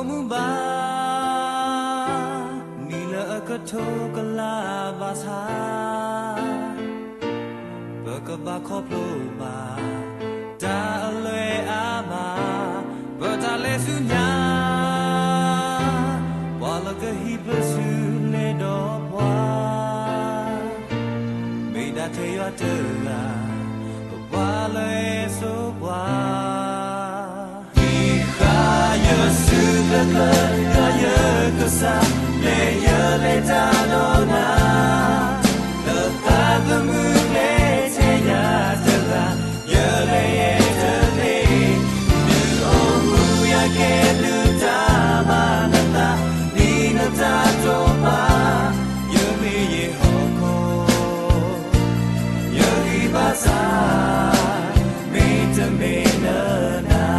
မုၢ်ဘၣ်, နံၣ်လၢအကထိကလးဘၣ်ဆၣ်, ပကဘၣ်ခီဖျိဘၣ် တၢ်အလွဲၢ်အါမး, ပတၢ်လဲၤဆူညါ, ပှၤလၢကဟံးပစုလဲၤဒီးပှၤ, မ့ၢ်ဒၣ်ထဲယွၤတဂၤ, ပပှၤလၢအစိပှၤ ယဃၣ်ယစုကျၢၤကျၢၤ, ယဃၣ်ယကစၢ်, လဲၤယလဲၤတၢ်ဒီးနၤ, လၢသးသမူကျဲထဲယၤတဂၤ, ယလဲၤယဲတသ့, ဒုးအိၣ်မူယၤကဲဘျုးတၢ်မၤနသး, ဒ်နတၢ်တိာ်ပာ်, ယမ့ၢ်ယဟီၣ်ခိၣ် ယဂံၢ်ဘါစၢ်, မ့တမ့ၢ်လၢနၤ.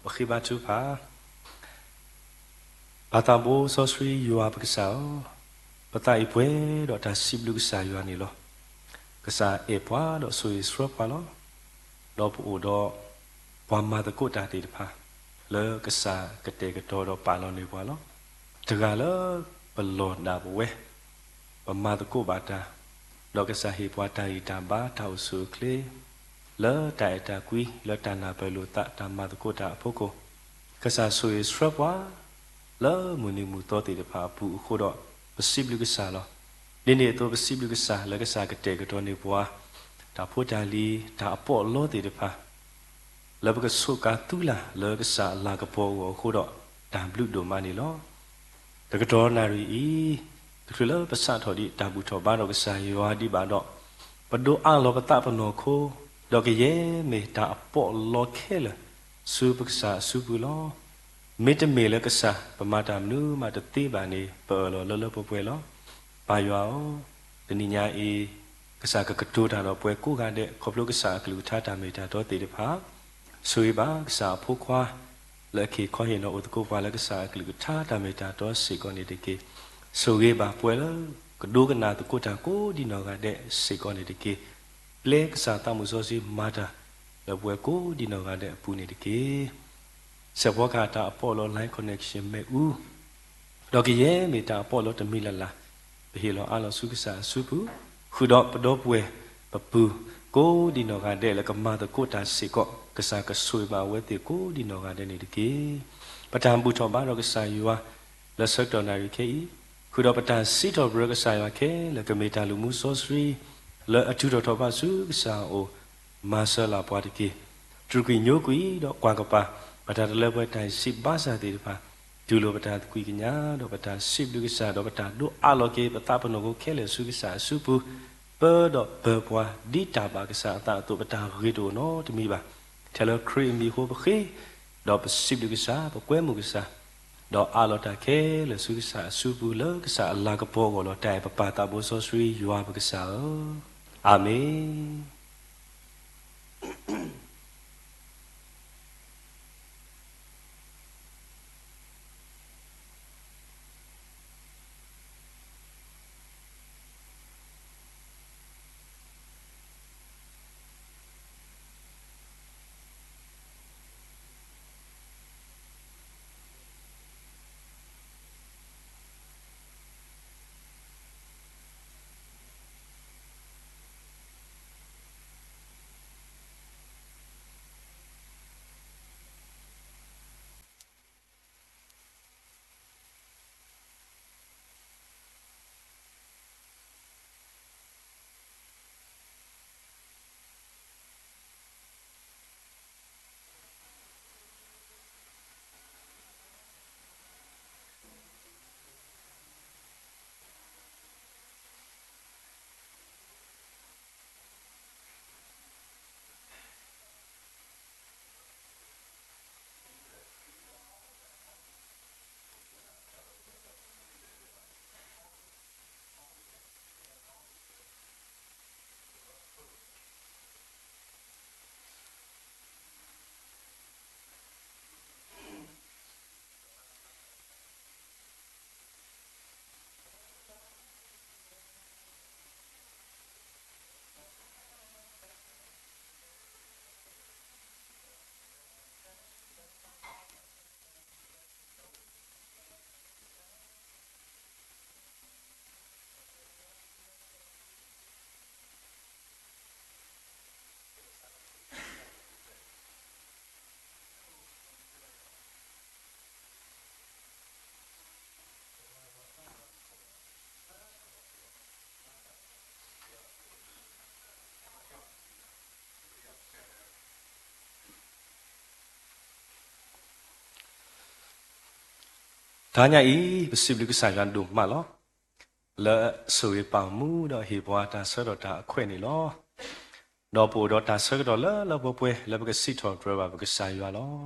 ပဃ့ဘါထုကဖၣ်. ပၢ်သးဘိစီဆှံယွၤပကစၢ်ဧၢ, ပသးအံၤပှဲၤဒီးတၢ်စံးဘျုးကစၢ်ယွၤန့ၣ်လီၤ. ကစၢ်အဲၣ်ပှၤဒီးဆိၣ်ဂ့ၤဆှၢပှၤလီၤ. ဒီးပအိၣ်ဒီးပှၤမၤသကိးတၢ်သ့ၣ်တဖၣ် လၢကစၢ်ကတဲာ်ကတီၤဒီးပာ်လီၤန့ၢ်ပှၤလီၤ. တဂၤလၢပလီၢ်ဒၣ်ပဝဲ ပမၤသကိးဘၣ်တၢ်, ဒီးကစၢ်ဟ့ၣ်ပှၤတၢ်ဂံၢ်တၢ်ဘါတၢ်အိၣ်ဆူၣ်အိၣ်ချ့ လၢတၢ်အဲၣ်တၢ်ကွံ လၢတၢ်နၢ်ပၢၢ်လိာ်သးတၢ်မၤသကိးတၢ်အဖီခိၣ်, ကစၢ်ဆိၣ်ဂ့ၤဆှၢပှၤ လၢမုၢ်နံၤမုၢ်သီသ့ၣ်တဖၣ်အပူၤအဃိဒီး ပစံးဘျုးကစၢ်လီၤ. ဒ်န့ၣ်အသိးပစံးဘျုးကစၢ်လၢကစၢ်ကတဲာ်ကတီၤန့ၢ်ပှၤ တၢ်ဖိတၢ်လံၤ တၢ်အပီးအလီသ့ၣ်တဖၣ် လၢပကဆိးကါသူလၢ်လၢကစၢ်အလၤကပီၤအဂီၢ်အဃိဒီး တၢ်ဘျုးဒိၣ်မးန့ၣ်လီၤ. တကတီၢ်နၣ်ရံၣ်အံၤ တချုးလၢပစးထီၣ်ဒံးတၢ်ဘူၣ်ထီၣ်ဘါထီၣ်ကစၢ်ယွၤဒံးဘၣ်ဒီး ပဒိးအးလီၤပသးပနီၢ်ခိ ဒီးကယဲၢ်မ့ၢ်တၢ်အပီးအလီခဲလၢာ် ဆူပကစၢ်အစုပူၤလီၤ. မ့တမ့ၢ်လၢကစၢ် ပမၤတၢ်မနုၤမးတသ့ဘၣ်န့ၣ် ပအၢၣ်လီၤလၢလၢပှဲၤပှဲၤလီၤ. ပၢ်ယွၤဧၢ, တနံၤညါအံၤ ကစၢ်ကကတိၤတၢ်ဒီးပှၤကိးဂၤဒဲး ခီဖျိကစၢ်အကလုၢ်ကထါတၢ်မ့ၢ်တၢ်တီသ့ၣ်တဖၣ်, ဆိၣ်ဂ့ၤဘၣ်ကစၢ်အဖိခွါ လၢအခ့ခီဟ့ၣ်နီၤအိၣ်သကိးပှၤလၢကစၢ်အကလုၢ်ကထါတၢ်မ့ၢ်တၢ်တီစ့ၢ်ကီးန့ၣ်တက့ၢ်. ဆိၣ်ဂ့ၤဘၣ်ပှၤလၢကဒိကနၣ်သကိးတၢ်ကိးဒံနီၢ်ဂၤဒဲးစ့ၢ်ကီးန့ၣ်တက့ၢ်. ပျဲကစၢ်သးမုၢ်စီဆှံမၤတၢ် လၢပှၤကိးဒံနီၢ်ဂၤဒဲးအပူၤန့ၣ်တက့ၢ်. စဲးဖီကဟၣ်တၢ်အပီးလီ line connection မ့ၣ်အူ ဒီးကယဲၢ်မ့ၢ်တၢ်အပီးလီတမံၤလၢ်လၢ် ပဟ့ၣ်လီၤအါလီၤဆူကစၢ်အစုပူၤ, ဃုာ်ဒီးပဒီပုၢ်ဝဲၢ်ပပုၢ် ကိးဒံနီၢ်ဂၤဒဲးလၢကမၤသကိးတၢ်စ့ၢ်ကီး ကစၢ်ကဆိၣ်ဂ့ၤဘၣ်အဝဲသ့ၣ်ကိးဒံနီၢ်ဂၤဒဲးန့ၣ်တက့ၢ်. ပတၢ်ဘူၣ်ထီၣ်ဘါဒီးကစၢ်ယွၤ လၢဆၢကတီၢ်နၣ်ရံၣ်ခဲအံၤ, ဃုာ်ဒီးပတၢ်စံးထီၣ်ပတြၢၤကစၢ်ယွၤခဲလၢာ် ကမ့ၢ်တၢ်လုၢ်မူစီဆှံ လၢအထုးထီၣ်ထီၣ်ဘးဆူကစၢ်အအိၣ် မၤစၢၤလၢ်ပှၤတက့ၢ်. တြူာ်ကွံာ်ညိကွံာ်ဒီးကွၢ်ကပၤ ပတၢ်တလၢပှဲၤတၢ်စံးဘၣ်စၢ်သ့ၣ်တဖၣ်, တူၢ်လိာ်ပတၢ်သကွံာ်ကညး ဒီးပတၢ်စံးဘျုးကစၢ် ဒီးပတၢ်ဒိးအးလီၤက့ၤ ပသးပနီၢ်ခိခဲလၢာ်ဆူကစၢ်အစုပူၤ, ပၢဒီးပၢၤပှၤဒ်တၢ်ဘၣ်ကစၢ်အသးအသိး ပတၢ်ဂ့ၤတအိၣ်နီတမံၤဘၣ်. ထဲလၢခရံာ်အမံၤအဃိပဃ့, ဒီးပစံးဘျုးကစၢ် ပကွဲမုာ်ကစၢ်, ဒီးအးလီၤတၢ်ခဲလၢာ်ဆူကစၢ်အစုပူၤလၢကစၢ်အလၤကပီၤအဂီၢ်လီၤ. တၢ်အဲၣ်ပပၢ်သးဘိစီဆှံယွၤပကစၢ်ဧၢ, အၤမ့ၣ်. တဟါညါအံၤ ပစံးဘျုးကစၢ်ယွၤဒိၣ်မးလီၤ. လၢအဆိၣ်ဂ့ၤပာ်မူဒီးဟ့ၣ်ပှၤတၢ်ဆၢထီၣ်တၢ်အခွဲးန့ၣ်လီၤ. ဒီးပအိၣ်ဒီးတၢ်ဆၢကတီၢ်လၢလၢပှဲၤပှဲၤ လၢပကစံးထီၣ်ပတြၢၤဘၣ်ပကစၢ်ယွၤလီၤ.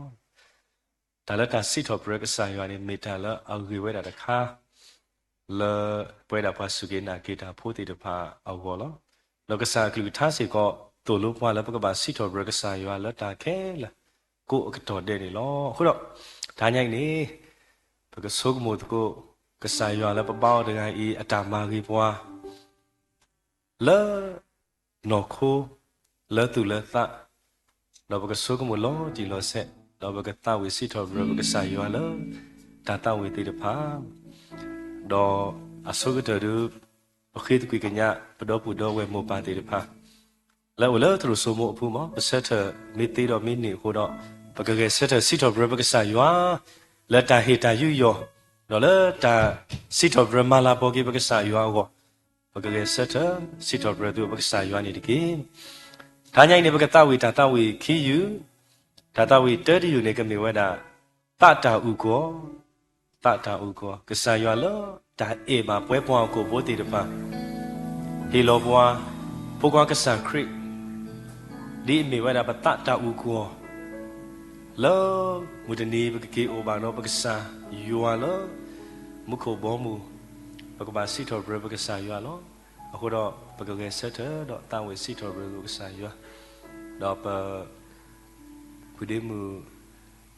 တၢ်လၢတၢ်စံးထီၣ်ပတြၢၤကစၢ်ယွၤန့ၣ် မ့ၢ်တၢ်လၢအဂ့ၤဝဲဒၣ်တခါ လၢပဝဲဒၣ်ပှၤစူၢ်က့ၤနာ်က့ၤတၢ်ဖိသ့ၣ်တဖၣ်အဂီၢ်လီၤ. ဒီးကစၢ်အကလုၢ်ကထါစ့ၢ်ကီး သိၣ်လိပှၤလၢပကဘၣ်စံးထီၣ်ပတြၢၤကစၢ်ယွၤလၢတၢ်ခဲလၢာ် ပကဘၣ်အိၣ်ဒီးတၢ်ကိၢ်အကတီၢ်ဒဲးန့ၣ်လီၤ. အဃိဒီး တဟါညါအံၤန့ၣ် ပကဆိကမိၣ်သကိး ကစၢ်ယွၤလၢပဘါအီၤတဂၤအံၤ အတၢ်မၤဂ့ၤပှၤ လၢ နီၢ်ခိ လၢသူၣ်လၢသး, ဒီးပကဆိကမိၣ်လီၤတံၢ်လီၤဆဲး, ဒီးပကသးဝံၣ်စံးထီၣ်ပတြၢၤပကစၢ်ယွၤလၢ တၢ်သးဝံၣ်သ့ၣ်တဖၣ်, ဒီးအဆိကတၢၢ်ဒုး ပဃ့သကွံာ်ကညး ပဒီပုၢ်ဒီဝဲၢ်မိၢ်ပၢ်သ့ၣ်တဖၣ် လၢအအိၣ်လၢသရိာ်စိမိအပူၤမး ပဆၢထၢၣ်မ့ၢ်သ့ဒီးမ့ၢ်န့ၢ်အဃိဒီး ပကဂဲၤဆၢထၢၣ်စံးထီၣ်ပတြၢၤပကစၢ်ယွၤ လၢတၢ်ဟ့ၣ်တၢ်ယူးယီၣ်, ဒီးလၢတၢ်စံးထီၣ်ပတြၢၤမၤလၤကပီၤက့ၤပကစၢ်ယွၤအဂီၢ်, ပကဂဲၤဆၢထၢၣ်စံးထီၣ်ပတြၢၤသုပကစၢ်ယွၤန့ၣ်တက့ၢ်. တဟါညါအံၤန့ၣ် ပကသးဝံၣ်တၢ်သးဝံၣ်ခံယုၢ်, တၢ်သးဝံၣ်တၢတယုၢ်န့ၣ် ကမ့ၢ်ဝဲဒၣ် သးတၢ်အုၣ်ကီၤ, သးတၢ်အုၣ်ကီၤ, ကစၢ်ယွၤလၢတၢ်အဲၣ်ဘၣ်ပှၤကိးဖိသ့ၣ်တဖၣ် ဟ့ၣ်လီၤပှၤ ဖိခွါကစၢ်ခရံာ် ဒ်အမ့ၢ်ဝဲဒၣ်ပသးတၢ်အုၣ်ကီၤ လၢမုၢ်တနံၤပကက့ၤအိၣ်ဘၣ်ဒီးပကစၢ်ယွၤလၢ မူခိၣ်ဘီမုၢ်, ပကဘၣ်စံးထီၣ်ပတြၢၤပကစၢ်ယွၤလီၤ. အဃိဒီး ပကဂဲၤဆၢထၢၣ်ဒီးသးဝံၣ်စံးထီၣ်ပတြၢၤပကစၢ်ယွၤ, ဒီးပ ဖုဒ့မုၣ်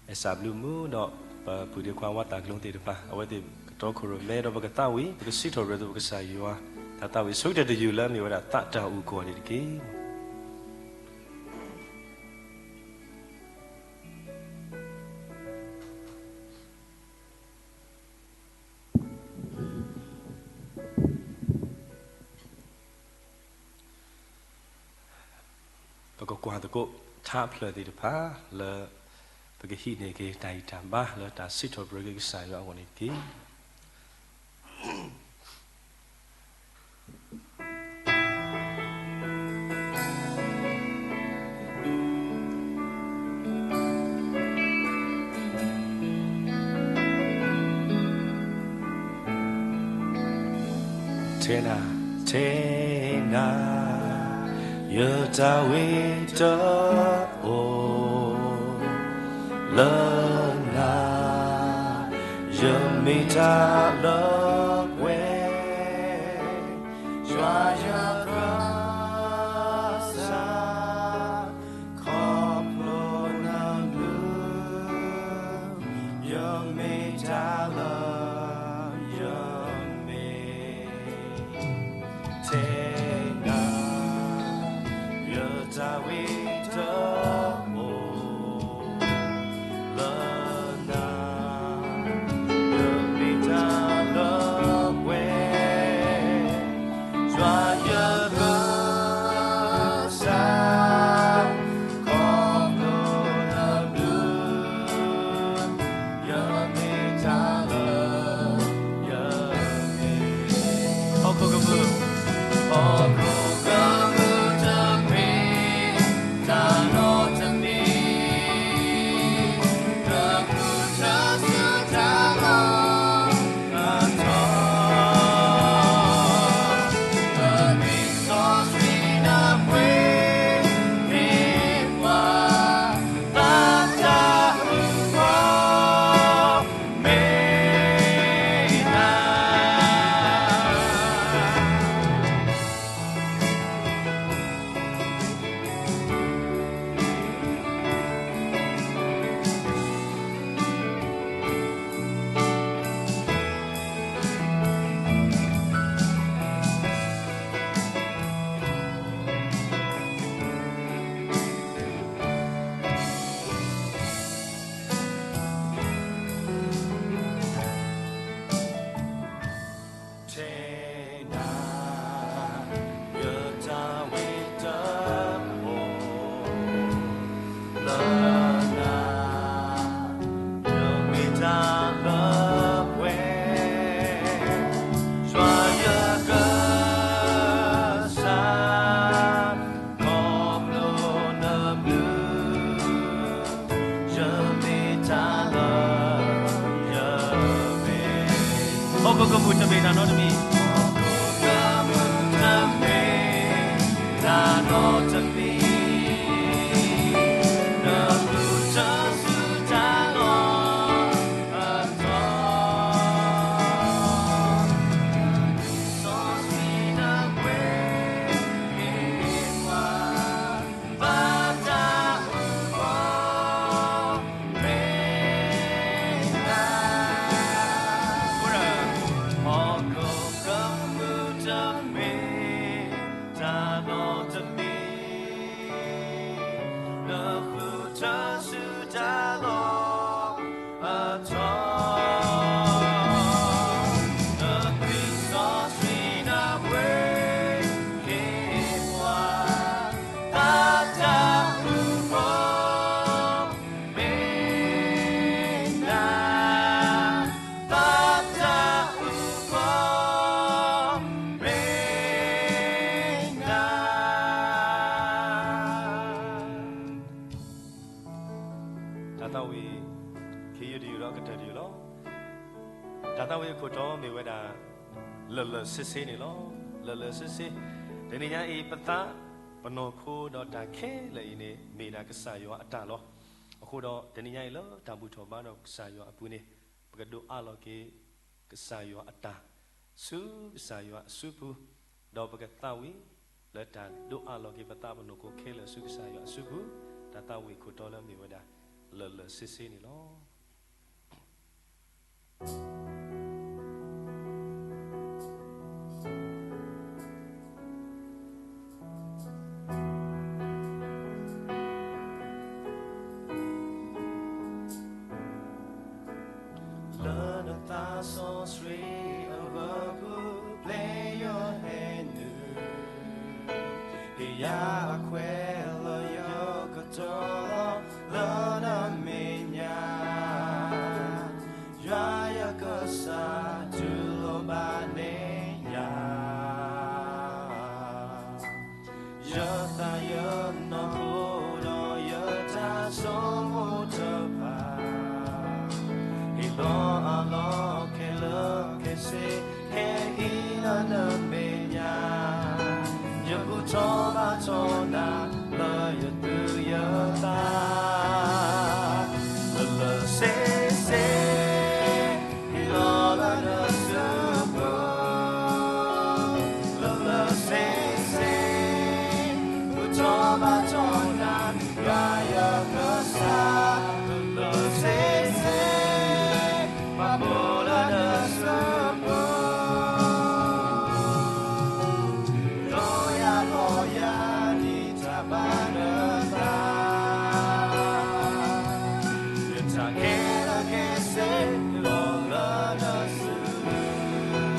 အဲၣ်စၢ်ဘျုးမုၣ် ဒီးပဖုဒ့ခွါဝါသးကလိသ့ၣ်တဖၣ် အဝဲသ့ၣ်ကတီခိၣ်ရိၣ်မဲ ဒီးပကသးဝံၣ် ပကစံးထီၣ်ပတြၢၤသုပကစၢ်ယွၤ တၢ်သးဝံၣ်ဆိကတၢၢ်တယုၢ်လၢအမ့ၢ်ဝဲဒၣ်သးတၢ်အုၣ်ကီၤန့ၣ်တက့ၢ်. ပကကွၢ်သကိးထါဖျၢၣ်သ့ၣ်တဖၣ်လၢ ပကဟံးန့ၢ်က့ၤတၢ်ဂံၢ်တၢ်ဘါလၢတၢ်စံးထီၣ်ပတြၢၤက့ၤကစၢ်ယွၤအဂီၢ်န့ၣ်တက့ၢ်. ထဲနၤ, ထဲနၤ, ယတၢ်ဝံတအိၣ်လၢနၤ, ယမ့ၢ်တၢ်လၢပှဲၤ, ယွၤယကစၢ် ခီဖျိနဘျုး, ယမ့ၢ်တၢ်လၢယမ့ၢ်, ထဲနၤ, ယတၢ်ဝံတအိၣ် လၢနၤ, ယမ့ၢ်တၢ်လၢပှဲၤ, ယွၤယကစၢ် ခီဖျိနဘျုး, ယမ့ၢ်တၢ်လၢယမ့ၢ်, ဟီၣ်ခိၣ်ကမူၣ်, ဟီၣ်ခိၣ်ကမူၣ်တမ့ၢ် တၢ်နီတမံၤ ထဲနၤ, ယတၢ်ဝံတအိၣ်လၢနၤ, ယမ့ၢ်တၢ်လၢပှဲၤ, ယွၤယကစၢ် ခီဖျိနဘျုး, ယမ့ၢ်တၢ်လၢယမ့ၢ်, ဟီၣ်ခိၣ်ကမူၣ်တမ့ၢ်တၢ်နီတမံၤ, ဟီၣ်ခိၣ်ကမူၣ်တမ့ၢ်တၢ်နီတမံၤ, နဘျုးတၢ်စူၢ်တၢ်နာ်အတီၤ, တၢ်လီၢ်အထီ နသွံၣ်စီဆှံနၢ်ပှဲၤ က့ၤပှၤ သးတၢ်အုၣ်ကီၤ မ့ၢ်နၤ သးတၢ်အုၣ်ကီၤ မ့ၢ်နၤ. တၢ်သးဝံၣ် ခ့ယုၢ်တယုၢ်ဒီးကတၢၢ်တယုၢ်လီၤ. တၢ်သးဝံၣ်အခိၣ်တီမ့ၢ်ဝဲဒၣ် လၢာ်လၢာ်ဆ့ဆ့န့ၣ်လီၤ. လၢာ်လၢာ်ဆ့ဆ့, တနံၤညါအံၤ ပသးပနီၢ်ခိဒီးတၢ်ခဲလၢာ်အံၤန့ၣ် မ့ၢ်ဒၣ်ကစၢ်ယွၤအတၢ်လီၤ. အဃိဒီးတနံၤညါအံၤလၢတၢ်ဘူၣ်ထီၣ်ဘါထီၣ်ကစၢ်ယွၤအပူၤန့ၣ် ပကဒိးအးလီၤက့ၤ ကစၢ်ယွၤအတၢ် ဆူကစၢ်ယွၤအစုပူၤ, ဒီးပကသးဝံၣ်လၢတၢ်ဒိးအးလီၤက့ၤပသးပနီၢ်ခိခဲလၢာ်ဆူကစၢ်ယွၤအစုပူၤ, တၢ်သးဝံၣ်အခိၣ်တီလၢမ့ၢ်ဝဲဒၣ် လၢာ်လၢာ်ဆ့ဆ့န့ၣ်လီၤ. လၢနသးစီဆှံအဂီၢ်ပူၤ ပျဲယဟဲနုာ်, ဟ့ၣ်ယၤအခွဲးလၢယကတီၤလီၤ လၢနမဲာ်ညါ, ယွၤယကစၢ်တူၢ်လိာ်ဘၣ်န့ၢ်ယၤ ယသးယနီၢ်ခိဒီးယတၢ်ဆိကမိၣ်တဖၣ်, ဟ့ၣ်လီၤအလီၢ်ခဲလၢာ်ခဲဆ့ ခဲအံၤလၢနမဲာ်ညါ, ယဘူၣ်ထီၣ်ဘါထီၣ်နၤ လၢယသူၣ်ယသး လၢာ်လၢာ်ဆ့ဆ့ ဟ့ၣ်လီၤလၢနစုပူၤ, လၢာ်လၢာ်ဆ့ဆ့ ဘူၣ်ထီၣ်ဘါထီၣ်နၤ ယွၤယကစၢ်, လၢာ်လၢာ်ဆ့ဆ့ ပာ်ဖှိၣ်လၢနစုပူၤ, ဒိယၤဘီယၤ ဒ်တၢ်ဘၣ်နသး ယတၢ်ခဲလၢာ်ခဲဆ့ လီၤလၢနစုပူၤ.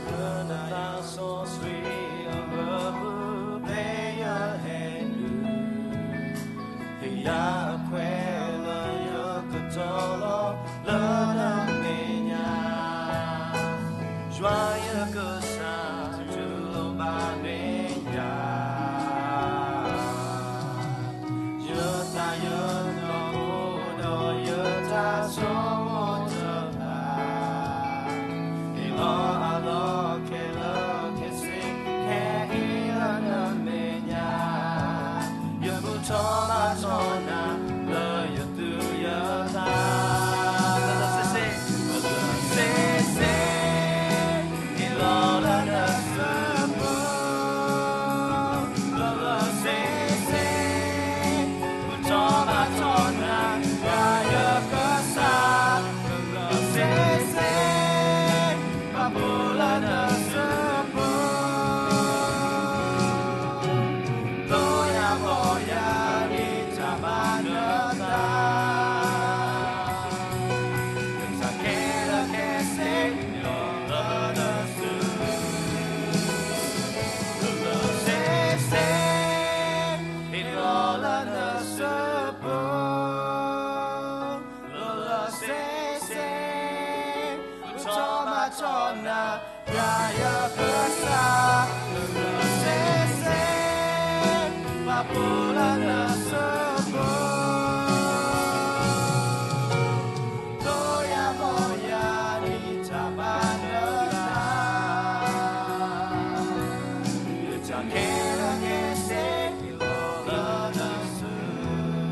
လၢနသးစီဆှံအဂီၢ်ပူၤ ပျဲယဟဲနုာ်, ဟ့ၣ်ယၤအခွဲးလၢယကတီၤလီၤ လၢနမဲာ်ညါ, ယွၤယကစၢ်တူၢ်လိာ်ဘၣ်န့ၢ်ယၤ ယသးယနီၢ်ခိဒီးယတၢ်ဆိကမိၣ်တဖၣ်, ဟ့ၣ်လီၤအလီၢ်ခဲလၢာ်ခဲဆ့ ခဲအံၤလၢနမဲာ်ညါ, ယဘူၣ်ထီၣ်ဘါထီၣ်နၤ လၢယသူၣ်ယသး လၢာ်လၢာ်ဆ့ဆ့ လၢာ်လၢာ်ဆ့ဆ့ ဟ့ၣ်လီၤလၢနစုပူၤ, လၢာ်လၢာ်ဆ့ဆ့ ဘူၣ်ထီၣ်ဘါထီၣ်နၤ ယွၤယကစၢ်, လၢာ်လၢာ်ဆ့ဆ့ ပာ်ဖှိၣ်လၢနစုပူၤ, ဒိယၤဘီယၤ ဒ်တၢ်ဘၣ်နသး တၢ်ခဲလၢာ်ခဲဆ့ ဟ့ၣ်လီၤလၢနစုပူၤ, လၢာ်လၢာ်ဆ့ဆ့ ဟ့ၣ်လီၤလၢနစုပူၤ, လၢာ်လၢာ်ဆ့ဆ့ ဘူၣ်ထီၣ်ဘါထီၣ်နၤ ယွၤယကစၢ်, လၢာ်လၢာ်ဆ့ဆ့ ပာ်ဖှိၣ်လၢနစုပူၤ, ဒိယၤဘီယၤ ဒ်တၢ်ဘၣ်နသး, တၢ်ခဲလၢာ်ခဲဆ့ ဟ့ၣ်လီၤလၢနစုပူ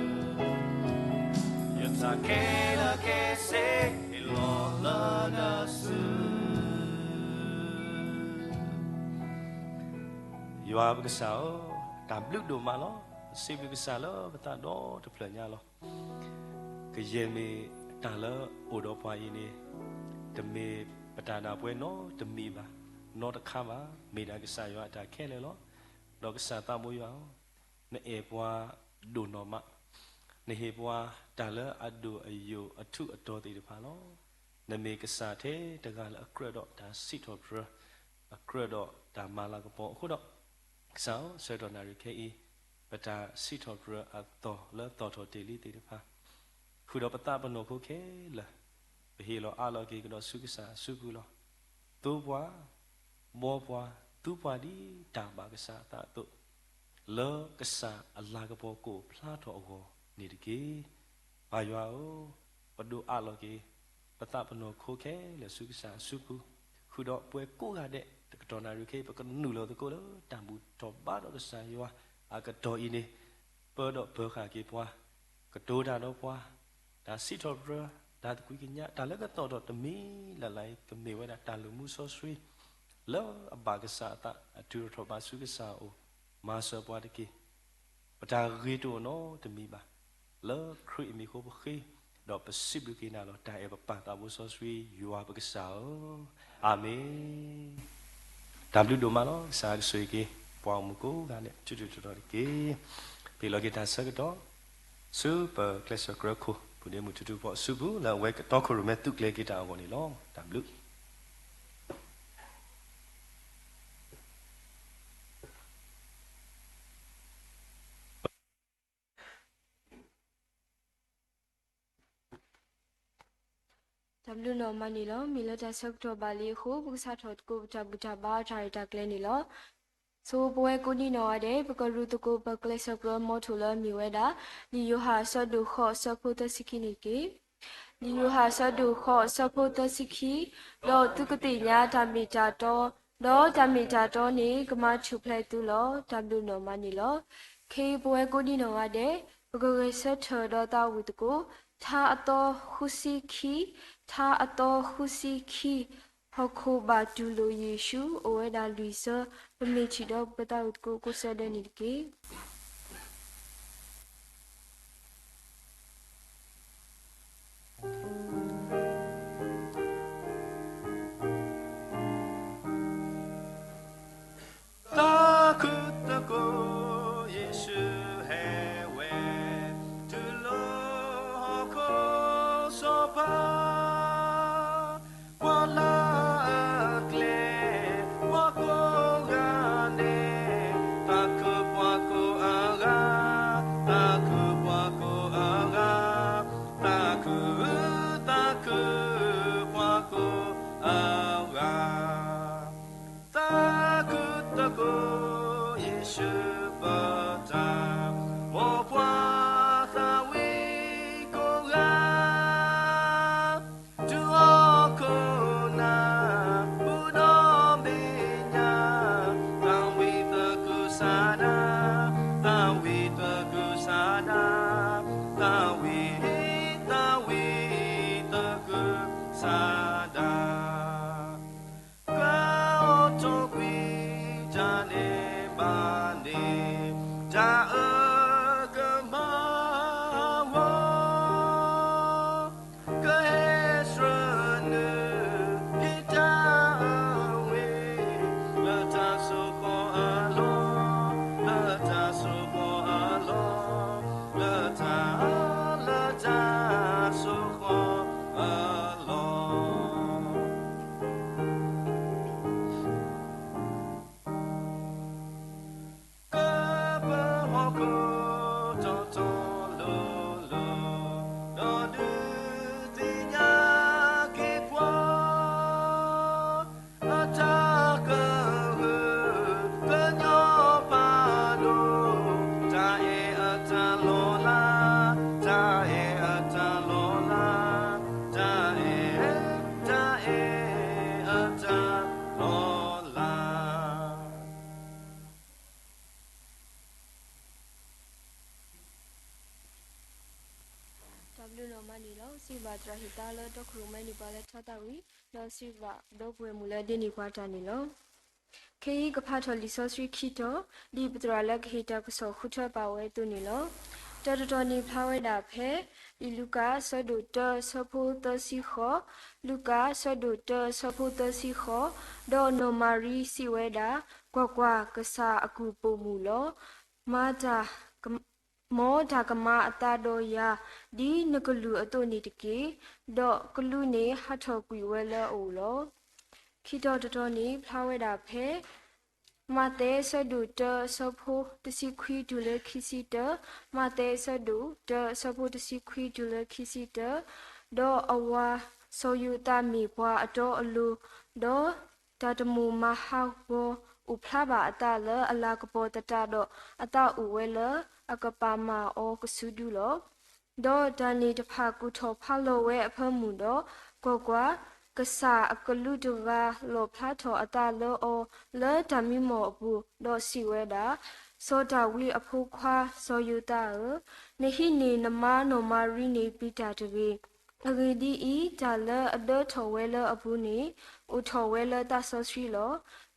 ၤ. ခဲလၢာ်ခဲဆ့ ဟ့ၣ်လီၤလၢနစု. ယွၤပကစၢ်ဧၢ, တၢ်ဘျုးဒိၣ်မးလီၤ. စံးဘျုးကစၢ်လၢပသးဒီတဖျၢၣ်ညါလီၤ. ကယဲၢ်မ့ၢ်တၢ်လၢအိၣ်ဒီးပှၤအံၤန့ၣ်, တမ့ၢ်ပတၢ်ဒၣ်ပှဲၤနီတမံၤဘၣ်, နီတခါဘၣ်, မ့ၢ်ဒၣ်ကစၢ်ယွၤအတၢ်ခဲလၢာ်လီၤ. ဒီးကစၢ်သးဘိယွၤဧၢ, နအဲၣ်ပှၤဒိၣ်နီၢ်မး, နဟ့ၣ်ပှၤတၢ်လၢအဒိၣ်အယိာ်အထူးအတီၤသ့ၣ်တဖၣ်လီၤ. နမ့ၢ်ကစၢ်ထဲတဂၤလၢအကြၢးဒီးတၢ်စံးထီၣ်ပတြၢၤ, အကြၢးဒီးတၢ်မၤလၤကပီၤအဃိဒီး, ကစၢ်ဧၢ, ဆၢကတီၢ်နၣ်ရံၣ်ခဲအံၤ, ပတၢ်စံးထီၣ်ပတြၢၤအသီၣ်လၢသီၣ်ထီၣ်တ့ၢ်လံသ့ၣ်တဖၣ်, ဃုာ်ဒီးပသးပနီၢ်ခိခဲလၢာ်, ပဟ့ၣ်လီၤအးလီၤက့ၤကဒီးဆူကစၢ်အစုပူၤလီၤ. သိပှၤ, ဘှီပှၤ, သူပှၤဒ်တၢ်ဘၣ်ကစၢ်အသးအသိး, လၢကစၢ်အလၤကပီၤကအိၣ်ဖျါထီၣ်အဂီၢ်န့ၣ်တက့ၢ်. ပၢ်ယွၤဧၢ, ပဒိးအးလီၤက့ၤ ပသးပနီၢ်ခိခဲလၢာ်ဆူကစၢ်အစုပူၤ, ဃုာ်ဒီးပဝဲကိးဂၤဒဲး တကတီၢ်နၣ်ရံၣ်ခဲအံၤ ပကနုာ်လီၤသကိးလၢတၢ်ဘူၣ်ထီၣ်ဘါထီၣ်ကစၢ်ယွၤအကတီၢ်အံၤန့ၣ်, ပၢဒီးပၢဃာ်က့ၤပှၤ, ကတိၤတၢ်ဒီးပှၤ, တၢ်စံးထီၣ်ပတြၢၤ, တၢ်သကွံၢ်ကညး, တၢ်လၢကသီၣ်ထီၣ်တမံၤလၢ်လၢ်အံၤ ကမ့ၢ်ဝဲဒၣ်တၢ်လုၢ်မူစီဆှံ လၢအဘၣ်ကစၢ်အသး အတုၤထီၣ်ထီၣ်ဘးဆူကစၢ်အအိၣ်, မၤစၢၤပှၤတက့ၢ်. ပတၢ်ဂ့ၤတအိၣ်နီတမံၤဘၣ်. လၢခရံာ်အမံၤအဃိပဃ့, ဒီးပစံးဘျုးက့ၤနၤလီၤ. တၢ်အဲၣ်ပပၢ်သးဘိစီဆှံယွၤပကစၢ်ဧၢ, အၤမ့ၣ်. တၢ်ဘျုးဒိၣ်မးလီၤ. ကစၢ်ကဆိၣ်ဂ့ၤက့ၤ ပှၤအိၣ်မူကိးဂၤဒဲး ထူထူတီတီတက့ၢ်. ပဟ့ၣ်လီၤက့ၤတၢ်ဆၢကတီၢ် ဆူပကျဲးစၢးကြၢးခိၣ် ဖုဒ့မုၢ်ထူထူဖီ အစုပူၤ လၢအဝဲကတီခိၣ်ရိၣ်မဲသုးကျဲၤက့ၤတၢ်အဂီၢ်န့ၣ်လီၤ. တၢ်ဘျုး တၢ်ဘျုးနီၢ်မးန့ၣ်လီၤ. မ့ၢ်လၢတၢ်ဆၢကတီၢ်ဘၣ်လံအဃိ ပကစးထီၣ်သကိးပတၢ်ဘူၣ်တၢ်ဘါတၢ်ရဲၣ်တၢ်ကျဲၤန့ၣ်လီၤ. ဆိပဝဲကိးနံၣ်နီၢ်ဂၤဒဲး ပကရူၢ်သကိးပကျဲးစၢးကြၢးမီထိၣ်လၢအမ့ၢ်ဝဲဒၣ် လံာ်ယိၤဟၣ်အဆၢဒိၣ်ဃိးအဆၢဖိသၢဆံခံန့ၣ်တက့ၢ်. လံာ်ယိၤဟၣ်အဆၢဒိၣ်ဃိးအဆၢဖိသၢဆံခံ, ဒီးသုကသ့ၣ်ညါတၢ်မ့ၢ်တၢ်တီ, ဒီးတၢ်မ့ၢ်တၢ်တီန့ၣ် ကမၤထူၣ်ဖျဲးသုလီၤ. တၢ်ဘျုးနီၢ်မးန့ၣ်လီၤ. ခဲအံၤပဝဲကိးနံၣ်နီၢ်ဂၤဒဲး ပကဂဲၤဆၢထၢၣ်ဒီးသးဝံၣ်သကိး ထါအသီဃုဆံခံ, ထါအသီဃုဆံခံ, ဟီၣ်ခိၣ်ဘၣ်တူၢ်လိာ်ယ့ၣ်ၡူး အိၣ်ဝဲဒၣ်လွံၢ်ဆၢ, ပမ့ၢ်ထံၣ်ဒီးပသးဝံၣ်သကိးကိးဆၢဒဲးန့ၣ်တက့ၢ်. တၢ်ခုၣ်သကိး ယ့ၣ်ၡူးဟဲဝဲ တုၤလၢဟီၣ်ခိၣ်စီၤပၤ, ပှၤလၢအကျဲ ပှၤကိးဂၤန့ၣ် တၢ်ခုၣ်ပှၤကိးဂၤ တၢ်ဘျုးနီၢ်မးန့ၣ်လီၤ. စံးဘၣ်သရၣ်ဟ့ၣ်သါလၢတီခိၣ်ရိၣ်မဲန့ၢ်ပှၤလၢထါသၣ်ဝံၤ, ဒီးစံးဘၣ်ဒီပုၢ်ဝဲၢ်မုၣ်လၢဒ့န့ၢ်ပှၤတၢ်န့ၣ်လီၤ. ခဲအံၤကဖးထီၣ်လံာ်စီဆှံခံတီၤ, ဒ်ပသရၣ်လၢကဟ့ၣ်တၢ်ကစီၣ်ဃုထၢပာ်ဝဲအသိးန့ၣ်လီၤ. တၢ်တတီၤန့ၣ်ဖျါဝဲဒၣ်ဖဲ လံာ်လူၤကၣ်အဆၢဒိၣ်တၢအဆၢဖိသၢဆံဃိး, လူၤကၣ်အဆၢဒိၣ်တၢအဆၢဖိသၢဆံဃိး, ဒီးနီၢ်မၤရံစံးဝဲဒၣ်, ကွၢ်ကွၢ်, ကစၢ်အကုၢ်ပိာ်မုၣ်လီၤ. မၤတၢ် မ်တၢ်ကမၤအသးဒီးယၤ, ဒ်နကလုၢ်အသိးန့ၣ်တက့ၢ်. ဒီးကလူးန့ၣ်ဟးထီၣ်ကွံာ်ဝဲလၢအအိၣ်လီၤ. ခံတီၤတတီၤန့ၣ်ဖျါဝဲဒၣ်ဖဲ မးသဲအဆၢဒိၣ်တၢအဆၢဖိတဆံခွံတုၤလၢခံဆံတၢ, မးသဲအဆၢဒိၣ်တၢအဆၢဖိတဆံခွံတုၤလၢခံဆံတၢ, ဒီးအဝၤစီၤယိၤသးမ့ၢ်ပှၤအတီအလိၤ, ဒီး တၢ်တမိၣ်မၤဟးဂီၤအိၣ်ဖျါဘၣ်အသးလၢအလၤကပီၤသတးဒီး အသးအိၣ်ဝဲလၢအကပာ်မၢ်အီၤကစုဒုလီၤ. ဒီးတၢ်န့ၣ်တဖၣ်ကူၣ်ထီၣ်ဖးလီၤဝဲအဖၢမုၢ်ဒီး, ကွၢ်ကွၢ်, ကစၢ်အကလူးတဂၤလီၣ်ဖျါထီၣ်အသးလၢအီၤလၢတၢ်မံမီၢ်အပူၤ, ဒီးစံးဝဲဒၣ်, စီၤဒၤဝံးအဖိခွါစီၤယိၤသးဧၢ, နဟံးန့ၢ်နမါနီၢ်မၤရံန့ၣ်ပျံၤတၢ်တဂ့ၤ. အဂ့ၢ်ဒ်အံၤ, တၢ်လၢအဒၢထီၣ်ဝဲလၢအပူၤန့ၣ် အိၣ်ထီၣ်ဝဲလၢသးစီဆှံလီၤ.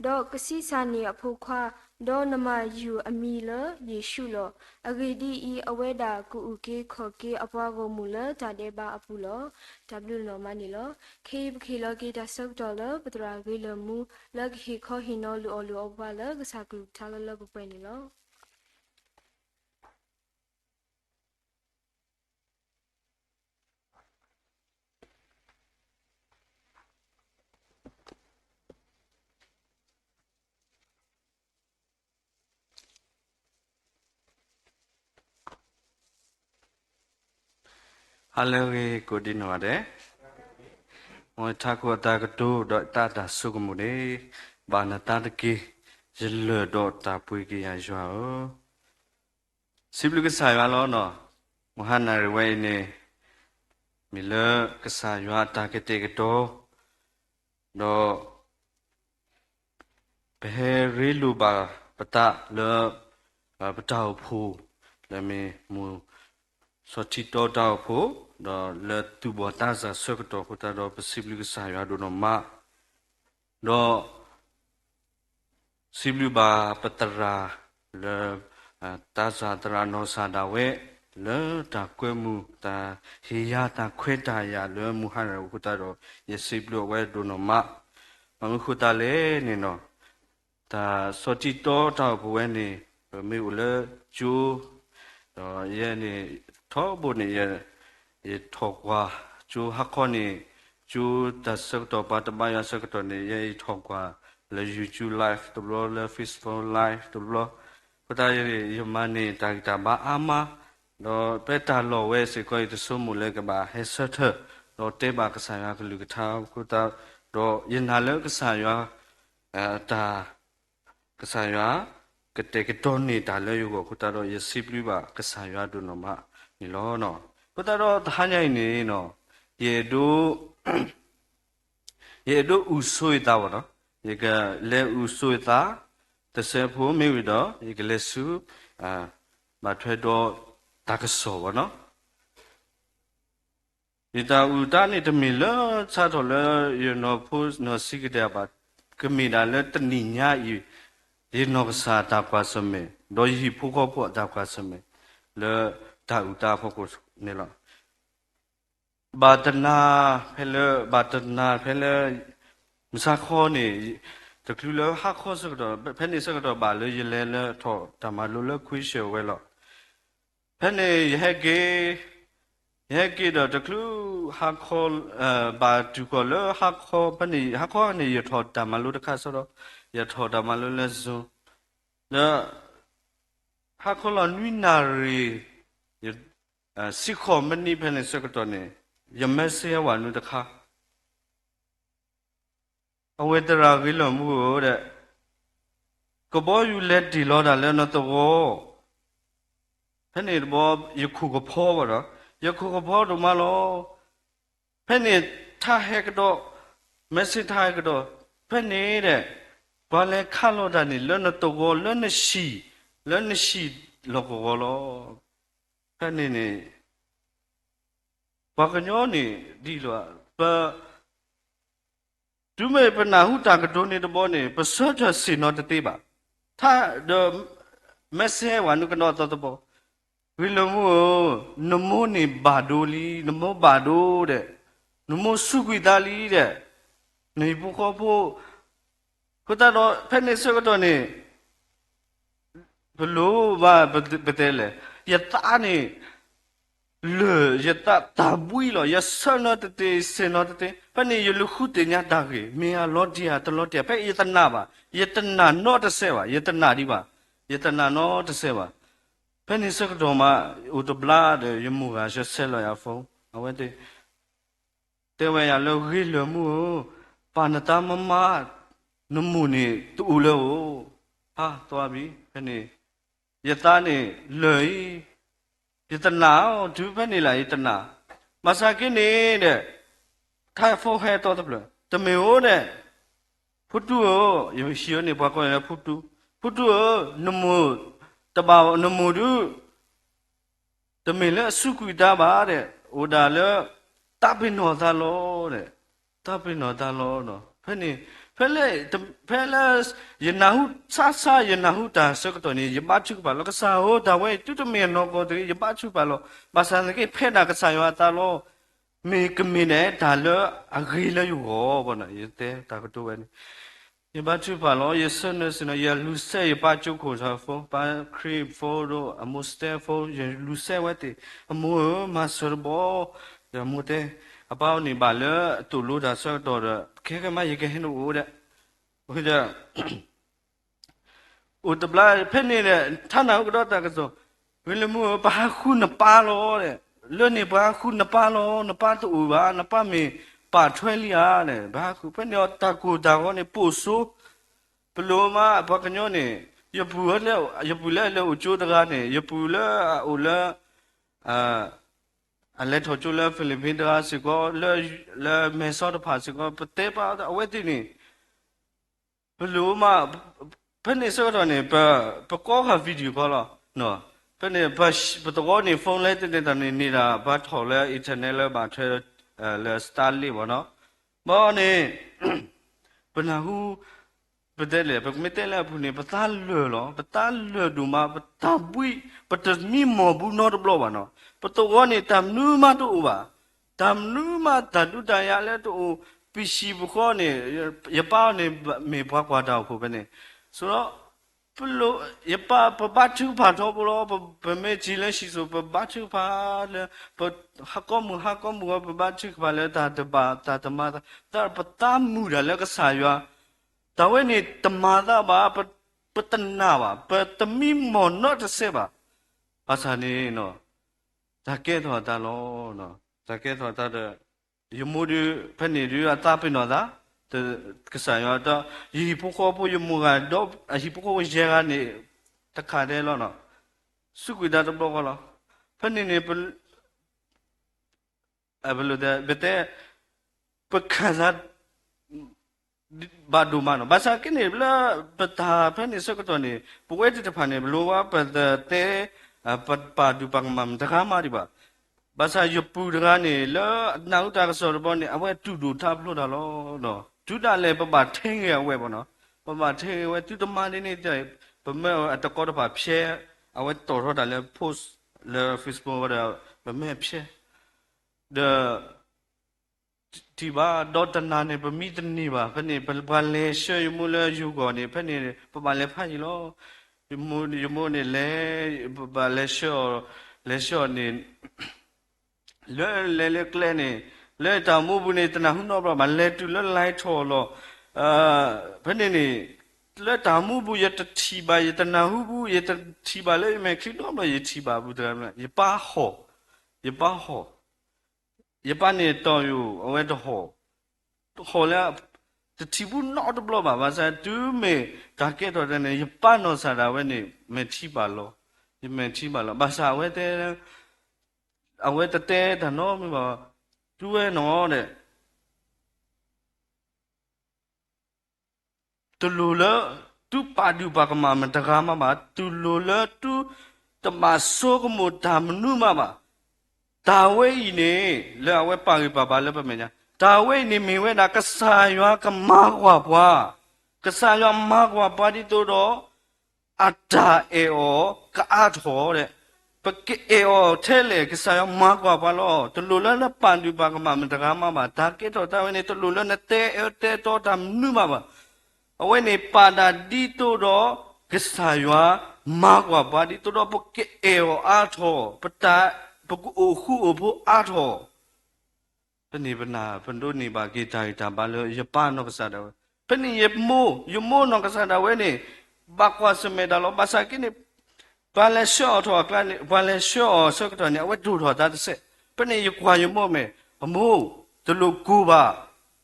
ဒီးကဆံးစၢ်န့ၢ်အဖိခွါ, ဒီးနမၤယုၢ်အမံၤလၢယ့ၣ်ၡူးလီၤ. အဂ့ၢ်ဒ်အံၤ, အဝဲဒၣ်ကအိၣ်က့ၤခီၣ်က့ၤအပှၤဂီၢ်မုၢ်လၢတၢ်ဒဲးဘးအပူၤလီၤ. တၢ်ဘျုးနီၢ်မးန့ၣ်လီၤ. ခဲအံၤပကဟ့ၣ်လီၤက့ၤတၢ်ဆၢကတီၢ်လၢပသရၣ်ဂ့ၤလၢာ်မူ လၢကဟ့ၣ်ခီဟ့ၣ်နီၤလုၢ်အီၣ်လုၢ်အီပှၤလၢကစၢ်ကလုၢ်ကထါလၢလၢပှဲၤပှဲၤန့ၣ်လီၤ. ဟါလၢအဂ့ၤကိးဒံနီၢ်ဂၤဒဲး, မ်ယထးခိၣ်အတၢ်ကတိၤဒီးတၢ်တၢ်ဆိကမိၣ်န့ၣ်, ဘၣ်နသးတက့ၢ်, ယလၢၢ်ဒီးတၢ်ပှ့ၤက့ၤယၤယွၤဧၢ. စံးဘျုးကစၢ်ယွၤလီၤနီၤ. မုၢ်ဟါနၣ်ရံၣ်ဝဲအံၤန့ၣ်, မ့ၢ်လၢကစၢ်ယွၤအတၢ်ကတဲာ်ကတီၤ, ဒီး ပဟဲရ့လိာ်ဘၣ်ပသးလၢ ပတၢ်အိၣ်ဖှိၣ်, လၢမ့ၢ်မုၢ် ဆီထံတီတၢ်အိၣ်ဖှိၣ်, ဒီးလၢသူၣ်ဘီၣ်သးစၢ်ဆၢကတီၢ်အဃိသတးဒီး ပစံးဘျုးကစၢ်ယွၤဒိၣ်နီၢ်မး, ဒီး စံးဘျုးဘၣ်ပသရၣ်လၢ သးစၢ်သရၣ်နီၢ်စၢ်ဒၣ်ဝဲ လၢတၢ်ကွဲမုာ်တၢ်ဟ့ၣ်ယၤတၢ်ခွဲးတၢ်ယာ်လၢမုၢ်ဟါနၣ်ရံၣ်အဃိသတးဒီး ယစံးဘျုးအဝဲဒိၣ်နီၢ်မး, မ့ၢ်မနုၤအဃိသတးလဲၣ်န့ၣ်နီၤ, တၢ်ဆီထံတီတၢ်အိၣ်ဖှိၣ်ဝဲန့ၣ် ပမ့ၢ်အိၣ်လၢကၠိ ဒီးယဲန့ၣ် ထီဘိန့ၣ် ယထီၣ်ကွၢ်ကၠိဟါခီန့ၣ်, ကၠိတၢ်ဆၢကတီၢ် ပှၤတဘါယွၤဆၢကတီၢ်န့ၣ် ယဲအံၤထီၣ်ကွၢ်လၢ YouTube live တဘျီ လၢ Facebook live တဘျီ, အဃိသတးန့ၣ် ယမၤန့ၢ်တၢ်ဂံၢ်တၢ်ဘါအါမး, ဒီးဖဲတၢ်လီၢ်ဝဲစ့ၢ်ကီး ယတဆိကမိၣ်လၢကဘၣ်ဟဲဆၢထၢၣ် ဒီးတဲဘၣ်ကစၢ်ယွၤကလုၢ်ကထါအဃိသတး, ဒီးယနာ်လၢကစၢ်ယွၤ တၢ် ကစၢ်ယွၤ ကတဲာ်ကတီၤန့ၢ်တၢ်လၢယဂီၢ်အဃိသတးဒီး ယစံးဘျုးဘၣ်ကစၢ်ယွၤဒိၣ်နီၢ်မးန့ၣ်လီၤ. အဃိသတးဒီးတဟါညါအံၤန့ၣ် ယအဲၣ်ဒိး ယအဲၣ်ဒိးအုၣ်ဆိယသးဘၣ်နီၤ, ယကလဲၤအုၣ်ဆိယသး တစဲးဖိမ့ၢ်ဝံၤဒီး ယကလဲၤဆူ ဘၣ်ထွဲဒီးတၢ်ကစီၣ်ဘၣ်နီၤ. ယတၢ်အုၣ်တၢ်န့ၣ် တမ့ၢ်လၢစးထီၣ်လၢယနီၢ်ဖိနီၢ်ဆံးကတၢၢ်ဘၣ်, ကမ့ၢ်ဒၣ်လၢတနံၤညါအံၤ ယနီၢ်ကစၢ်တၢ်ကွၢ်ဆၢၣ်မဲာ် ဒီးယဟံၣ်ဖိဃီဖိအတၢ်ကွၢ်ဆၢၣ်မဲာ် လၢတၢ်အုၣ်တၢ်အဖီခိၣ်န့ၣ်လီၤ. ဘၣ်တနၤဖဲလၢ ဘၣ်တနၤဖဲလၢ မုၢ်ဆါခီန့ၣ် တချုးလၢဟါခီဆၢကတီၢ် ဖဲန့ၣ်ဆၢကတီၢ်ဘၣ်လၢယလဲၤလၢထီၣ်တၢ်မၤလိလၢခွံဆၢၣ်ဝဲလီၤ. ဖဲန့ၣ် ယဟဲက့ၤဒီးတချုးဟါခီ ဘၣ်တုၤဃီၤလၢဟါခီဖဲန့ၣ် ဟါခီန့ၣ် ယထီၣ်တၢ်မၤလိတခါစ့ၢ်ဒီး ယထီၣ်တၢ်မၤလိလၢ Zoom လၢ ဟါခီလီၤနွံနၣ်ရံၣ် ဆံဃိးမံးနံးဖဲန့ၣ်ဆၢကတီၢ်န့ၣ် ယ message ဝဲနုၤတခါ အဝဲသရၣ်ဂ့ၤလၢာ်မူဧၢဒီး ကဘီယူၤလဲၤတ့ၢ်လီၤတၢ်လၢနသဝီ ဖဲန့ၣ်တဘျီ ယခိၣ်ကဖီဘၣ်ဒီး ယခိၣ်ကဖီဒိၣ်မးလီၤ. ဖဲန့ၣ်ထါဟဲကဒီး message ထါဟဲကဒီး ဖဲန့ၣ်ဒီး ပှၤလဲၤခးလီၤတၢ်န့ၣ် လၢနသဝီ လၢနဟံၣ် လၢနဟံၣ်လီၢ်ကဝီၤလီၤ. ဖဲန့ၣ်န့ၣ် ပှၤကညီန့ၣ် ဒ်လီၤ, ပ တုၤမ့ၢ်ပနၢ်ဟူတၢ်ကတိၤန့ၣ်တဘျီန့ၣ် ပဆၢထၢၣ်ဆ့ၣ်နီၤတသ့ဘၣ်. ထါဒီး message ဝဲနုာ်ကဒီးသီသဘီ, ဂ့ၤလၢမူဧၢ, နမိၢ်န့ၣ်ဘၣ်ဒိလံ, နမိၢ်ဘၣ်ဒိဒီး, နမိၢ်စူးကွံာ်သးလံဒီး, နဟံၣ်ဖိဃီဖိ, အဃိသတးဒီး ဖဲန့ၣ်ဆၢကတီၢ်န့ၣ် ပလိၣ်ဘၣ်ပတဲလဲၣ်, ယသးန့ၣ် လၢာ်, ယသးတၢ်ဘှံးလီၤ, ယဆၢထၢၣ်နီၤတသ့, ဆ့ၣ်နီၤတသ့, ဖဲန့ၣ်ယလူၤဃုသ့ၣ်ညါတၢ်ဂ့ၢ်, မ့ၢ်အလီၤတံၢ်ဧါ တလီၤတံၢ်ဧါ, ဖဲယတနာ်ဘၣ်, ယတနာ်နီတစဲးဘၣ်, ယတနာ်ဒံးဘၣ်, ယတနာ်နီတစဲးဘၣ်. ဖဲန့ၣ်ဆၢကတီၢ်မး အိၣ်တဘျီဒီး ယမိၢ်ဂၤဆဲးဆဲးလီၤယၤ phone, အဝဲသ့ၣ် တဲဝဲယၤလၢ ဂ့ၤလၢာ်မူဧၢ, ပာ်နသးမးမး, နမိၢ်န့ၣ်တအိၣ်လၢၤဧိၤ, ဟါ သွါဘံ, ဖဲန့ၣ် ယသးန့ၣ်လၢာ်အံၤ, ယတနာ်အီၤ, တုၤဖဲန့ၣ်လၢယတနာ်, ဘၣ်ဆၣ်က့န့ၣ်ဒီး ထါ phone ဟဲသီတဖျၢၣ်, တမ့ၢ်ဧိၤဒီး ဖိတူဧၢ, ယဟံၣ်အန့ၣ် ပှၤကိးယၤလၢဖိတူ, ဖိတူဧၢ, နမိၢ် တဘၣ် နမိၢ်ဒုး တမ့ၢ်လၢအစူးကွံာ်တၢ်ဘၣ်ဒီး အိၣ်ဒၣ်လၢ သးပ့ၤနီၣ်သးလီၤဒီး, သးပ့ၤနီၣ်သးလီၤဒီး ဖဲန့ၣ်, ဖဲလၢ ဖဲလၢ ယနၢ်ဟူဆါဆါ ယနၢ်ဟူတၢ်ဆၢကတီၢ်န့ၣ် ယဘါထုကဖၣ်လီၤ. ကစၢ်ဧၢ, တၢ်ဝဲအံၤ သုတမ့ၢ်အနီၢ်ကီၢ်တဂ့ၤ, ယဘါထုကဖၣ်လီၤ. ဘၣ်ဆၣ်သနာ်က့ ဖဲဒၣ်ကစၢ်ယွၤအသးလီၤ. မ့ၢ်ကမ့ၢ်န့ၣ် တၢ်လၢအဂ့ၤလၢယဂီၢ်ဘၣ်နီၤ, ယတဲတၢ်ကတိၤဝဲန့ၣ် ယဘါထုကဖၣ်လီၤ, ယဆၢနၢၤဆ့ၣ်နီၤ, ယလူၤစဲးယပၢ်ကၠိခိၣ် phone, ပၢ် Chris phone ဒီး အမိၢ် Steph phone, ယလူၤစဲးဝဲသ့ၣ်, အမိၢ်ဧၢ, မၤစၢၤတဘျီ, ဒီးအမိၢ်တဲ, အပၢ်န့ၣ်ဘၣ်လၢအသိၣ်လိတၢ်ဆၢကတီၢ်ဒီး ခဲကမး ယကဟဲနအိၣ်ဒီး, ဒီး အိၣ်တဘျီ ဖဲန့ၣ်ဒီး ထါနၢ်ဟူကဒီးတၢ်ကစီၣ်, ဂ့ၤလၢာ်မူဧၢ, ပဟးဃုနပၢ်လီၤဒီး, လၢန့ၣ်ပှၤဟးဃုနပၢ်လီၤ, နပၢ်တအိၣ်ဘၣ်, နပၢ်မ့ၢ်ပာ်ထွဲလံဧါန့ၣ်, ပဟးဃု ဖဲန့ၣ်အတၢ်ကိၢ်တၢ်ဂီၤန့ၣ် ပိာ်စိ, ပလိၣ်မး ပှၤကညီန့ၣ်, ယပူၤ, ယပူၤလၢအလဲၤအိၣ်ကၠိတဂၤန့ၣ်, ယပူၤလၢအအိၣ်လၢ အလဲၤထီၣ်ကၠိလၢ Philippines တဂၤစ့ၢ်ကီး, လၢမဲဆီတဖၣ်စ့ၢ်ကီး, ပတဲပာ်အဝဲသ့ၣ်န့ၣ် ပလိၣ်မး, ဖဲန့ၣ်ဆၢကတီၢ်န့ၣ် ပကိးဃာ် video call လီၤ. ဖဲန့ၣ် ပသဝီန့ၣ် phone လဲတန့ၢ်တၢ်န့ၣ် န့ၢ်ဒၣ်ပှၤထီၣ်လၢ internet လၢဘၣ်ထွဲ လၢ Starlink ဘၣ်နီၤ. ဘၣ်န့ၣ် ပနၢ်ဟူ ပတဲလဲၣ်, ပမ့ၢ်တဲလၢအပူၤန့ၣ် ပသးလၢာ်လီၤ, ပသးလၢာ်ဒိၣ်မး, ပတၢ်ဘှံး, ပတမံမီၢ်ဘူးနီတဘျီဘၣ်နီၤ. ပသဝီန့ၣ် တၢ်မနုၤမးတအိၣ်ဘၣ်, တၢ်မနုၤမးတၢ်ဒုးတၢ်ယၤလၢတအိၣ်, ပဟံၣ်ပဃီန့ၣ်, ယပၢ်န့ၣ် မ့ၢ်ပှၤကွၢ်တၢ်အိၣ်ဖှိၣ်ဖဲန့ၣ်, ဆိုတော့ ပလိၣ်, ယပၢ် ပဘါထုကဖၣ်ထီဘိလီၤ, ပမ့ၢ်ထံၣ်လၢဟံၣ်စိၤ ပဘါထုကဖၣ်လၢ, ပဟးကီမုၢ်ဟးကီမုၢ်ဂီၤ ပဘါထုကဖၣ်လၢတၢ်တဘၣ်တၢ်တမၤသး, သးပသးမုာ်တၢ်လၢကစၢ်ယွၤ, တၢ်ဝဲန့ၣ်တမၤသးဘၣ်, ပတနာ်ဘၣ်, ပတမံမီၢ်နီတစဲးဘၣ်. ဘၣ်ဆၣ်န့ၣ် တၢ်ကဲထီၣ်အသးလီၤ, တၢ်ကဲထီၣ်အသးဒီး ယမိၢ်ဒုး ဖဲန့ၣ်ဒုးအသးပ့ၤနီၣ်သး, ကစၢ်ယွၤဒီး ယဟံၣ်ဖိဃီဖိ ယမိၢ်ဂၤဒီး အဟံၣ်ဖိဃီဖိယဲၢ်ဂၤန့ၣ် တခါဒဲးလီၤနီၤ, စူးကွံာ်တၢ်တဘျီဃီလီၤ. ဖဲန့ၣ်န့ၣ် ပ ပတဲ ပခံစား ဘၣ်ဒိၣ်မးနီၤ. ဘၣ်ဆၣ်က့န့ၣ် လၢပတၢ်ဖဲန့ၣ်ဆၢကတီၢ်န့ၣ် ပဝဲသ့ၣ်တဖၣ်န့ၣ် ပလိၣ်ဝဲပတတဲ ပပာ်ဒူၣ်ပာ်ကမၣ်မတၤဂၤမးဒံးဘၣ်. ဘၣ်ဆၣ်ယပုၢ်တဂၤန့ၣ် လၢနၢ်ဟူတၢ်ကစီၣ်တဘျီန့ၣ် အဝဲတူၢ်ဒိၣ်ထးဖျိးတၢ်လီၤ. တုၤဒၣ်လဲာ် ပဘၣ်ထဲဂ့ၤအဝဲဘၣ်နီၤ. ပဘၣ်ထဲဂ့ၤအဝဲ သုတမၤဒ်န့ၣ် ပမ့ၢ်အတကီတဖၣ်ဖျဲး, အဝဲတီၣ်ထီၣ်တၢ်လၢ post လၢ Facebook ဝဲဒီး ပမ့ၢ်ဖျဲး ဒီး ထံၣ်ဘၣ် ဒီးတနၤန့ၣ် ပမံတန့ၢ်ဘၣ်. ဖဲန့ၣ် ပှၤလဲၤဆှၢယမိၢ်လၢယိၤကီၢ်န့ၣ် ဖဲန့ၣ် ပဘၣ်လဲၤဖးယံာ်လီၤ. ယမိၢ်, ယမိၢ်န့ၣ်လဲၤ, ပဘၣ်လဲၤဆှၢအီၤ, လဲၤဆှၢအီၤန့ၣ် လၢလဲၤလၢကျဲန့ၣ် လၢတၢ်မူပူၤန့ၣ် တနၢ်ဟူနီတဘျီဘၣ်, လဲၤတုၤလၢ လဲၤထီၣ်လီၤ. ဖဲန့ၣ်န့ၣ် လၢတၢ်မူပူၤ ယတထံၣ်ဘၣ်, ယတနၢ်ဟူပူၤ, ယတထံၣ်ဘၣ်လၢယမဲာ်ချံနီတဘျီ, ယထံၣ်ဘၣ်ပူၤတဂၤ, ယပၢ်ဟီၣ်, ယပၢ်ဟီၣ် ယပၢ်န့ၣ်တီၢ်ယိာ် အဝဲတဟီၣ်, တဟီၣ်လၢ တထံၣ်ဘူးနီတဘျီဘၣ်. ဘၣ်ဆၣ်တုၤမ့ၢ်တၢ်ကဲထီၣ်တၢ်န့ၣ် ယပၢ်နီၢ်စၢ်ဒၣ်ဝဲန့ၣ် မဲာ်ထံဘၣ်လီၤ, ယမဲာ်ထံဘၣ်လီၤ. ဘၣ်ဆၣ်အဝဲတဲ, အဝဲတတဲတၢ်နီတမံၤဘၣ်, တုၤဝဲနီၤဒီး တလိၣ်လၢသုပာ်ဒူၣ်ပာ်ကမၣ်မတၤဂၤမးဘၣ်, တလိၣ်လၢသုတဘၣ်ဆိကမိၣ်တၢ်မနုၤမးဘၣ်. တၢ်ဝဲအံၤန့ၣ် လၢအဝဲပာ်ဂံၢ်ပာ်ဘါလၢပမဲာ်ညါ, တၢ်ဝဲအံၤန့ၣ်မ့ၢ်ဝဲဒၣ် ကစၢ်ယွၤကမၤကွၢ်ပှၤ, ကစၢ်ယွၤမၤကွၢ်ပှၤဒ်သိးဒီး အတၢ်အဲၣ်အီၤကအါထီၣ်ဒီး ပကအဲၣ်အီၤထဲလဲၣ် ကစၢ်ယွၤမၤကွၢ်ပှၤလီၤ. တလိၣ်လၢနပာ်ဒုၣ်ပာ်ကမၣ်မတၤတဂၤမးဘၣ်. တၢ်ကဲထီၣ်တၢ်ဝဲန့ၣ် တလိၣ်လၢနတဲအၢတဲတီတၢ်မနုၤမးဘၣ်. အဝဲန့ၣ်ပာ်ဒၣ်ဒ်သိးဒီး ကစၢ်ယွၤမၤကွၢ်ပှၤ ဒ်သိးဒီးပကအဲၣ်အီၤအါထီၣ်, ပတၢ်, ပကအိၣ်ဃူအိၣ်ဖိးအါထီၣ် ဖဲန့ၣ်ပနာ် ပဒိးန့ၢ်ဘၣ်က့ၤတၢ်ဂံၢ်တၢ်ဘါလၢယပၢ်နီၢ်ကစၢ်ဒၣ်ဝဲ, ဖဲန့ၣ်ယမိၢ်, ယမိၢ်နီၢ်ကစၢ်ဒၣ်ဝဲန့ၣ် ဘၣ်ကွၢ်ဆၢၣ်မဲာ်တၢ်လီၤ. ဘၣ်ဆၣ်က့န့ၣ် ပှၤလဲၤဆှၢအီၤထီၣ်အကျါန့ၣ်, ပှၤလဲၤဆှၢအီၤဆၢကတီၢ်န့ၣ် အဝဲဒိၣ်ထီၣ်အသးတစဲး. ဖဲန့ၣ်ယကွၢ်ယမိၢ်မဲာ်, အမိၢ်, တလိၣ်ကိၢ်ဘၣ်,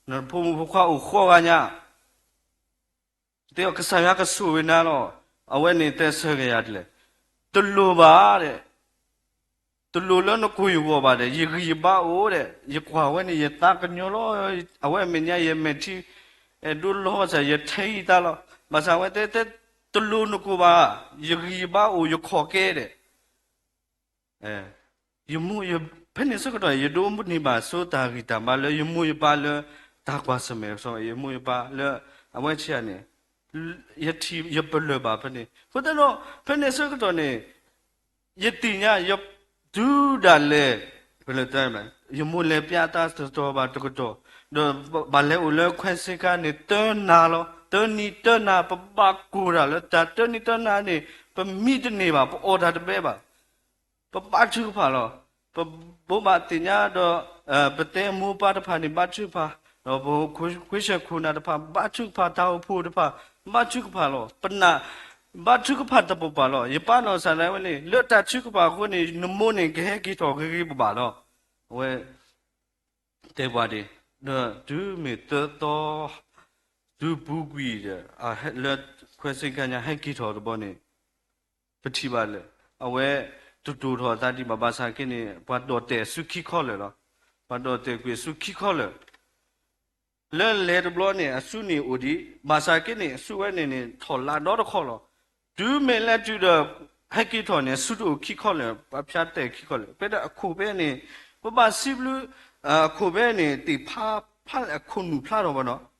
နဖိမုၣ်ဖိခွါအိၣ်ဃီဂၤညါ တဲအီၤ ကစၢ်ယွၤကဆိၣ်ဂ့ၤနၤလီၤ. အဝဲန့ၣ်တဲဆၢက့ၤယၤဒ်လဲၣ်, တလိၣ်ဘၣ်ဒီး, တလိၣ်လၢနကိၢ်ယဂီၢ်ဘၣ်ဒီး ယဂံၢ်ယဘါအိၣ်ဒီး ယကွၢ်ဝဲန့ၣ် ယသးကညီၤလီၤ. အဝဲအမဲာ်ညါ ယမဲာ်ထံ အဲၣ်ဒိးလီၤဘၣ်ဆၣ် ယထဲအံၤသးလီၤ. ဘၣ်ဆၣ်အဝဲတဲ, တလိၣ်နကိၢ်ဘၣ်, ယဂံၢ်ယဘါအိၣ် ယခီၣ်ကဲဒီး ယမိၢ်, ဖဲန့ၣ်ဆၢကတီၢ် ယဒိးန့ၢ်ဘၣ်ဆိတၢ်ဂံၢ်တၢ်ဘါလၢယမိၢ်ယပၢ်လၢ တၢ်ကွၢ်ဆၢၣ်မဲာ်အစီ ယမိၢ်ယပၢ်လၢ အဝဲဆံးန့ၣ် ယထံၣ်ယပလၢၢ်ဘၣ်ဖဲန့ၣ်. အဃိသတးဒီး ဖဲန့ၣ်ဆၢကတီၢ်န့ၣ် ယသ့ၣ်ညါ ယ တုၤဒၣ်လဲာ် ပလဲၤတဲ ယမိၢ်လဲၤပျးတၢ်တတီၤဘၣ်တကတီၢ်, ဒီးဘၣ်လဲၤအိၣ်လၢခွဲးစ့ခါန့ၣ် တၢနၤလီၤ. တၢနံၤတၢနၤ ပဘၣ်ကိၢ်တၢ်လၢတၢ်တၢနံၤတၢနၤန့ၣ် ပမံတန့ၢ်ဘၣ်, ပအီၣ်တၢ်တဘဲဘၣ်. ပဘါထုကဖၣ်လီၤ. ပဘိးဘၣ်သ့ၣ်ညါဒီး ပတဲမိၢ်ပၢ်တဖၣ်န့ၣ် ဘါထုကဖၣ်, ဒီးပဃ့ဆဲခိၣ်နၢ်တဖၣ် ဘါထုကဖၣ်, တၢ်အိၣ်ဖှိၣ်တဖၣ် ဘါထုကဖၣ်လီၤ. ပနာ် ဘါထုကဖၣ်တပပၢၢ်လီၤ. ယပၢ်နီၢ်ကစၢ်ဒၣ်ဝဲန့ၣ် လၢတၢ်ထုကဖၣ်အဃိန့ၣ် နမိၢ်န့ၣ် ကဟဲက့ၤထီၣ်ဂ့ၤဂ့ၤဘၣ်ဘၣ်လီၤ. အဝဲ တဲပှၤဒ်, ဒီးတုၤမ့ၢ်သၢသီ တုၤပူၤကွံာ်ဒီး လၢခွဲးစ့ခါညါဟဲက့ၤထီၣ်တဘျီန့ၣ် ပထံၣ်ဘၣ်လၢ အဝဲတတိၢ်ထီၣ်အသးဒံးဘၣ်. ဘၣ်ဆၣ်က့န့ၣ် ပှၤဒိးတဲာ်အစုခံခီလၢာ်လီၤ. ပှၤဒိးတဲာ်ကွံာ်အစုခံခီလၢာ် လၢလဲၤတဘျီန့ၣ် အစုန့ၣ်အိၣ်ဒံး, ဘၣ်ဆၣ်က့န့ၣ် အစုဝဲန့ၣ်န့ၣ် ထီၣ်လါဒီတခီလီၤ. တုၤမ့ၢ်လဲၤတုၤဒီး ဟဲက့ၤထီၣ်န့ၣ် အစုတအိၣ်ခံခီလၢာ်, ပှၤဖၠါတဲာ်ခံခီလၢာ်. ဖဲဒၣ်အခိၣ်ဖဲန့ၣ် ပဘၣ်စံးဘျုး အခိၣ်ဖဲန့ၣ် သ့ၣ်ဖးဖးအခိၣ်နူာ်ဖျါထီၣ်ဘၣ်နီၤ.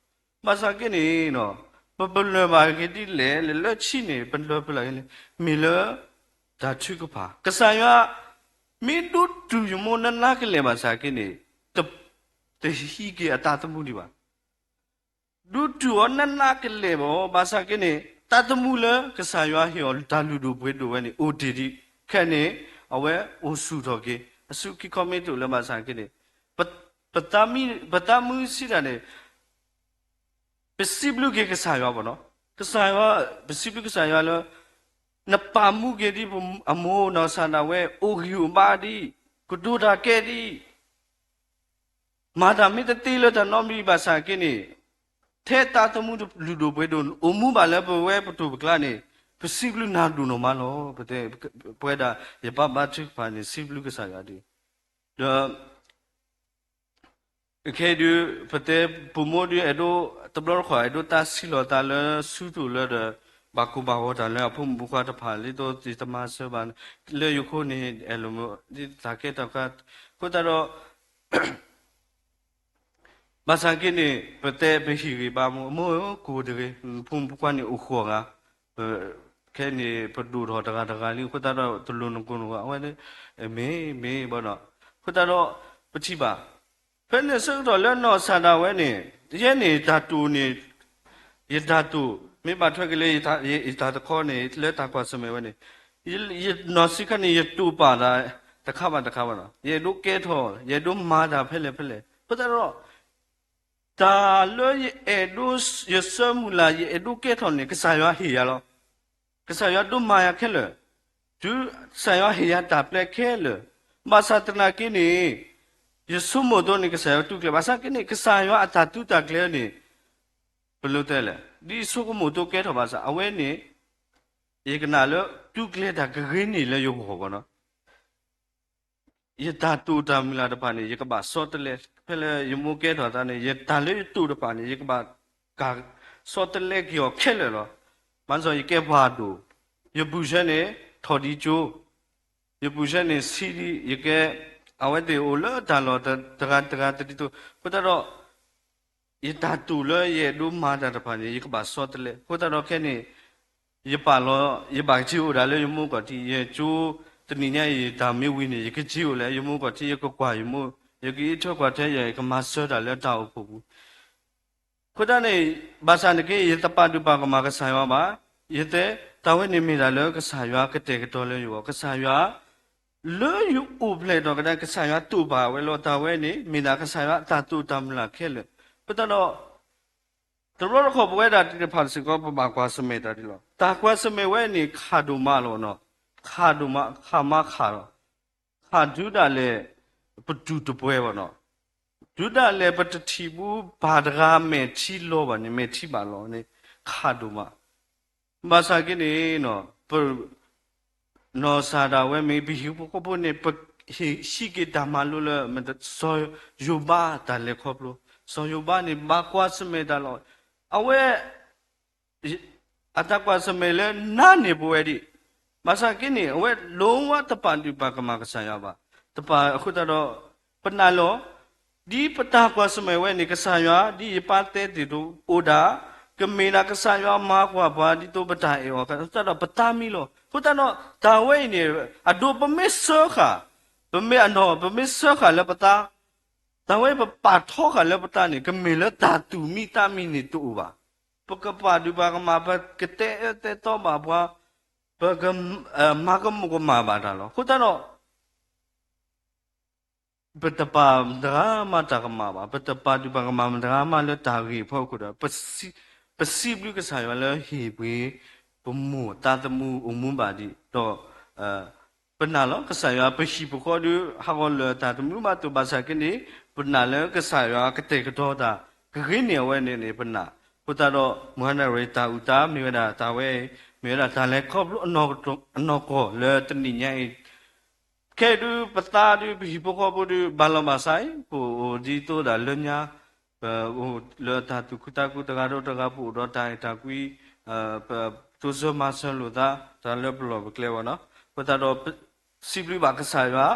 ဘၣ်ဆၣ်က့န့ၣ် ပပလၢၢ်ဘၣ်က့ၤဒ်လဲၣ်, လၢလၢဆံန့ၣ် ပလၢၢ်ပလၢၢ်က့ၤန့ၣ် မ့ၢ်လၢ တၢ်ထုကဖၣ် ကစၢ်ယွၤ မ့ၢ်ဒိးတုၤယမိၢ်နးနးကလဲာ်ဘၣ်ဆၣ်က့န့ၣ် တဟံးက့ၤအတၢ်သမူဒံးဘၣ်. ဒိးတုၤအီၤနးနးကလဲာ်ဘၣ် ဘၣ်ဆၣ်က့န့ၣ် တၢ်သမူလၢကစၢ်ယွၤဟ့ၣ်အီၤတၢ်လုၢ်ဒိၣ်ပှ့ၤဒိၣ်ဝဲန့ၣ် အိၣ်တ့ၢ်ဒံး. ခဲန့ၣ် အဝဲအိၣ်ဆူၣ်ထီၣ်က့ၤ အစုခံခီမ့ၢ်တအိၣ်လၢၤဘၣ်ဆၣ်က့န့ၣ် ပသးမုၢ်စံးတၢ်န့ၣ် ပစံးဘျုးက့ၤကစၢ်ယွၤဘၣ်နီၤ. ကစၢ်ယွၤ ပစံးဘျုးကစၢ်ယွၤလၢ နပာ်မူက့ၤဒ်အမိၢ်နီၢ်ကစၢ်ဒၣ်ဝဲ အိၣ်ဂံၢ်အိၣ်ဘါဒံး, ကတိၤတၢ်ကဲဒံး, မၤတၢ်မ့ၢ်တသ့လၢတၢ်နီတမံၤဘၣ်ဆၣ်က့န့ၣ် ထဲတၢ်သမူလုၢ်ဒိၣ်ပှ့ၤဒိၣ် အိၣ်မူဘၣ်လၢပဝဲပတိၢ်ပကျါန့ၣ် ပစံးဘျုးနၤဒိၣ်နီၢ်မးလီၤ. ပတဲ ပဝဲဒၣ်ယပၢ်ဘါထုကဖၣ်န့ၣ် စံးဘျုးကစၢ်ယွၤဒ် ဒီး ခဲအံၤဒုး ပတဲ ပိာ်မုၣ်ဒုး အဲၣ်ဒိး တဘျီတခီၣ် အဲၣ်ဒိးတၢ်ဆံးလီၤသးလၢဆူတအိၣ်လၢဒီး ဘၣ်ကိၢ်ဘၣ်ဂီၤတၢ်လၢအဖိမုၣ်ဖိခွါတဖၣ် ဒ်သိးယတမၤစၢၤဘၣ် လၢယဃိန့ၣ် အဲၣ်လိာ်မုာ် ဒ်တၢ်ကဲတၢ်ကါ အဃိသတးဒီး ဘၣ်ဆၣ်က့န့ၣ် ပတဲပဟ့ၣ်ဂံၢ်ဘါမူ အမိၢ်ဧၢ ကိၢ်တဂ့ၤ ဖိမုၣ်ဖိခွါန့ၣ်အိၣ်ဃိးဂၤ ခဲန့ၣ် ပဒိၣ်ထီၣ်တဂၤတဂၤလံ အဃိသတးဒီး တလိၣ်နကိၢ်နဂီၤ အဝဲ မ့ၢ်မ့ၢ်ဘၣ်ဒီး အဃိသတးဒီး ပထံၣ်ဘၣ် ဖဲန့ၣ်ဆၢကတီၢ်လၢနီၢ်ကစၢ်ဒၣ်ဝဲန့ၣ် ယဲန့ၣ်တၢ်တိာ်န့ၣ် ယတၢ်တိာ် မ့ၢ်ဘၣ်ထွဲက့ၤလၢယတၢ်တခီန့ၣ် လၢတၢ်ကွၢ်ဆၢၣ်မဲာ်ဝဲန့ၣ် ယနီၢ်ဆံးခါန့ၣ် ယတိာ်ပာ်တၢ်တခါဘၣ်တခါဘၣ်နီၤ ယအဲၣ်ဒိးကဲထီၣ် ယအဲၣ်ဒိးမၤတၢ်ဖဲလဲၣ်ဖဲလဲၣ် အဃိသတးဒီး တၢ်လၢယအဲၣ်ဒိး ယဆၢမုၢ်လၢ် ယအဲၣ်ဒိးကဲထီၣ်န့ၣ် ကစၢ်ယွၤဟ့ၣ်ယၤလီၤ. ကစၢ်ယွၤဒိးမၤယၤခဲလၢာ်, တုၤကစၢ်ယွၤဟ့ၣ်ယၤတၢ်ပျဲခဲလၢာ်, ဘၣ်ဆၣ်သနာ်က့န့ၣ် ယဆိကမိၣ်သိးန့ၣ် ကစၢ်ယွၤတူၢ်ကျဲၤ, ဘၣ်ဆၣ်က့န့ၣ် ကစၢ်ယွၤအတၢ်သုးတၢ်ကျဲၤန့ၣ် ပလိၣ်တဲလဲၣ်, ဒ်ယဆိကမိၣ်သိးကဲထီၣ်ဘၣ်ဆၣ် အဝဲန့ၣ် ယကနၣ်လၢ တူၢ်ကျဲၤတၢ်ကဂ့ၤန့ၢ်လၢယဂီၢ်ဘၣ်နီၤ ယတၢ်တိာ်တၢ်မုၢ်လၢ်တဖၣ်န့ၣ် ယကဘၣ်ဆီတလဲ, ဖဲလၢယမိၢ်ကဲထီၣ်သးန့ၣ် ယတၢ်လၢယတိာ်တဖၣ်န့ၣ် ယကဘၣ်ကဆီတလဲက့ၤအီၤခဲလၢာ်လီၤ. မၤစ့ၢ် ယကဲပှၤဒိၣ်, ယပူၤဆှၢန့ၣ် ထီၣ်ဒံးကၠိ, ယပူၤဆှၢန့ၣ် ဆံးဒံး, ယကဲ အဝဲသ့ၣ်အိၣ်လၢတၢ်လီၢ်တဂၤတဂၤတဒ်သိး, အဃိသတးဒီး ယတၢ်တိာ်လၢယအဲၣ်ဒိးမၤတၢ်တဖၣ်န့ၣ် ယကဘၣ်ဆီတလဲ. အဃိသတးဒီးခဲအံၤန့ၣ် ယပာ်လီၤ ယဘၣ်က့ၤအိၣ်ဒၣ်လၢယမိၢ်ကီၢ်ထံး, ယကၠိတနံၤညါအံၤ တၢ်မ့ၢ်ဝံၤန့ၣ် ယက့ၤအိၣ်လၢယမိၢ်ကီၢ်ထံး, ယကကွၢ်ယမိၢ်, ယကအံးထွဲကွၢ်ထွဲ, ယကမၤစၢၤတၢ်လၢတၢ်အိၣ်ဖှိၣ်ပူၤ. အဃိသတးန့ၣ် ဘၣ်ဆၣ်နာ်က့ ယတပာ်ဒုးပာ်ကမၣ်ကစၢ်ယွၤဘၣ်. ယတဲ တၢ်ဝဲန့ၣ်မ့ၢ်ဒၣ်လၢကစၢ်ယွၤကတဲာ်ကတီၤလၢယဂီၢ်, ကစၢ်ယွၤ လၢယအိၣ်ဖျဲၣ်ထီၣ်ကဒါ ကစၢ်ယွၤတိာ်ပာ်ဝဲလီၤ. တၢ်ဝဲန့ၣ် မ့ၢ်ဒၣ်ကစၢ်ယွၤအတၢ်တိာ်တၢ်မုၢ်လၢ်ခဲလၢာ်. အဃိသတးဒီး တဘျီတခီၣ်ပဝဲဒၣ်သ့ၣ်တဖၣ်စ့ၢ်ကီး ပဘၣ်ကွၢ်ဆၢၣ်မဲာ်တၢ်ဒ်လီၤ. တၢ်ကွၢ်ဆၢၣ်မဲာ်ဝဲန့ၣ် ခးဒိၣ်မးလီၤနီၤ. ခးဒိၣ်မး, ခးမးခးလီၤ. ခးတုၤဒၣ်လဲာ် ပတူၢ်တပှဲၤဘၣ်နီၤ. တုၤဒၣ်လဲာ်ပတထံၣ်ဘူး ဘၣ်တဂၤမဲာ်ထံလီၤဘၣ်န့ၣ်, မဲာ်ထံဘၣ်လီၤန့ၣ် ခးဒိၣ်မး. ဘၣ်ဆၣ်က့န့ၣ် ပ နီၢ်ကစၢ်ဒၣ်ဝဲမ့ၢ်ပဟံၣ်ဖိဃီဖိန့ၣ် ပဟံးက့ၤတၢ်မၤလိလၢ စီၤယိၤဘးတၢ်လဲၤခီဖျိ, စီၤယိၤဘးန့ၣ် ဘၣ်ကွၢ်ဆၢၣ်မဲာ်တၢ်လီၤ. အဝဲ အတၢ်ကွၢ်ဆၢၣ်မဲာ်လၢနၤန့ၣ်ပဝဲဒၣ်, ဘၣ်ဆၣ်က့န့ၣ် အဝဲလိၣ်ဝဲတပာ်ဒုးပာ်ကမၣ်ကစၢ်ယွၤဘၣ်. တပာ်အဃိသတးဒီး ပနာ်လီၤ. ဒ်ပတၢ်ကွၢ်ဆၢၣ်မဲာ်ဝဲန့ၣ် ကစၢ်ယွၤ ဒ်ယပၢ်တဲသ့ၣ်တဖၣ်အိၣ်ဒၣ်, ကမ့ၢ်ဒၣ်ကစၢ်ယွၤမၤကွၢ်ပှၤ ဒ်သိးပတၢ်အဲၣ်အီၤအဃိသတးဒီး ပတၢ်မံလီၤ. အဃိသတးဒီး တၢ်ဝဲအံၤန့ၣ် အဒိ ပမ့ၢ်စၢဃာ်, ပမ့ၢ်အနီၢ် ပမ့ၢ်စၢဃာ်လၢပသး, တၢ်ဝဲပပာ်ထီဃာ်လၢပသးန့ၣ် ကမ့ၢ်လၢတၢ်သူၣ်မံသးမံန့ၣ်တအိၣ်ဘၣ်. ပကပာ်ဒုးပာ်ကမၣ် ပကတဲအၢတဲသီဘၣ်ပှၤ, ပကမၤကမူၣ်ကမၣ်ဘၣ်တၢ်လီၤ. အဃိသတးဒီး ပတပာ်မတၤတဂၤမးတၢ်ကမၣ်ဘၣ်, ပတပာ်ဒုးပာ်ကမၣ်မတၤတဂၤမးလၢတၢ်ဂ့ၢ်အဖီခိၣ်ဒီး ပစံးဘျုးကစၢ်ယွၤလၢဟ့ၣ်ပှၤ ပမိၢ်သးသမူအိၣ်မူဘၣ်ဒံး, ဒီး ပနာ်လီၤ ကစၢ်ယွၤ ပဟံၣ်ပဃီဒီး ဟးဂီၤလၢာ်တၢ်တမုာ်ဘၣ်သိးဘၣ်ဆၣ်က့န့ၣ် ပနာ်လၢကစၢ်ယွၤကတဲာ်ကတီၤတၢ် ကဂ့ၤန့ၢ်အဝဲန့ၣ်န့ၣ် ပနာ်. အဃိသတးဒီး မုၢ်ဟါနၣ်ရံၣ်တၢ်အုၣ်သးမ့ၢ်ဝဲဒၣ်တၢ်ဝဲအံၤ မ့ၢ်ဝဲဒၣ်တၢ်လဲၤခီဖျိအနီၢ်ကီၢ်လၢတနံၤညါအံၤ ခဲအံၤဒုး ပသးဒုး ပဟံၣ်ဖိဃီဖိဒုး ဘၣ်လီၤဘၣ်စးအံၤ ပအိၣ်ဒ်သိးဒၣ်လၢညါ ပအိၣ်လၢတၢ်သူၣ်ခုသးခုတဂၤဒီးတဂၤ ပအိၣ်ဒီးတၢ်အဲၣ်တၢ်ကွံ ပတိစၢၤမၤစၢၤလိာ်သး တၢ်လၢပလီၢ်ပကျဲဝဲနီၤ. အဃိသတးဒီး စံးဘျုးဘၣ်ကစၢ်ယွၤ,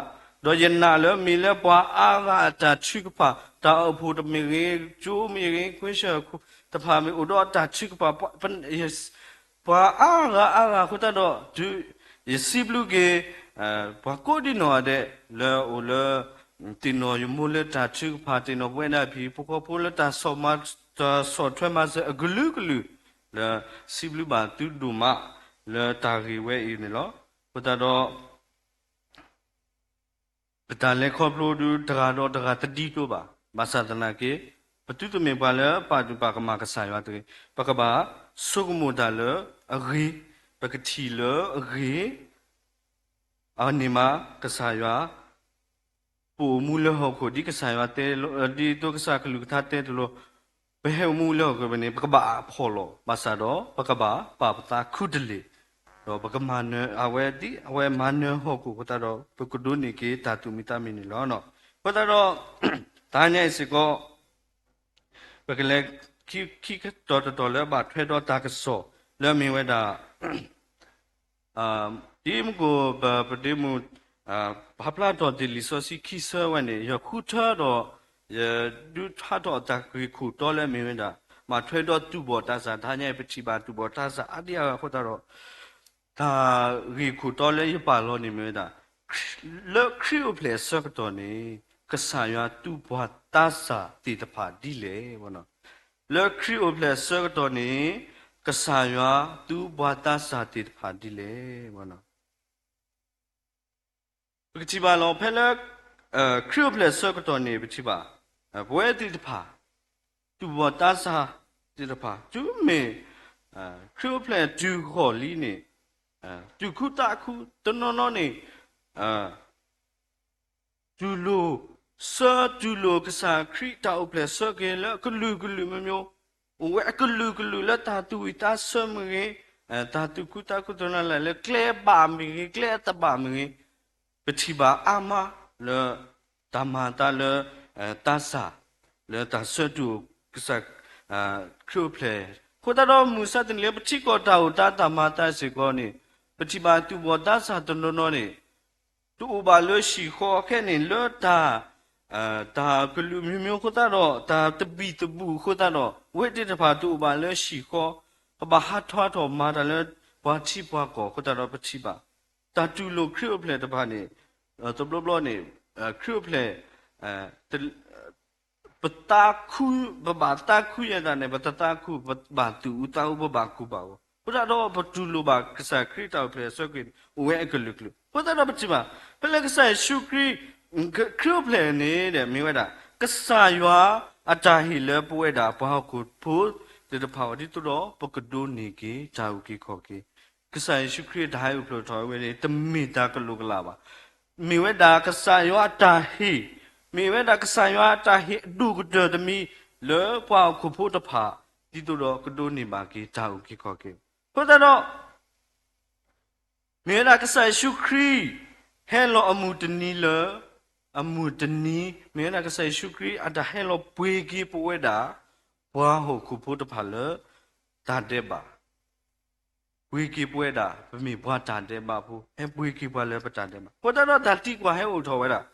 ဒီးယနာ်လၢမ့ၢ်လၢပှၤအါဂၤအတၢ်ထုကဖၣ် တၢ်အိၣ်ဖှိၣ်တမ့ၢ်ဂ့ၤ ကၠိမ့ၢ်ဂ့ၤ ကွ့ၢ်ဆၢၣ်တဖၣ်မ့ၢ်အိၣ်ဒီးတၢ်ထုကဖၣ် ပှၤအါဂၤအါဂၤအဃိသတးဒီး ယစံးဘျုးက့ၤ ပှၤကိးဒံနီၢ်ဂၤဒဲး လၢအိၣ်လၢ သ့ၣ်နီၣ်ယမိၢ်လၢတၢ်ထုကဖၣ် သ့ၣ်နီၣ်ပဝဲဒၣ်ပဟံၣ်ဖိဃီဖိလၢတၢ်ဆီၣ်မၤ တၢ်ဆီၣ်ထွဲမၤစၢၤအကလုာ်ကလုာ် လၢစံးဘျုးဘၣ်သုဒိၣ်မး လၢတၢ်ဂ့ၢ်ဝဲအံၤန့ၣ်လီၤ. အဃိသတးဒီး ပတၢ်လဲၤခီဖျိဒုးတဂၤဒီးတဂၤတဒ်သိးဘၣ်. ဘၣ်ဆၣ်သနာ်က့ ပသုတမ့ၢ်ပှၤလၢပာ်ဒုးပာ်ကမၣ်ကစၢ်ယွၤတဂ့ၤ. ပကဘၣ်ဆိကမိၣ်တၢ်လၢအဂ့ၤ, ပကထံၣ်လၢအဂ့ၤ, အန့ၣ်မး ကစၢ်ယွၤ ပအိၣ်မူလၢဟီၣ်ခိၣ် ဒ်ကစၢ်ယွၤတဲ, ဒ်သိးကစၢ်ကလုၢ်ကထါတဲတလိၤ, ပဟဲအိၣ်မူလၢဟီၣ်ခိၣ်ဖဲန့ၣ် ပကဘၣ်အဖှီၣ်လီၤ. ဘၣ်ဆၣ်ဒီး ပကဘၣ်ပာ်ပသးခူတလ့ၢ်, ဒီးပကမၤနၢၤအဝဲဒ်အဝဲမၤနၢၤဟီၣ်ခိၣ်အဃိသတးဒီး ပကဒိးန့ၢ်က့ၤတၢ်သူၣ်မံသးမံန့ၣ်လီၤ. အဃိသတးဒီး တဟါညါအံၤစ့ၢ်ကီး ပကလဲၤ ခံတီၤတတီၤလၢဘၣ်ထွဲဒီးတၢ်ကစီၣ် လၢအမ့ၢ်ဝဲဒၣ် ဒ်မုၢ်ကိၣ် ပဒ့မုၣ် ပာ်ဖျါထီၣ်တ့ၢ်လံာ်စီဆှံခံဆၢဝဲန့ၣ် ယဃုထၢဒီး ယဒုးဟးထီၣ်အတၢ်ဂ့ၢ်ခိၣ်တီလၢအမ့ၢ်ဝဲဒၣ် ဘၣ်ထွဲဒီးသူၣ်ဘီၣ်သးစၢ် တဟါညါအံၤ ပထံၣ်ဘၣ်သူၣ်ဘီၣ်သးစၢ်အါဒံအါဂၤအဃိသတးဒီး တၢ်ဂ့ၢ်ခိၣ်တီလၢယပာ်လီၤန့ၣ်မ့ၢ်ဝဲဒၣ် လၢခရံာ်အိၣ်ဖျဲၣ်အဆၢကတီၢ်န့ၣ် ကစၢ်ယွၤသူပှၤသးစၢ်သ့ၣ်တဖၣ်ဒ်လဲၣ်. လၢခရံာ်အိၣ်ဖျဲၣ်အဆၢကတီၢ်န့ၣ် ကစၢ်ယွၤသူပှၤသးစၢ်သ့ၣ်တဖၣ်ဒ်လဲၣ်. ပကထံၣ်ဘၣ်လီၤ ဖဲလၢ ခရံာ်အိၣ်ဖျဲၣ်အဆၢကတီၢ်န့ၣ် ပထံၣ်ဘၣ် ပဝဲသ့ၣ်တဖၣ် သူၣ်ဘီၣ်သးစၢ်သ့ၣ်တဖၣ် တုၤမ့ၢ် ခရံာ်အိၣ်ဖျဲၣ်တုၤဃီၤလံန့ၣ် သူၣ်ခုသးခုတနီၤနီၤန့ၣ် တူၢ်လိာ် ဆၢတူၢ်လိာ်ကစၢ်ခရံာ်တၢ်အိၣ်ဖျဲၣ်ဆၢက့ၤလၢအကလုာ်ကလုာ်မ့ၢ်မ့ၢ် အိၣ်ဝဲအကလုာ်ကလုာ်လၢတၢ်သူၣ်ဝံၣ်သးဆၢမ့ၢ်ဂ့ၤ, တၢ်သူၣ်ခုသးခုတနီၤလၢ်လၢကျဲအဘၣ်မ့ၢ်ဂ့ၤ ကျဲအတဘၣ်မ့ၢ်ဂ့ၤ ပထံၣ်ဘၣ်အါမးလၢ တၢ်မၤအသးလၢ သးစၢ် လၢတၢ်ဆၢတူၢ်ကစၢ် ခရံာ်အိၣ်ဖျဲၣ် အဃိသတးဒီးမုၢ်မဆါတနံၤလၢပထံကီၢ်တၢ်အိၣ်သးတၢ်မၤအသးစ့ၢ်ကီးန့ၣ် ပထံၣ်ဘၣ်သူၣ်ဘီၣ်သးစၢ်တနီၤနီၤန့ၣ် တအိၣ်ဘၣ်လၢဟံၣ်ဃီ ခဲအံၤန့ၣ် လၢတၢ် တၢ်ကလုာ်မံၤမံၤအဃိသတးဒီး တၢ်သဘံၣ်သဘုၣ်အဃိသတးဒီး အဝဲသ့ၣ်တဖၣ်တအိၣ်ဘၣ်လၢဟံၣ်ဃီ ကဘၣ်ဟးထီၣ်ဟးထီၣ်မၤတၢ်လၢပှၤထံပှၤကီၢ်အဃိသတးဒီး ပထံၣ်ဘၣ် တၢ်တူၢ်လိာ်ခရံာ်အိၣ်ဖျဲၣ်တဖၣ်န့ၣ် တဘျီဘျီန့ၣ် ခရံာ်အိၣ်ဖျဲၣ် ပသးခု ပဘၣ်သးခုယဲၢ်သးန့ၣ် ပတသးခု ပဘၣ်သူၣ်အူသးအူ ပဘၣ်ကိၢ်ဘၣ်ဂီၤ အဃိသတးဒီး ပတူၢ်လိာ်ဘၣ်ကစၢ်ခရံာ်တၢ်အိၣ်ဖျဲၣ်အဆၢကတီၢ်န့ၣ် အိၣ်ဝဲအကလုာ်ကလုာ် အဃိသတးဒီးပထံၣ်ဘၣ် ဖဲလၢကစၢ်ယ့ၣ်ၡူးခရံာ် ခရံာ်အိၣ်ဖျဲၣ်န့ၣ်ဒီး မ့ၢ်ဝဲဒၣ် ကစၢ်ယွၤအတၢ်ဟ့ၣ်လၢပဝဲဒၣ်ပှၤဟီၣ်ခိၣ်ဖိသ့ၣ်တဖၣ်အဂီၢ် ဒ်သိးဒီးပကဒိးန့ၢ်က့ၤတၢ်အုၣ်က့ၤခီၣ်က့ၤ ကစၢ်ယ့ၣ်ၡူးခရံာ်တၢ်ဟဲအိၣ်ဖျဲၣ်ထီၣ်ဝဲန့ၣ် တမ့ၢ်တၢ်ကလိာ်ကလးဘၣ်. မ့ၢ်ဝဲဒၣ်ကစၢ်ယွၤအတၢ်ဟ့ၣ်, မ့ၢ်ဝဲဒၣ်ကစၢ်ယွၤအတၢ်ဟ့ၣ်အဒိၣ်ကတၢၢ်တမံၤ လၢပှၤဟီၣ်ခိၣ်ဖိတဖၣ် ဒ်သိးဒီးကဒိးန့ၢ်ဘၣ်က့ၤတၢ်အုၣ်က့ၤခီၣ်က့ၤ. အဃိသတးဒီး မ့ၢ်ဝဲဒၣ်ကစၢ်ယ့ၣ်ၡူးခရံာ် ဟဲလီၤအမုၢ်တနံၤလၢ အမုၢ်တနံၤ မ့ၢ်ဝဲဒၣ်ကစၢ်ယ့ၣ်ၡူးခရံာ် အတၢ်ဟဲလီၤပှ့ၤက့ၤပဝဲဒၣ် ပှၤဟီၣ်ခိၣ်ဖိတဖၣ်လၢ တၢ်ဒဲးဘး ပှ့ၤက့ၤပဝဲဒၣ် ပမ့ၢ်ပှၤတၢ်ဒဲးဘးဖိ ဟဲပှ့ၤက့ၤပှၤလၢပတၢ်ဒဲးဘး အဃိသတးဒီးတၢ်သံကွၢ်ဟဲအိၣ်ထီၣ်ဝဲဒၣ်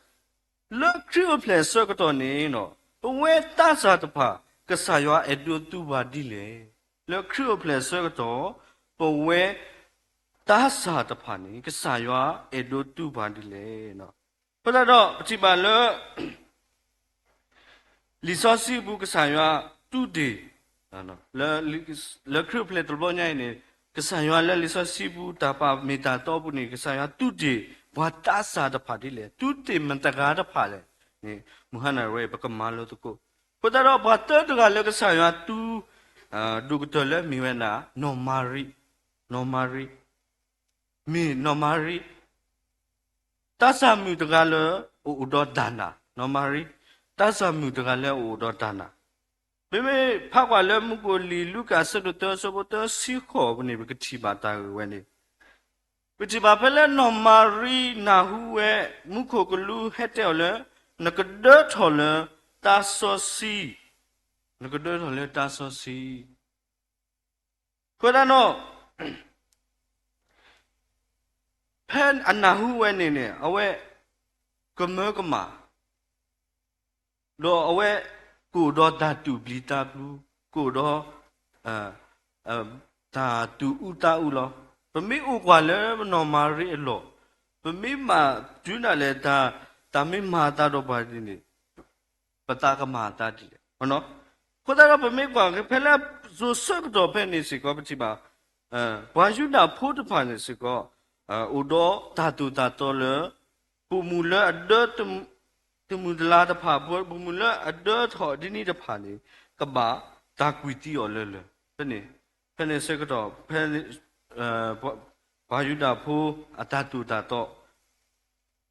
လၢခရံာ်အိၣ်ဖျဲၣ်အဆၢကတီၢ်န့ၣ် ပဝဲသးစၢ်တဖၣ် ကစၢ်ယွၤအဲၣ်ဒိးသူပှၤဒ်လဲၣ်. လၢခရံာ်အိၣ်ဖျဲၣ်အဆၢကတီၢ် ပဝဲသးစၢ်တဖၣ်န့ၣ် ကစၢ်ယွၤအဲၣ်ဒိးသူပှၤဒ်လဲၣ်. အဃိသတးဒီးပထံၣ်ဘၣ်လၢ လံာ်စီဆှံအပူၤကစၢ်ယွၤတူၢ်တ့ၢ် လၢခရံာ်အိၣ်ဖျဲၣ်တဘျီညါအံၤန့ၣ် ကစၢ်ယွၤလၢလံာ်စီဆှံပူၤ တၢ်ပာ်မ့ၢ်တၢ်တီအပူၤန့ၣ် ကစၢ်ယွၤတူၢ်တ့ၢ်ပှၤသးစၢ်တဖၣ်ဒ်လဲၣ်, တူၢ်တ့ၢ်မတၤတဂၤတဖၣ်လဲၣ်န့ၣ် မုၢ်ဟါနၤဝဲ ပကမၤလိသကိး. အဃိသတးဒီးပှၤသၢတဂၤလၢကစၢ်ယွၤတူၢ် ဒိၣ်ကတၢၢ်လၢမ့ၢ်ဝဲဒၣ် နီၢ်မၤရံ, နီၢ်မၤရံ, မ့ၢ်နီၢ်မၤရံ သးစၢ်မုၣ်တဂၤလၢအအိၣ်ဒီးတၢ်နာ်, နီၢ်မၤရံ သးစၢ်မုၣ်တဂၤလၢအအိၣ်ဒီးတၢ်နာ်. ပမ့ၢ်ဖးကွၢ်လၢမူခိၣ်လံာ်လူၤကၣ်အဆၢဒိၣ်သၢ အဆၢဖိသၢဆံဃိးန့ၣ် ပကထံၣ်ဘၣ်တၢ်ဂ့ၢ်ဝဲန့ၣ်, ပထံၣ်ဘၣ်ဖဲလၢနီၢ်မၤရံနၢ်ဟူဝဲ မူခိၣ်ကလူးဟဲတဲအီၤလၢ နကဒၢထီၣ်လၢတၢ်စီဆှံ, နကဒၢထီၣ်လၢတၢ်စီဆှံ အဃိသတးဒီး ဖဲအနၢ်ဟူဝဲန့ၣ်န့ၣ် အဝဲကမၢကမၣ် ဒီးအဝဲကအိၣ်ဒီးတၢ်သူၣ်ပျံၤသးဖုး, ကအိၣ်ဒီး တၢ်သူၣ်အူသးအူလီၤ. ပမ့ၢ်အိၣ်ကွၢ်လၢနီၢ်မၤရံအလီၢ်, ပမ့ၢ်မၤတုၤဒၣ်လဲာ် တၢ်မ့ၢ်မၤအသးဒီးပှၤဒ်န့ၣ် ပသးကမၤအသးဒ်လဲၣ်. အဃိသတးဒီးပမ့ၢ်ကွၢ်ဖဲလၢ ယိၤဆၢကတီၢ်ဖဲန့ၣ်စ့ၢ်ကီး ပထံၣ်ဘၣ် ပှၤယူဒၤဖိတဖၣ်န့ၣ်စ့ၢ်ကီး အိၣ်ဒီးတၢ်သိၣ်တၢ်သီလၢ ပိာ်မုၣ်လၢအဒၢ တမုၢ်တလၤတဖၣ် ပိာ်မုၣ်လၢအဒၢထီၣ်ဒ်န့ၣ်တဖၣ်န့ၣ် ကဘၣ်တၢ်ကွံာ်သံအီၤလၢလၢၢ် ဖဲန့ၣ် ဖဲန့ၣ်ဆၢကတီၢ် ဖဲ ပှၤယူဒၤဖိအတၢ်သိၣ်တၢ်သီ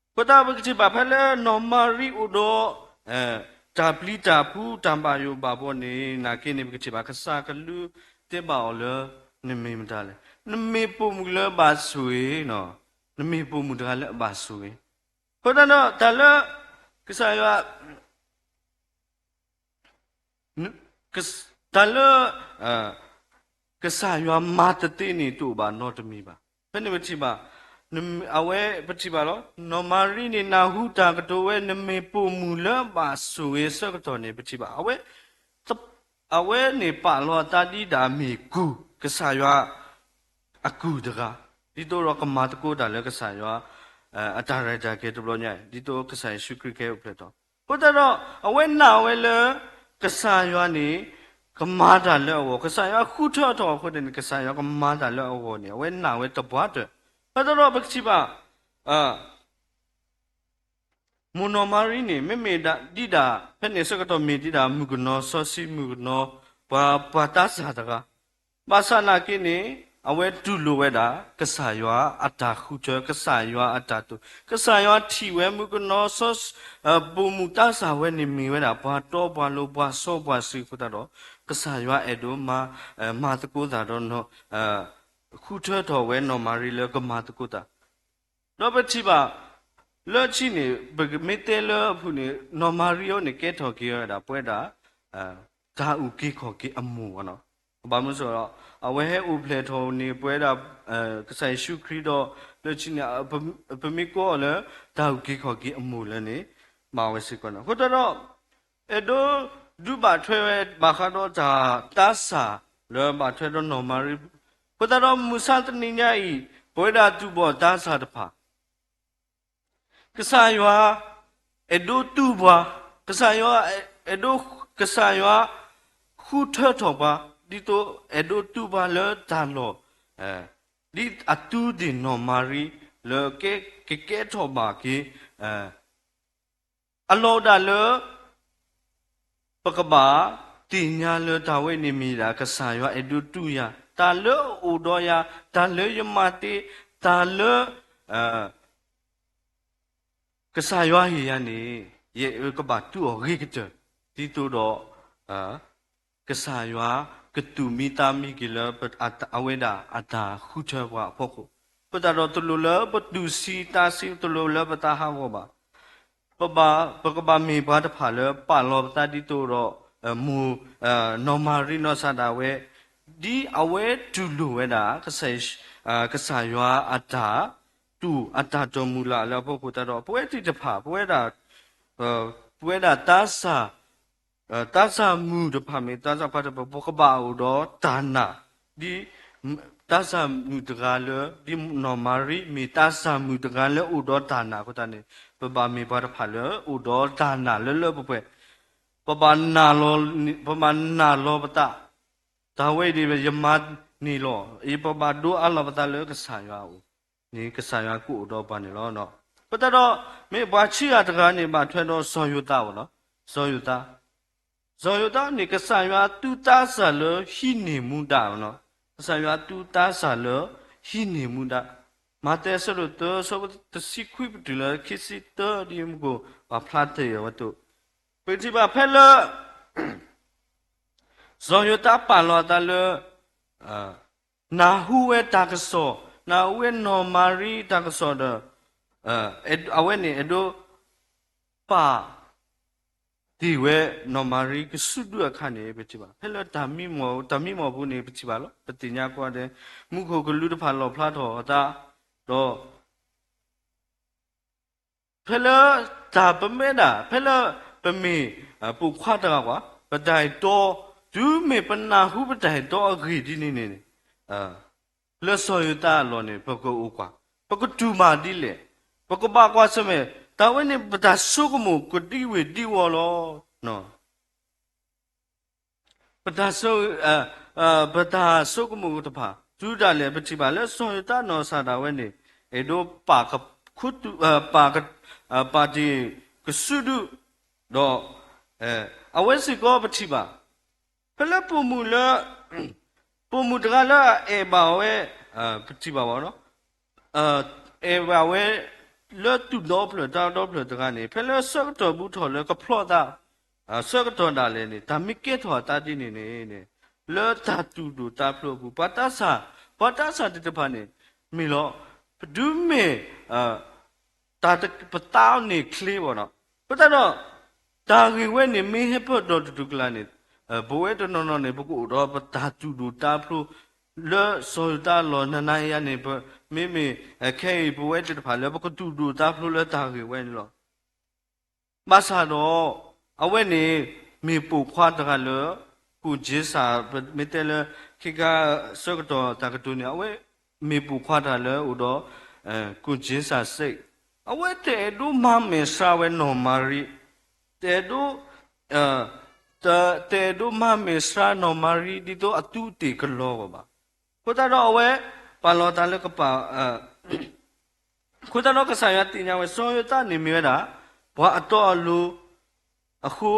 အဃိသတးပကထံၣ်ဘၣ်ဖဲလၢနီၢ်မၤရံအိၣ်ဒီး တၢ်ပျံၤတၢ်ဖုးတၢ်ဘၣ်ယိၣ်ဘၣ်ဘီန့ၣ် နာ်က့န့ၣ် ပကထံၣ်ဘၣ်ကစၢ်ကလူးတဲဘၣ်အီၤလၢ နမ့ၢ်မတၤလဲၣ်, နမ့ၢ်ပိာ်မုၣ်လၢအဘၣ်ဆိၣ်ဂ့ၤ, နမ့ၢ်ပိာ်မုၣ်တဂၤလၢအဘၣ်ဆိၣ်ဂ့ၤ. အဃိသတးဒီး တၢ်လၢ ကစၢ်ယွၤ တၢ်လၢ ကစၢ်ယွၤမၤတသ့န့ၣ် တအိၣ်ဘၣ်နီတမံၤဘၣ်. ဖဲန့ၣ်ပထံၣ်ဘၣ် အဝဲပထံၣ်ဘၣ်လီၤ. နီၢ်မၤရံန့ၣ် နၢ်ဟူတၢ်ကတိၤဝဲ နမ့ၢ်ပိာ်မုၣ်လၢအဘၣ်ဆိၣ်ဂ့ၤအဆၢကတီၢ်န့ၣ် ပထံၣ်ဘၣ် အဝဲ အဝဲန့ၣ်ပာ်လီၤအသးဒ်ဒၣ်မ့ၢ်ကုၢ် ကစၢ်ယွၤ အကုၢ်တဂၤ, ဒ်သိးဒီးကမၤသကိးတၢ်လၢကစၢ်ယွၤ အတၢ်ရဲၣ်တၢ်ကျဲၤတဘျီညါအံၤ ဒ်သိးကစၢ်ယ့ၣ်ၡူးခရံာ်ကဟဲအိၣ်ဖျဲၣ်ထီၣ်. အဃိသတးဒီး အဝဲနာ်ဝဲလၢ ကစၢ်ယွၤန့ၣ် ကမၤတၢ်လၢအဂီၢ်, ကစၢ်ယွၤဃုထၢထီၣ်အဃိန့ၣ် ကစၢ်ယွၤကမၤတၢ်လၢအဂီၢ်န့ၣ် အဝဲနာ်ဝဲသပှၢ်တၢၢ်. အဃိသတးဒီးပကထံၣ်ဘၣ် မိၢ်နီၢ်မၤရံန့ၣ် မ့မ့ၢ်ဒၣ်ဒ်ဒၣ် ဖဲန့ၣ်ဆၢကတီၢ်မ့ၢ်ဒ်ဒၣ် မုၣ်ကနီၤစီဆှံ မုၣ်ကနီၤ ပှၤ ပှၤသးစၢ်တဂၤ, ဘၣ်ဆၣ်နာ်က့န့ၣ် အဝဲတူၢ်လိာ်ဝဲဒၣ် ကစၢ်ယွၤအတၢ်ဃုထၢ ကစၢ်ယွၤအတၢ်တိာ် ကစၢ်ယွၤထံၣ်ဝဲမုၣ်ကနီၤစီဆှံ ပိာ်မုၣ်သးစၢ်ဝဲန့ၣ်မ့ၢ်ဝဲဒၣ် ပှၤတီပှၤလိၤ ပှၤစီပှၤဆှံအဃိသတးဒီး ကစၢ်ယွၤအဲၣ်ဒိးမၤ မၤသကိးသးဒီး ဃုထၢထီၣ်ဝဲနီၢ်မၤရံလၢကမၤသကိးတၢ် ဒီးပထံၣ်ဘၣ် လၢခံန့ၣ် ပမ့ၢ်တဲလၢအဖုၣ်န့ၣ် နီၢ်မၤရံအံၤန့ၣ် ကဲထီၣ်က့ၤဝဲဒၣ်ပဝဲဒၣ် တၢ်အုၣ်က့ၤခီၣ်က့ၤအမိၢ်ဘၣ်နီၤ. ဘၣ်မနုၤအဃိဒီး အဝဲဟဲအိၣ်ဖျဲၣ်ထီၣ်န့ၢ်ပဝဲဒၣ် ကစၢ်ယ့ၣ်ၡူးခရံာ်ဒီး လၢခံန့ၣ် ပမ့ၢ်ကိးအီၤလၢ တၢ်အုၣ်က့ၤခီၣ်က့ၤအမိၢ်လၢန့ၣ် မၤဝဲစ့ၢ်ကီးန့ၣ် အဃိသတးဒီး အဲၣ်ဒိးဒုးဘၣ်ထွဲဝဲဘၣ်ဃးဒီးတၢ်သးစၢ်လၢဘၣ်ထွဲဒီးနီၢ်မၤရံ အဃိသတးဒီးမုၢ်မဆါတနံၤညါအံၤ ပဝဲဒၣ်တူၢ်ဘီၣ်တၢ်သးစၢ်တဖၣ် ကစၢ်ယွၤအဲၣ်ဒိးတူၢ်ပှၤ, ကစၢ်ယွၤအဲၣ်ဒိး, ကစၢ်ယွၤဃုထၢထီၣ်ပှၤ ဒ်သိးအဲၣ်ဒိးတူၢ်ပှၤလၢတၢ်လီၢ် ဒ်အတူၢ်ဒံးနီၢ်မၤရံ လၢကကဲထီၣ်ဘၣ်က့ၤ အလီၢ်ဒၣ်လၢ ပကဘၣ်သ့ၣ်ညါလၢတၢ်ဝဲန့ၣ်မ့ၢ်ဒၣ် ကစၢ်ယွၤအဲၣ်ဒိးတူၢ်ယၤ, တၢ်လၢအအိၣ်ဒီးယၤ, တၢ်လၢယမၤတ့, တၢ်လၢ ကစၢ်ယွၤဟ့ၣ်ယၤန့ၣ် ယကဘၣ်တူၢ်အီၤဂ့ၤကတၢၢ်, ဒ်သိးဒီး ကစၢ်ယွၤကသူၣ်မံသးမံက့ၤလၢ အဝဲဒၣ်အတၢ်ဃုထၢပှၤအဖီခိၣ်, အဃိသတးဒီးတလိၣ်လၢပတူၢ်ဆံးသးဆံး တလိၣ်လၢပသးဟးဂီၤဘၣ်. ပဘၣ်ပကဘၣ်မ့ၢ်ပှၤတဖၣ်လၢပာ်လီၤပသးဒ်သိးဒီး မိၢ် နီၢ်မၤရံနီၢ်သးဒၣ်ဝဲ ဒ်အဝဲတူၢ်လိာ်ဝဲဒၣ် ကစၢ်ယွၤအတၢ် တူၢ်အတၢ်တိာ်မုၢ်လၢ်လၢအဖီခိၣ်သတးဒီး ပဝဲသ့ၣ်တဖၣ် ပဝဲဒၣ် ပဝဲဒၣ် သးစၢ်မုၣ်တဖၣ်မ့ၢ် သးစၢ်ခွါတဖၣ် ပကဘၣ်အိၣ်ဒီးတၢ်နာ် ဒ် သးစၢ်မုၣ်တဂၤလၢ ဒ်နီၢ်မၤရံမ့ၢ်သးစၢ်မုၣ်တဂၤလၢအိၣ်ဒီးတၢ်နာ်အဃိသတးန့ၣ် ပဘၣ်မ့ၢ်ပှၤတဖၣ်လၢအိၣ်ဒီးတၢ်နာ်လၢလၢပှဲၤပှဲၤ, ပဘၣ်နာ်လီၤ, ပဘၣ်နာ်လီၤပသး တၢ်ဝဲအံၤဒ်ယမၤန့ၣ်လီၤ. ယပဘၣ်ဒိအါလီၤပသးလၢကစၢ်ယွၤအအိၣ်န့ၣ် ကစၢ်ယွၤကအိၣ်ဒီးပှၤန့ၣ်လီၤ. အဃိသတးဒီး မ့ၢ်ပှၤခံဂၤတဂၤန့ၣ် ဘၣ်ထွဲဒီးစီၤယိၤသးဘၣ်နီၤ, စီၤယိၤသး, စီၤယိၤသးန့ၣ် ကစၢ်ယွၤသူသးစၢ်လၢဟံးန့ၢ်မူဒါနီၤ, ကစၢ်ယွၤသူသးစၢ်လၢဟံးန့ၢ်မူဒါ, မးသဲအဆၢဒိၣ်သၢ အဆၢဖိတဆံခွံပတုၤလၢခံဆံသၢ ဒ်မုၢ်ကိၣ် ပာ်ဖျါတ့ၢ်အီၤဝဲအသိး, ပထံၣ်ဘၣ်ဖဲလၢ စီၤယိၤသးပာ်လီၤအသးလၢ နၢ်ဟူဝဲတၢ်ကစီၣ်, နၢ်ဟူဝဲနီၢ်မၤရံတၢ်ကစီၣ်ဒီး အဝဲန့ၣ်အဲၣ်ဒိး ပာ်တ့ၢ်ဝဲနီၢ်မၤရံကစုဒုအခါန့ၣ် ပထံၣ်ဘၣ် ဖဲလၢတၢ်မံမီၢ် တၢ်မံမီၢ်ပူၤန့ၣ် ပထံၣ်ဘၣ်လီၤ. ပသ့ၣ်ညါကွၢ်ဒဲး မူခိၣ်ကလူးတဖၣ်လီၣ်ဖျါထီၣ်အသး ဒီး ဖဲလၢတၢ်ပမ့ၢ်ဒၣ် ဖဲလၢပမ့ၢ်ပိာ်ခွါတဂၤကွၢ် ပတၢ်အဲၣ်တီ တုၤမ့ၢ်ပနၢ်ဟူပတၢ်အဲၣ်တီအဂ့ၢ်ဒ်န့ၣ်န့ၣ် လၢစီၤယိၤသးအလီၢ်န့ၣ် ပကအိၣ်ကွၢ်, ပကတူၢ်မးဒ်လဲၣ်, ပကဘၣ်ကွၢ်ဆၢၣ်မဲာ်, တၢ်ဝဲန့ၣ် ပတၢ်ဆိကမိၣ်ကဒံဝ့ၤဒံဝီၤလီၤ. ပတၢ်ဆိ ပတၢ်ဆိကမိၣ်တဖၣ် တုၤဒၣ်လဲာ် ပထံၣ်ဘၣ်လၢစီၤယိၤသးနီၢ်ကစၢ်ဒၣ်ဝဲန့ၣ် အဲၣ်ဒိးပာ်ခူသူၣ် ပာ် ပာ်တ့ၢ်ကစုဒု ဒီး အဝဲစ့ၢ်ကီးပထံၣ်ဘၣ် ဖဲလၢပိာ်မုၣ်လၢ ပိာ်မုၣ်တဂၤလၢအအဲၣ်ဘၣ်ဝဲ ပထံၣ်ဘၣ်ဘၣ်နီၤ အဲၣ်ဘၣ်ဝဲ လၢသူၣ်ဒီဖျၢၣ်သးဒီဖျၢၣ်တဂၤန့ၣ် ဖဲလၢဆၢကတီၢ်ဘူးထီၣ်လၢကဖျီသး ဆၢကတီၢ်ဒၣ်လဲာ်န့ၣ် တၢ်မ့ၢ်ကဲထီၣ်အသးဒ်န့ၣ်န့ၣ် လၢတၢ်သူၣ်ဒိၣ်သးဖျိးအပူၤ ပှၤသးစၢ် ပှၤသးစၢ်သ့ၣ်တဖၣ်န့ၣ် မ့ၢ်လီၤ တုၤမ့ၢ် တၢ်ပသးန့ၣ်ချ့ဘၣ်နီၤ အဃိသတးဒီး တၢ်ဂ့ၢ်ဝဲန့ၣ် မ့ၢ်ဟဲပၢၢ်ဒီးတတူၢ်ကလာ်န့ၣ် ပဝဲတနီၤနီၤန့ၣ် ပကအိၣ်ဒီးပတၢ်သူၣ်ဒိၣ်သးဖျိး လၢစီၤယိၤသးအလီၢ် နၤနၤယၤယၤန့ၣ် မ့မ့ၢ် ခဲအံၤပဝဲသ့ၣ်တဖၣ်လၢပကသူၣ်ဒိၣ်သးဖျိးလၢတၢ်ဂ့ၢ်ဝဲန့ၣ်လီၤ. ဘၣ်ဆၣ်ဒီး အဝဲန့ၣ် မ့ၢ်ပိာ်ခွါတဂၤလၢ ကိၣ်က့စၢ် မ့ၢ်တဲလၢ ခ့ခါဆၢကတီၢ်တၢ်ကတိၤန့ၣ် အဝဲမ့ၢ်ပိာ်ခွါတဂၤလၢအိၣ်ဒီး ကိၣ်က့စၢ်စ့ၢ် အဝဲတအဲၣ်ဒိးမၤမဲာ်ဆှးဝဲနီၢ်မၤရံ တအဲၣ်ဒိး တအဲၣ်ဒိးမၤမဲာ်ဆှးနီၢ်မၤရံ ဒ်သိးအသူးအသ့ၣ်ကလီၤဂီၢ်ဘၣ်. အဃိသတးဒီးအဝဲ ပာ်လီၤသးလၢကပာ် အဃိသတးဒီးကစၢ်ယွၤသ့ၣ်ညါဝဲ စီၤယိၤသးန့ၣ်မ့ၢ်ဝဲဒၣ် ပှၤအတီအလိၤ အဃိ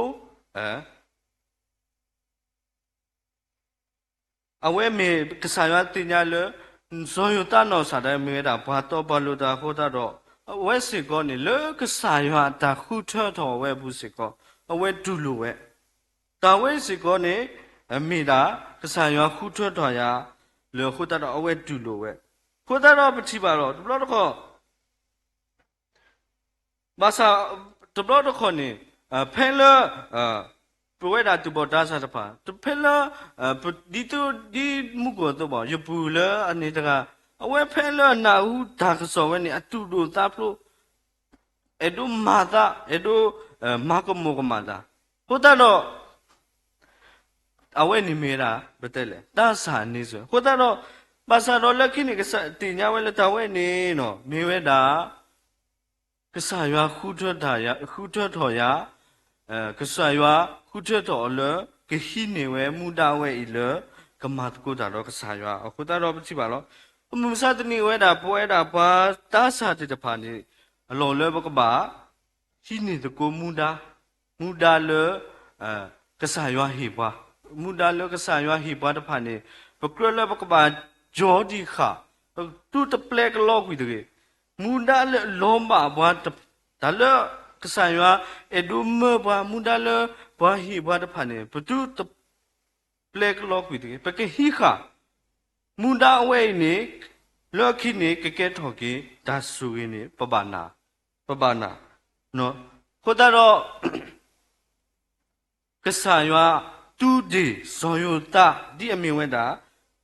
အဝဲမ့ၢ်ကစၢ်ယွၤသ့ၣ်ညါလၢ စီၤယိၤသးနီၢ်ကစၢ်ဒၣ်မ့ၢ်ဝဲဒၣ် ပှၤတီပှၤလိၤတဂၤအဃိသတးဒီး အဝဲစ့ၢ်ကီးန့ၣ် လၢကစၢ်ယွၤအတၢ်ဃုထၢထီၣ်အဝဲအပူၤစ့ၢ်ကီး အဝဲတူၢ်လိာ်ဝဲ တၢ်ဝဲစ့ၢ်ကီးန့ၣ် မ့ၢ်ဒၣ် ကစၢ်ယွၤဃုထၢထီၣ်ယၤ လၢအဃိသတးဒီးအဝဲတူၢ်လိာ်ဝဲ အဃိသတးဒီးပထံၣ်ဘၣ်ဒီး တဘျီတခီၣ် ဘၣ်ဆၣ် တဘျီတခီၣ်န့ၣ် ဖဲလၢ ပဝဲဒၣ်သူၣ်ဘီၣ်သးစၢ်တဖၣ် တဖဲလၢ ဒ်သိးဒ်မုၢ်ကီၢ်သိးဘၣ် ယပုၢ်လၢအန့ၣ်တဂၤ အဝဲဖဲလၢအနၢ်ဟူတၢ်ကစီၣ်ဝဲန့ၣ် အသူၣ်ဒိၣ်သးဖျိး အဲၣ်ဒိးမၤသး အဲၣ်ဒိး မၤကမီၤကမၣ်သး အဃိသတးဒီး အဝဲန့ၣ်မ့ၢ်ဝဲဒၣ် ပတဲလဲၣ် သးစၢ်န့ဆၢၣ် အဃိသတးဒီး ဘၣ်ဆၣ်ဒီးလၢခံန့ၣ် ကစၢ်သ့ၣ်ညါဝဲလၢတၢ်ဝဲန့ၣ် မ့ၢ်ဝဲဒၣ် ကစၢ်ယွၤဃုထၢထီၣ်ယၤ ဃုထၢထီၣ်ယၤ ကစၢ်ယွၤဃုထၢထီၣ်အီၤလၢ ကဟံးန့ၢ်ဝဲမူဒါဝဲအံၤလၢ ကမၤသကိးတၢ်ဒီးကစၢ်ယွၤ အဃိသတးဒီးပထံၣ်ဘၣ်လီၤ. မုၢ်မဆါတနံၤဝဲဒၣ် ပဝဲဒၣ်ပှၤသးစၢ်သ့ၣ်တဖၣ်န့ၣ် အလီၢ်လၢပကဘၣ် ဟံးန့ၢ်သကိးမူဒါ မူဒါလၢ ကစၢ်ယွၤဟ့ၣ်ပှၤ မူဒါလၢကစၢ်ယွၤဟ့ၣ်ပှၤတဖၣ်န့ၣ် ပကြၢးလၢပကဘၣ်ယီၤတံၢ်ဃာ် ပတူၢ်တပျဲကလီကွံာ်တဂ့ၤ. မူဒါလၢအလီၤဘၣ်ပှၤ တၢ်လၢကစၢ်ယွၤအဲၣ်ဒိးမၢပှၤ မူဒါလၢပှၤဟ့ၣ်ပှၤတဖၣ်န့ၣ် ပတူၢ်တပျဲကလီကွံာ်တဂ့ၤ. ပကဟံးဃာ် မူဒါအဝဲအံၤန့ၣ် လၢခံန့ၣ် ကကဲထီၣ်က့ၤ တၢ်ဆိၣ်ဂ့ၤန့ၣ် ပဘၣ်နၢ် ပဘၣ်နၢ် အဃိသတးဒီး ကစၢ်ယွၤတူၢ်ဒ့ၣ်စီၤယိၤသး ဒ်အမ့ၢ်ဝဲဒၣ်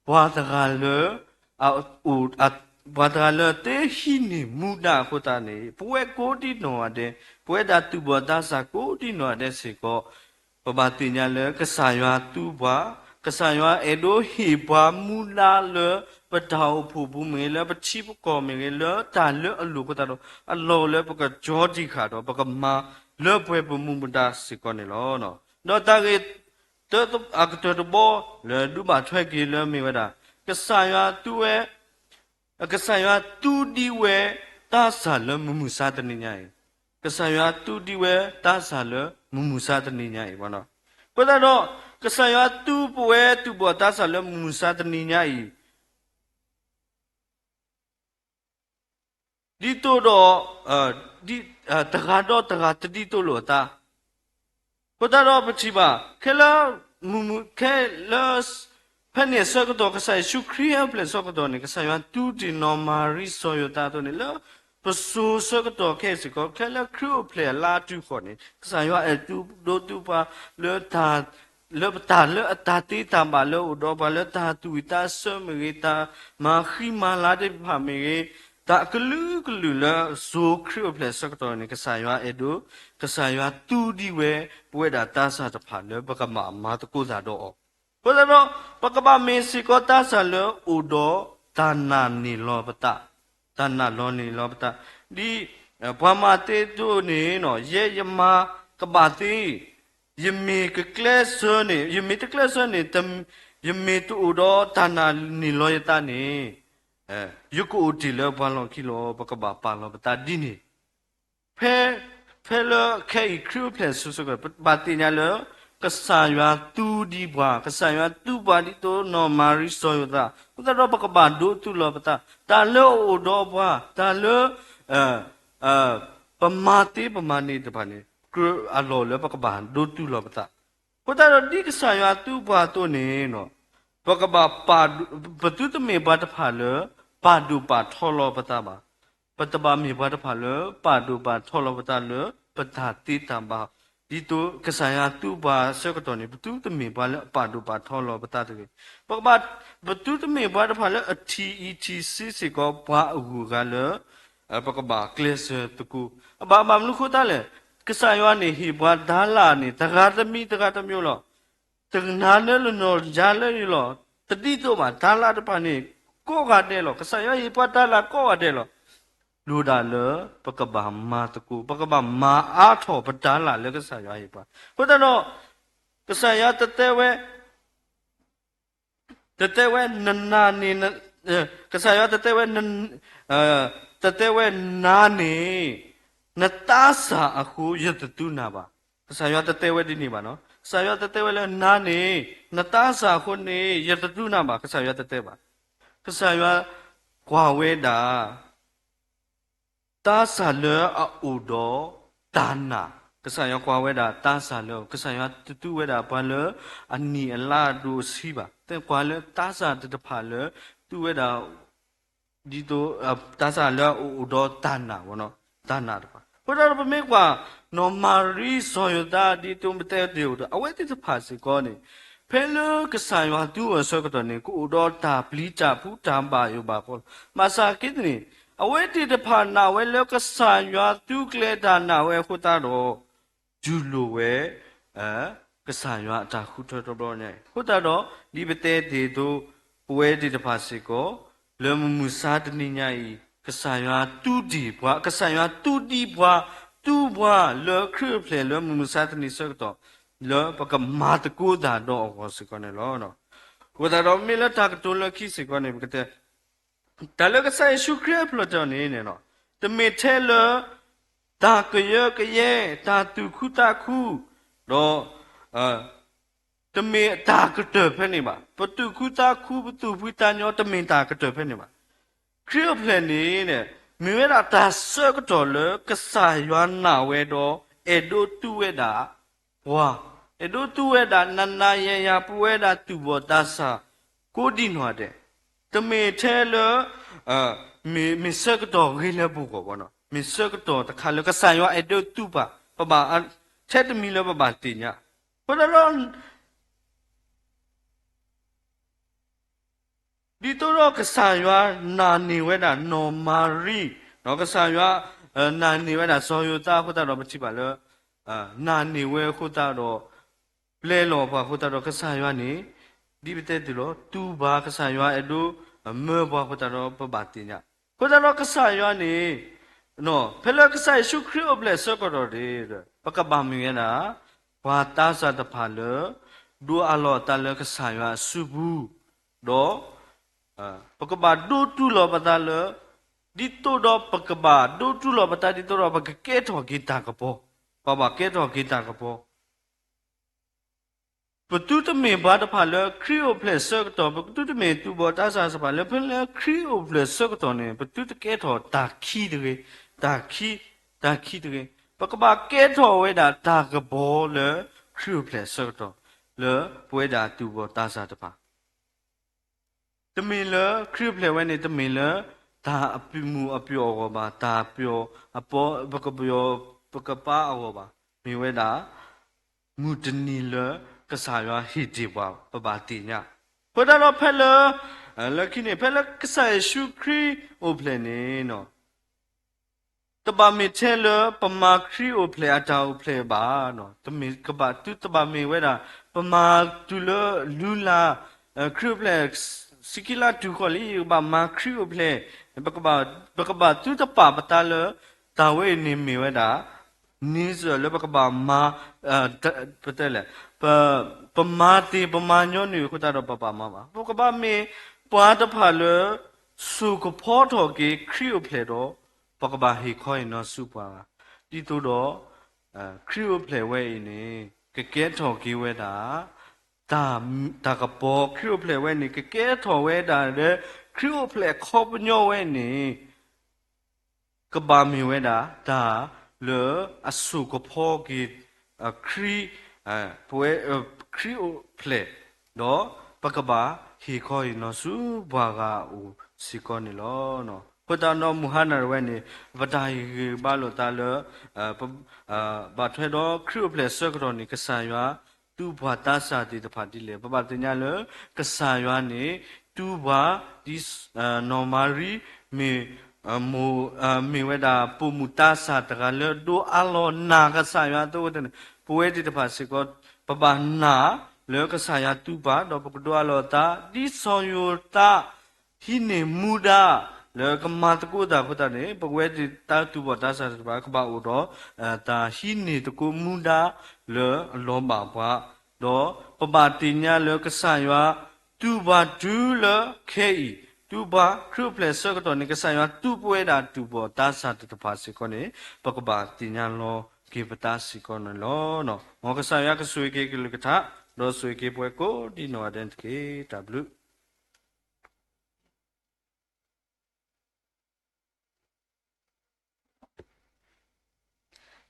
ပှၤတဂၤလၢ ပှၤတဂၤလၢတဟံးန့ၢ်မူဒါအဃိသတးန့ၣ် ပဝဲကိးဒံနီၢ်ဂၤဒဲး ပဝဲဒၣ်သူၣ်ဘီၣ်သးစၢ်ကိးဒံနီၢ်ဂၤဒဲးစ့ၢ်ကီး ပဘၣ်သ့ၣ်ညါလၢကစၢ်ယွၤသူပှၤ, ကစၢ်ယွၤအဲၣ်ဒိးဟ့ၣ်ပှၤမူဒါလၢ ပတၢ်အိၣ်ဖှိၣ်ပူၤမ့ၢ်ဂ့ၤ, လၢပထံပကီၢ်မ့ၢ်ဂ့ၤ, လၢတၢ်လၢအလိၤအဃိသတးဒီး အလီၢ်လၢပကယီၤတံၢ်ဃာ်ဒီး ပကမၤလၢပှဲၤပမူပဒါစ့ၢ်ကီးန့ၣ်လီၤ. ဒီးတၢ်ဂ့ၢ်တၢ အကတၢၢ်တဘီလၢဒုးဘၣ်ထွဲက့ၤလၢမ့ၢ်ဝဲဒၣ် ကစၢ်ယွၤသူဝဲ ကစၢ်ယွၤသူဒံးဝဲသးစၢ်လၢမုၢ်မုၢ်ဆါတနံၤညါအံၤ, ကစၢ်ယွၤသူဒံးဝဲသးစၢ်လၢမုၢ်မုၢ်ဆါတနံၤညါအံၤဘၣ်နီၤ. အဃိသတးဒီး ကစၢ်ယွၤသူပဝဲသူၣ်ဘီၣ်သးစၢ်လၢမုၢ်မုၢ်ဆါတနံၤညါအံၤ ဒ်သိးဒီး တဂၤဒီးတဂၤတဒ်သိးလိာ်အသး အဃိသတးဒီးပထံၣ်ဘၣ် ခဲလၢ မုၢ်မုၢ်ခဲလၢ ဖဲန့ၣ်အဆၢကတီၢ် ကစၢ်ယ့ၣ်ၡူးခရံာ်ဟဲအိၣ်ဖျဲၣ်ဆၢကတီၢ်န့ၣ် ကစၢ်ယွၤသူဒံးနီၢ်မၤရံစီၤယိၤသးအသိးန့ၣ် လၢပစိၤဆၢကတီၢ်ခဲအံၤစ့ၢ်ကီး ခဲလၢခရံာ်အိၣ်ဖျဲၣ်အလါအတုၤဃီန့ၣ် ကစၢ်ယွၤအဲၣ်ဒိးဒိးသူပှၤလၢ လၢပတၢ်လၢအတၢ်သ့တၢ်ဘၣ်လၢအိၣ်ဒီးပှၤလၢတၢ်သူၣ်ဝံၣ်သးဆၢမ့ၢ်ဂ့ၤ တၢ်မၤဃံမၤလၤသ့ၣ်တဖၣ်မ့ၢ်ဂ့ၤ တၢ်အကလုာ်ကလုာ်လၢစိၤခရံာ်အိၣ်ဖျဲၣ်ဆၢကတီၢ်န့ၣ် ကစၢ်ယွၤအဲၣ်ဒိး ကစၢ်ယွၤသူဒံးဝဲ ပဝဲဒၣ်သးစၢ်တဖၣ်လၢပကဘၣ်မၤသကိးသးဒီးအီၤ. အဃိသတးဒီး ပကဘၣ်မ့ၢ်စ့ၢ်ကီးသးစၢ်လၢအိၣ်ဒီးတၢ်နာ်န့ၢ်လီၤပသး, တၢ်နာ်လီၤန့ၢ်လီၤပသး, ဒ် ပှၤမၤသ့အသိးန့ၣ် ယဲယမၤကဘၣ်သ့ ယမ့ၢ်ကကျဲးစၢးန့ၣ် ယမ့ၢ်တကျဲးစၢးန့ၣ် ယမ့ၢ်တအိၣ်ဒီးတၢ်နာ်န့ၢ်လီၤယသးန့ၣ် ယကအိၣ်တ့ၢ်လၢပှၤလီၢ်ခံလီၤ. ပကဘၣ်ပာ်လီၤပသးဒ်န့ၣ် ဖဲ ဖဲလၢခဲအံၤခရံာ်အိၣ်ဖျဲၣ်ဆၢကတီၢ် ပဘၣ်သ့ၣ်ညါလၢ ကစၢ်ယွၤသူဒံးပှၤ, ကစၢ်ယွၤသူပှၤဒ်သိးနီၢ်မၤရံစီၤယိၤသး, အဃိသတးဒီးပကဘၣ်ဒိသူလီၤပသး, တၢ်လၢအအိၣ်ဒီးပှၤ, တၢ်လၢ ပမၤသ့ပမၤန့ၢ်တဖၣ်န့ၣ် ကြၢးအလီၢ်လၢပကဘၣ်ဒိသူလီၤပသး. အဃိသတးဒီးဒ်ကစၢ်ယွၤသူပှၤအသိးန့ၣ် ပကဘၣ် ပသုတမ့ၢ်ပှၤတဖၣ်လၢ ပာ်ဒိၣ်ပာ်ထီလီၤပသးဘၣ်. ပတဘၣ်မ့ၢ်ပှၤတဖၣ်လၢ ပာ်ဒိၣ်ပာ်ထီလီၤပသးလၢ ပတၢ်သ့တၢ်ဘၣ်, ဒ်သိးကစၢ်ယွၤသူပှၤအဆၢကတီၢ်န့ၣ် ပသုတမ့ၢ်ပှၤလၢအပာ်ဒိၣ်ပာ်ထီလီၤပသးတဂ့ၤ. ပကဘၣ် ပသုတမ့ၢ်ပှၤတဖၣ်လၢအထံၣ်အံၤထံၣ်ဆံးစ့ၢ်ကီးပှၤအဂုၤအဂၤလၢ ပကဘၣ်ကျဲးစၢးသကိး, အဘၣ်မနုၤဃိသတးလဲၣ်, ကစၢ်ယွၤန့ၣ်ဟ့ၣ်ပှၤတၤလၢ်န့ၣ် တဂၤတမံၤတဂၤတမံၤလီၤ. တကနၤလၢလနီၢ်ယၤလၢယလီၢ်, တဒ်သိးဘၣ် တၤလၢ်တဖၣ်န့ၣ် ကိးဂၤဒဲးလီၤ. ကစၢ်ယွၤဟ့ၣ်ပှၤတၤလၢ်ကိးဂၤဒဲးလီၤ. လိၣ်ဒၣ်လၢပကဘၣ်မၤသကိး, ပကဘၣ်မၤအါထီၣ်ပတၤလၢ်လၢကစၢ်ယွၤဟ့ၣ်ပှၤ. အဃိသတးဒီး ကစၢ်ယွၤတတဲဝဲ တတဲဝဲ နနၤန့ၣ် ကစၢ်ယွၤတတဲဝဲ တတဲဝဲနၤန့ၣ် နသးစၢ်အဃိ ယတသူနၤဘၣ်. ကစၢ်ယွၤတတဲဝဲဒ်န့ၣ်ဘၣ်နီၤ. ကစၢ်ယွၤတတဲဝဲလၢနၤန့ၣ် နသးစၢ်အဃိန့ၣ် ယတသူနၤဘၣ်. ကစၢ်ယွၤတတဲဘၣ်. ကစၢ်ယွၤကွၢ်ဝဲဒၣ် သးစၢ်လၢအအိၣ်ဒီးတၢ်နာ်, ကစၢ်ယွၤကွၢ်ဝဲဒၣ်သးစၢ်လၢ ကစၢ်ယွၤတသူဝဲဒၣ်ပှၤလၢအနံၣ်အလါအဒိၣ်အဆံးဘၣ်. သ့ၣ်ကွၢ်လၢသးစၢ်သ့ၣ်တဖၣ်လၢ သူဝဲဒၣ် ဒ်သိး သးစၢ်လၢအအိၣ်ဒီးတၢ်နာ်, တၢ်နာ်တဖၣ်. အဃိသတးဒီးပမ့ၢ်ကွၢ် နီၢ်မၤရံ စီၤယိၤသး ဒ်သိးပတဲတ့ၢ်အိၣ်ဒီး အဝဲသ့ၣ်တဖၣ်စ့ၢ်ကီးန့ၣ် ဖဲလၢကစၢ်ယွၤသူအီၤအဆၢကတီၢ်န့ၣ် ကအိၣ်ဒီးတၢ်ပျံၤတၢ်ဖုးတၢ်ဘၣ်ယိၣ်ဘၣ်ဘီလီၤ. ဘၣ်ဆၣ်က့သန့ၣ် အဝဲသ့ၣ်တဖၣ်နာ်ဝဲလၢကစၢ်ယွၤသူကျဲၤတၢ်နာ်ဝဲအဃိသတးဒီး တူၢ်လိာ်ဝဲ ကစၢ်ယွၤအတၢ်ဃုထၢတဘျီညါအံၤ အဃိသတးဒီး ဒ်ပတဲတ့ၢ်အသိး ပဝဲသ့ၣ်တဖၣ်စ့ၢ်ကီး လၢမုၢ်မဆါတနံၤညါအံၤ ကစၢ်ယွၤသူဒံးပှၤ, ကစၢ်ယွၤသူဒံးပှၤ, သူပှၤလၢခရံာ်အိၣ်ဖျဲၣ်လၢမုၢ်မဆါတနံၤဆၢကတီၢ် လၢပကမၤသကိးတၢ်ဒီးအဂီၢ်စ့ၢ်ကီးန့ၣ်လီၤ. အဃိသတးဒီးမ့ၢ်လၢတၢ်ကတိၤလၢခံစ့ၢ်ကီးန့ၣ် ပကတဲ တၢ်လၢကစၢ်ယ့ၣ်ၡူးခရံာ်အဖျၢၣ်ထီၣ်န့ၣ် တမ့ၢ်ထဲလၢ တၢ်ကယၢကယဲ တၢ်သူၣ်ခုသးခု ဒီး တမ့ၢ်တၢ်ကတၢၢ်ဖဲန့ၣ်ဘၣ်. ပသူၣ်ခုသးခု ပသူၣ်ဖှံသးညီ တမ့ၢ်တၢ်ကတၢၢ်ဖဲန့ၣ်ဘၣ်. ခရံာ်အိၣ်ဖျဲၣ်န့ၣ် မ့ၢ်ဝဲဒၣ်တၢ်ဆၢကတီၢ်လၢကစၢ်ယွၤနာ်ဝဲဒီး အဲၣ်ဒိးသူဝဲဒၣ် ပှၤ, အဲၣ်ဒိးသူဝဲဒၣ် နၤနၤယၤယၤ ပဝဲဒၣ်သူၣ်ဘီၣ်သးစၢ် ကိးဒံနီၢ်ဒဲး, တမ့ၢ်ထဲလၢ မ့ၢ်ဆၢကတီၢ်ဂ့ၤလၢပဂီၢ်ဘၣ်, မ့ၢ်ဆၢကတီၢ်တခါလၢကစၢ်ယွၤအဲၣ်ဒိးသူပှၤ, ပဘၣ် ထဲတမံၤလၢပဘၣ်သ့ၣ်ညါ, အဃိသတးဒီး ဒ်သိးဒီးကစၢ်ယွၤနာ်န့ၢ်ဝဲဒၣ်နီၢ်မၤရံ, ဒီးကစၢ်ယွၤ နာ်န့ၢ်ဝဲဒၣ်စီၤယိၤသးအဃိသတးဒီး ပထံၣ်ဘၣ်လၢ နာ်န့ၢ်ဝဲအဃိသတးဒီး ပျဲလီၤပှၤအဃိသတးဒီး ကစၢ်ယွၤန့ၣ် ဒ်ပတဲတ့ၢ်လီၤ သူပှၤ ကစၢ်ယွၤအဲၣ်ဒိးမၢပှၤအဃိသတးဒီး ပဘၣ်သ့ၣ်ညါ, အဃိသတးဒီးကစၢ်ယွၤန့ၣ် ဖဲလၢကစၢ်ယ့ၣ်ၡူးခရံာ်အိၣ်ဖျဲၣ်အဆၢကတီၢ်န့ၣ် ပကဘၣ်မ့ၢ်ဝဲဒၣ် ပှၤသးစၢ်တဖၣ်လၢ ဒိးအးလီၤအသးလၢကစၢ်ယွၤအစုပူၤ, ဒီး ပကဘၣ်ဒိးတူၢ်လိာ်ပသးလၢ ဒ်သိးဒီးပကဘၣ်ဒိးတူၢ်လိာ်ပသး ဒ်သိးဒီးပကကဲထီၣ်က့ၤတၢ်ကပီၤ, ပဘၣ်ကဲထီၣ်က့ၤတၢ်ကပီၤ ပသုတမ့ၢ်ပှၤတဖၣ်လၢခရံာ်အိၣ်ဖျဲၣ်ဆၢကတီၢ်, ပသုတမ့ၢ်သူၣ်ဘီၣ်သးစၢ်တဖၣ်လၢ ဖဲလၢခရံာ်အိၣ်ဖျဲၣ်ဆၢကတီၢ်န့ၣ် ပသုတကဲထီၣ်တၢ်ခံတဂ့ၤ, တၢ်ခံ, တၢ်ခံတဂ့ၤ, ပကဘၣ်ကဲထီၣ်ဝဲဒၣ်တၢ်ကပီၤလၢခရံာ်အိၣ်ဖျဲၣ်ဆၢကတီၢ်, လၢပဝဲဒၣ်သူၣ်ဘီၣ်သးစၢ်တဖၣ် တမ့ၢ်လၢခရံာ်အိၣ်ဖျဲၣ်ဝဲန့ၣ် တမ့ၢ်လၢ တၢ်အမူးအပျီၢ်အဂီၢ်ဘၣ်, တၢ်ပျီၢ်အပီ, ပကပျီၢ် ပကပၤအဂီၢ်ဘၣ်, မ့ၢ်ဝဲဒၣ် မုၢ်တနံၤလၢကစၢ်ယွၤဟ့ၣ်တ့ၢ်ပှၤ ပဘၣ်သ့ၣ်ညါ, အဃိသတးဒီးဖဲလၢ လၢခံန့ၣ် ဖဲလၢကစၢ်ယ့ၣ်ၡူးခရံာ်အိၣ်ဖျဲၣ်န့ၣ် တဘၣ်မ့ၢ်ထဲလၢပမၤခရံာ်အိၣ်ဖျဲၣ်အတၢ်အိၣ်ဖျဲၣ်ဘၣ်, တမ့ၢ်ကဘၣ်သုတဘၣ်မ့ၢ်ဝဲဒၣ် ပမၤတုၤလၢလုၢ်လၢ် ခရံာ်အိၣ်ဖျဲၣ် ဆံခံလါတုၤဃီလံ ကဘၣ်မၤခရံာ်အိၣ်ဖျဲၣ်, ပကဘၣ်သုတပာ်ပသးလၢ တၢ်ဝဲအံၤန့ၣ်မ့ၢ်ဝဲဒၣ် နံၤစၢၢ်လၢပကဘၣ်မၤ ပတဲလဲၣ် ပမၤသ့ပမၤညီနုၢ်အဃိသတးဒီးပဘၣ်မၤဘၣ်. ပကဘၣ်မ့ၢ်ပှၤတဖၣ်လၢ စိာ်ကဖီထီၣ်က့ၤခရံာ်အိၣ်ဖျဲၣ်ဒီး ပကဘၣ်ဟ့ၣ်ခီဟ့ၣ်နီၤဆူပှၤဂၤ, ဒ်သိးဒီး ခရံာ်အိၣ်ဖျဲၣ်ဝဲအံၤန့ၣ် ကကဲထီၣ်က့ၤဝဲဒၣ် တၢ်ကပီၤ ခရံာ်အိၣ်ဖျဲၣ်ဝဲန့ၣ် ကကဲထီၣ်ဝဲဒၣ်လၢ ခရံာ်အိၣ်ဖျဲၣ်အခီပညီဝဲန့ၣ် ကဘၣ်မ့ၢ်ဝဲဒၣ် တၢ်လၢအစိာ်ကဖီက့ၤ ခရံာ် ပဝဲ ခရံာ်အိၣ်ဖျဲၣ် ဒီးပကဘၣ်ဟ့ၣ်ခီဟ့ၣ်နီၤဆူပှၤဂၤအအိၣ်စ့ၢ်ကီးန့ၣ်လီၤ. အဃိသတးဒီးမုၢ်ဟါနၤတဝဲန့ၣ် ပတၢ်ဟ့ၣ်ဂံၢ်ဘါလိာ်သးလၢ ဘၣ်ထွဲဒီးခရံာ်အိၣ်ဖျဲၣ်အဆၢကတီၢ်န့ၣ် ကစၢ်ယွၤ သူပှၤသးစၢ်သ့ၣ်တဖၣ်ဒ်လဲၣ်. ပဘၣ်သ့ၣ်ညါလၢ ကစၢ်ယွၤန့ၣ် သူပှၤ ဒ် နီၢ်မၤရံ မ့ၢ် မ့ၢ်ဝဲဒၣ် ပိာ်မုၣ်သးစၢ်တဂၤလၢဒိးအးလီၤနာ်ကစၢ်ယွၤအသိးန့ၣ် ပဝဲသ့ၣ်တဖၣ်စ့ၢ်ကီး ပဘၣ်နာ်လၢကစၢ်ယွၤသူပှၤ ဒီးပကဒိးအးလီၤအသး ဒ်စီၤယိၤသး ဟံးန့ၢ်မူဒါလၢကမၤသကိးတၢ်အဃိသတးန့ၣ် ပဝဲသ့ၣ်တၢ်သူၣ်ဘီၣ်သးစၢ်တဖၣ် ကဘၣ်အိၣ်ဒီး တၢ်ဟံးန့ၢ်သကိးမူဒါလၢအလီၤဘၣ်ပှၤ ဒီးပဘၣ်သ့ၣ်ညါလၢကစၢ်ယွၤ သူပှၤတုၤလၢခဲအံၤ သူပှၤခရံာ်အိၣ်ဖျဲၣ်အဆၢကတီၢ်န့ၣ် ကစၢ်ယွၤသူပဝဲဒၣ်သူၣ်ဘီၣ်သးစၢ်သ့ၣ်တဖၣ်စ့ၢ်ကီးန့ၣ် ပကဘၣ်သ့ၣ်ညါလီၤက့ၤပသးစ့ၢ်ကီးန့ၣ်လီၤ. မ်ကစၢ်ယွၤကဆိၣ်ဂ့ၤက့ၤကလုၢ်ကထါ ဒီးဆိၣ်ဂ့ၤက့ၤပှၤကိးဒံနီၢ်ဂၤဒဲးန့ၣ်တက့ၢ်. တၢ်ဘျုး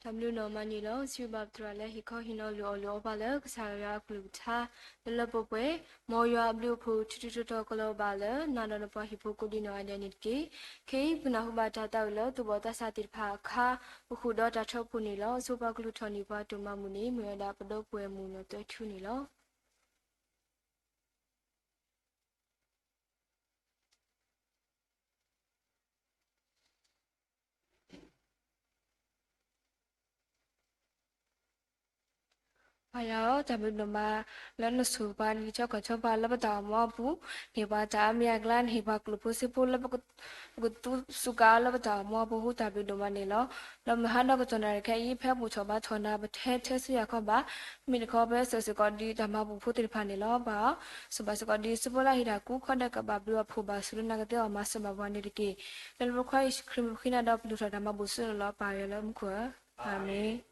တၢ်ဘျုးဒိၣ်မးန့ၣ်လီၤ. စံးဘျုးဘၣ်ပသရၣ်လၢဟ့ၣ်ခီဟ့ၣ်နီၤလိၣ်အီၣ်လိၣ်အီပှၤလၢကစၢ်ယွၤအကလုၢ်ကထါ လၢလၢပှဲၤပှဲၤ, မ်ယွၤအဘျုးအဖှိၣ်ထူထူတီတီကလီၤဘၣ်လၢ နၤဒီးနပှၤဟံၣ်ဖိကိးဒံနီၢ်ဂၤဒဲးန့ၣ်တက့ၢ်. ခဲအံၤပကနၢ်ဟူဘၣ်တၢ်သးဝံၣ်လၢသူၣ်ဘီၣ်သးစၢ်သ့ၣ်တဖၣ်အခါ ပဃုာ်ဒီးတၢ်ထၢဖှိၣ်န့ၣ်လီၤ. အဆိပှၤကလူၤထီၣ်န့ၢ်ပှၤတၢ်မၤဘူၣ်န့ၣ် မ့ၢ်ဝဲဒၣ်ပဒီပုၢ်ဝဲၢ်မုၣ်နီၢ်သၢထူန့ၣ်လီၤ. ပၢ်ယွၤဧၢ, တၢ်ဘျုးဒိၣ်မး လၢနဆိၣ်ဂ့ၤပှၤ နကဆှီကဆှီပှၤလၢပတၢ်အိၣ်မူအပူၤ, နဟ့ၣ်ပှၤတၢ်အါမံၤအကျါ, နဟ့ၣ်ပှၤကျိၣ်ဖိစ့ဖိလၢ ပကသူစူးကါအီၤလၢပတၢ်အိၣ်မူအပူၤအဃိ တၢ်ဘျုးဒိၣ်မးန့ၣ်လီၤ. ဒီးမုၢ်ဟါဒီးကတီၢ်နၣ်ရံၣ်ခဲအံၤ ဖဲပအိၣ်ထီၣ်ဘါထီၣ်နၤ ပတဟဲထဲဆူယၤခီဘၣ်, မ့ၢ်တခီဖဲစၢၤစ့ၢ်ကီးဒ်တၢ်မၤဘူၣ်ဖိသ့ၣ်တဖၣ်န့ၣ်လီၤ. ပၢ်ဧၢ, စံးဘၣ်စ့ၢ်ကီးဒ်စံးဘျုးလၢဟံးတၢ်ကူၣ်ခီဒဲး ကဘၣ်ဘျုးအဖှိၣ်ဘၣ်ဆူလၢနကသ့အီၤမၤစၢၤဘၣ်ပှၤန့ၣ်တက့ၢ်. လၢနဖိခွါယ့ၣ်ၡူးခရံာ်မံၤပဃ့နၤဒီးပလူၤထီၣ်တၢ်မၤဘူၣ်ဆူနလီၤ. ပၢ်ယွၤလၢမူခိၣ်ဧၢ, အၤမ့ၣ်.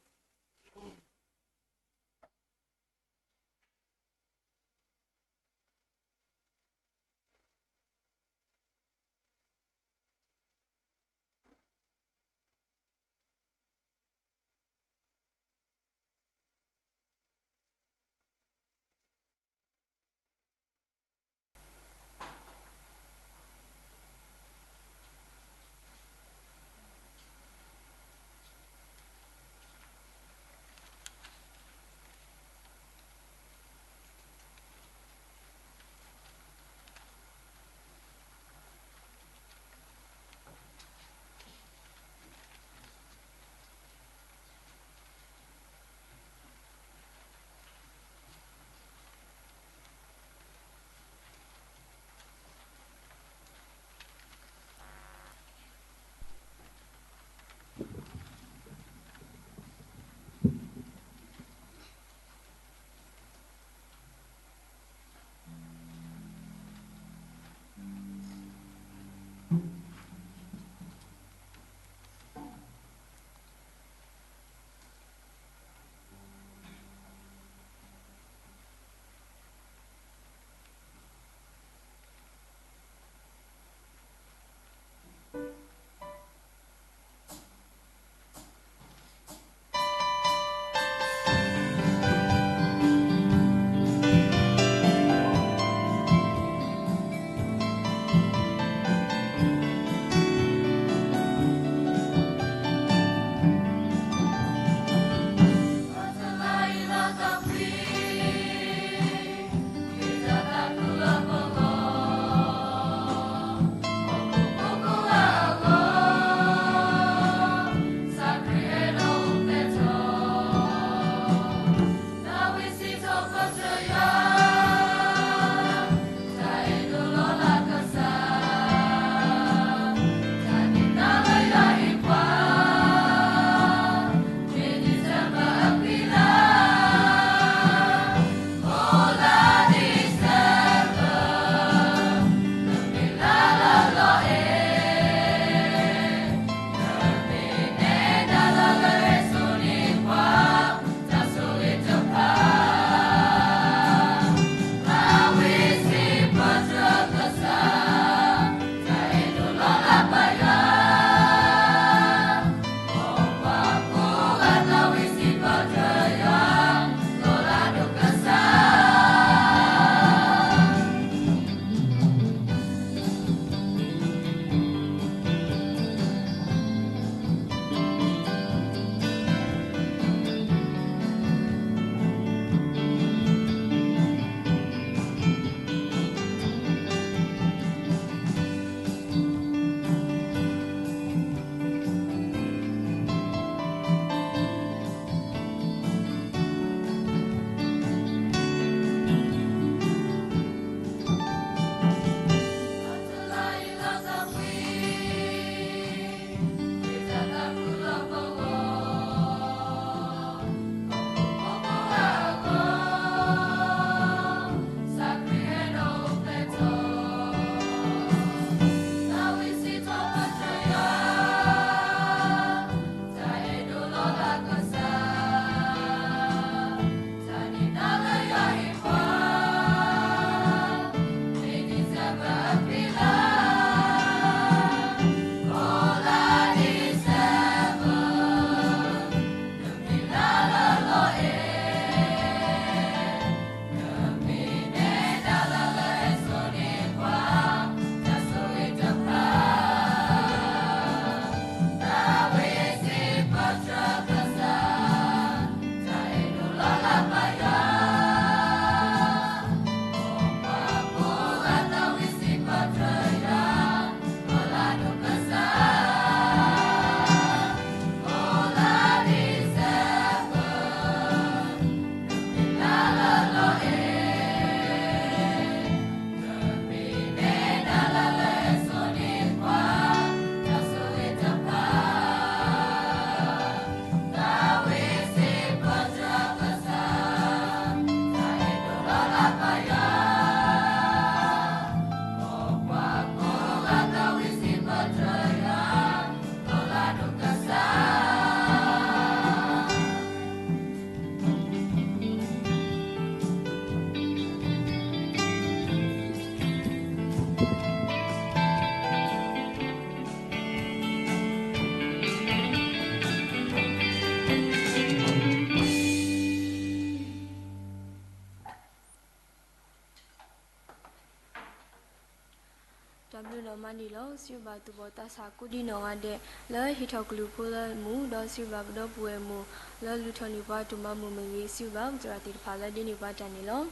ဒီးမၤန့ၢ်လီၤ. စံးဘၣ်သူၣ်ဘီၣ်သးစၢ်ကိးဒံနီၢ်ဂၤဒဲး လၢဟ့ၣ်ထီၣ်ကလုၢ်ဖိလၢမူ, ဒီးစံးဘၣ်ပဒီပုၢ်ဝဲၢ်မုၣ် လၢလူၤထီၣ်န့ၢ်ပှၤတၢ်မၤမုာ်မ့ၢ်ဂ့ၤ, စံးဘၣ်ပသရၣ်သ့ၣ်တဖၣ်လၢဒ်န့ၣ်ပှၤတၢ်န့ၣ်လီၤ.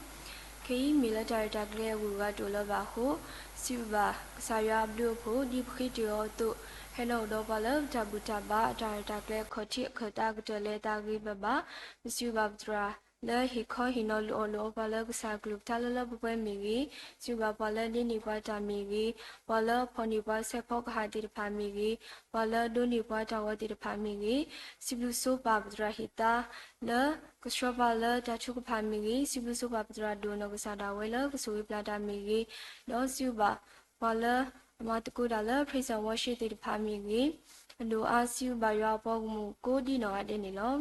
ခဲအံၤမ့ၢ်လၢတၢ်ရဲၣ်တၢ်ကျဲၤအဂုၤအဂၤတအိၣ်လၢၤဘၣ်အဃိ, စံးဘၣ်ကစၢ်ယွၤအဘျုးအဖှိၣ် ဒ်ပဃ့တ့ၢ်အီၤအသိး, ဟဲဒီးအိၣ်ဒီးပှၤလၢပတၢ်ဘူၣ်တၢ်ဘါ အတၢ်ရဲၣ်တၢ်ကျဲၤ အခီၣ်ထံးအခၢၣ်သး ကတၢၢ်လၢတၢ်ဂ့ၤဘၣ်ဘၣ်, ပစံးဘၣ်ပသရၣ် လၢဟ့ၣ်ခီဟ့ၣ်နီၤလုၢ်အီၣ်လုၢ်အီပှၤလၢကစၢ်ကလုၢ်ကထါလၢလၢပှဲၤပှဲၤမ့ၢ်ဂ့ၤ, စံးဘၣ်ပှၤလၢဒ်န့ၣ်ပှၤတၢ်မ့ၢ်ဂ့ၤ, ပှၤလၢဖီၣ်န့ၢ်ပှၤဆဲးဖီကဟၣ်သ့ၣ်တဖၣ်မ့ၢ်ဂ့ၤ, ပှၤလၢဒိးန့ၢ်ပှၤတၢ်ဂီၤသ့ၣ်တဖၣ်မ့ၢ်ဂ့ၤ, စံးဘျုးစံးပၢ်ပသရၣ်ဟ့ၣ်သါ လၢကဆှၢပှၤလၢတၢ်ထုကဖၣ်မ့ၢ်ဂ့ၤ, စံးဘျုးစံးပၢ်ပသရၣ်ဒိၣ်နီၢ်ကစၢ်ဒၣ်ဝဲလၢကဆိၣ်ဂ့ၤပျၢ်တၢ်မ့ၢ်ဂ့ၤ, ဒီးစံးဘၣ် ပှၤလၢအမၤသကိးတၢ်လၢ Praise and Worship သ့ၣ်တဖၣ်မ့ၢ်ဂ့ၤ, အဒိၣ်အါစံးဘၣ်ယွၤအပှၤဂီၢ်မုၢ်ကိးဒံနီၢ်ဂၤဒဲးန့ၣ်လီၤ.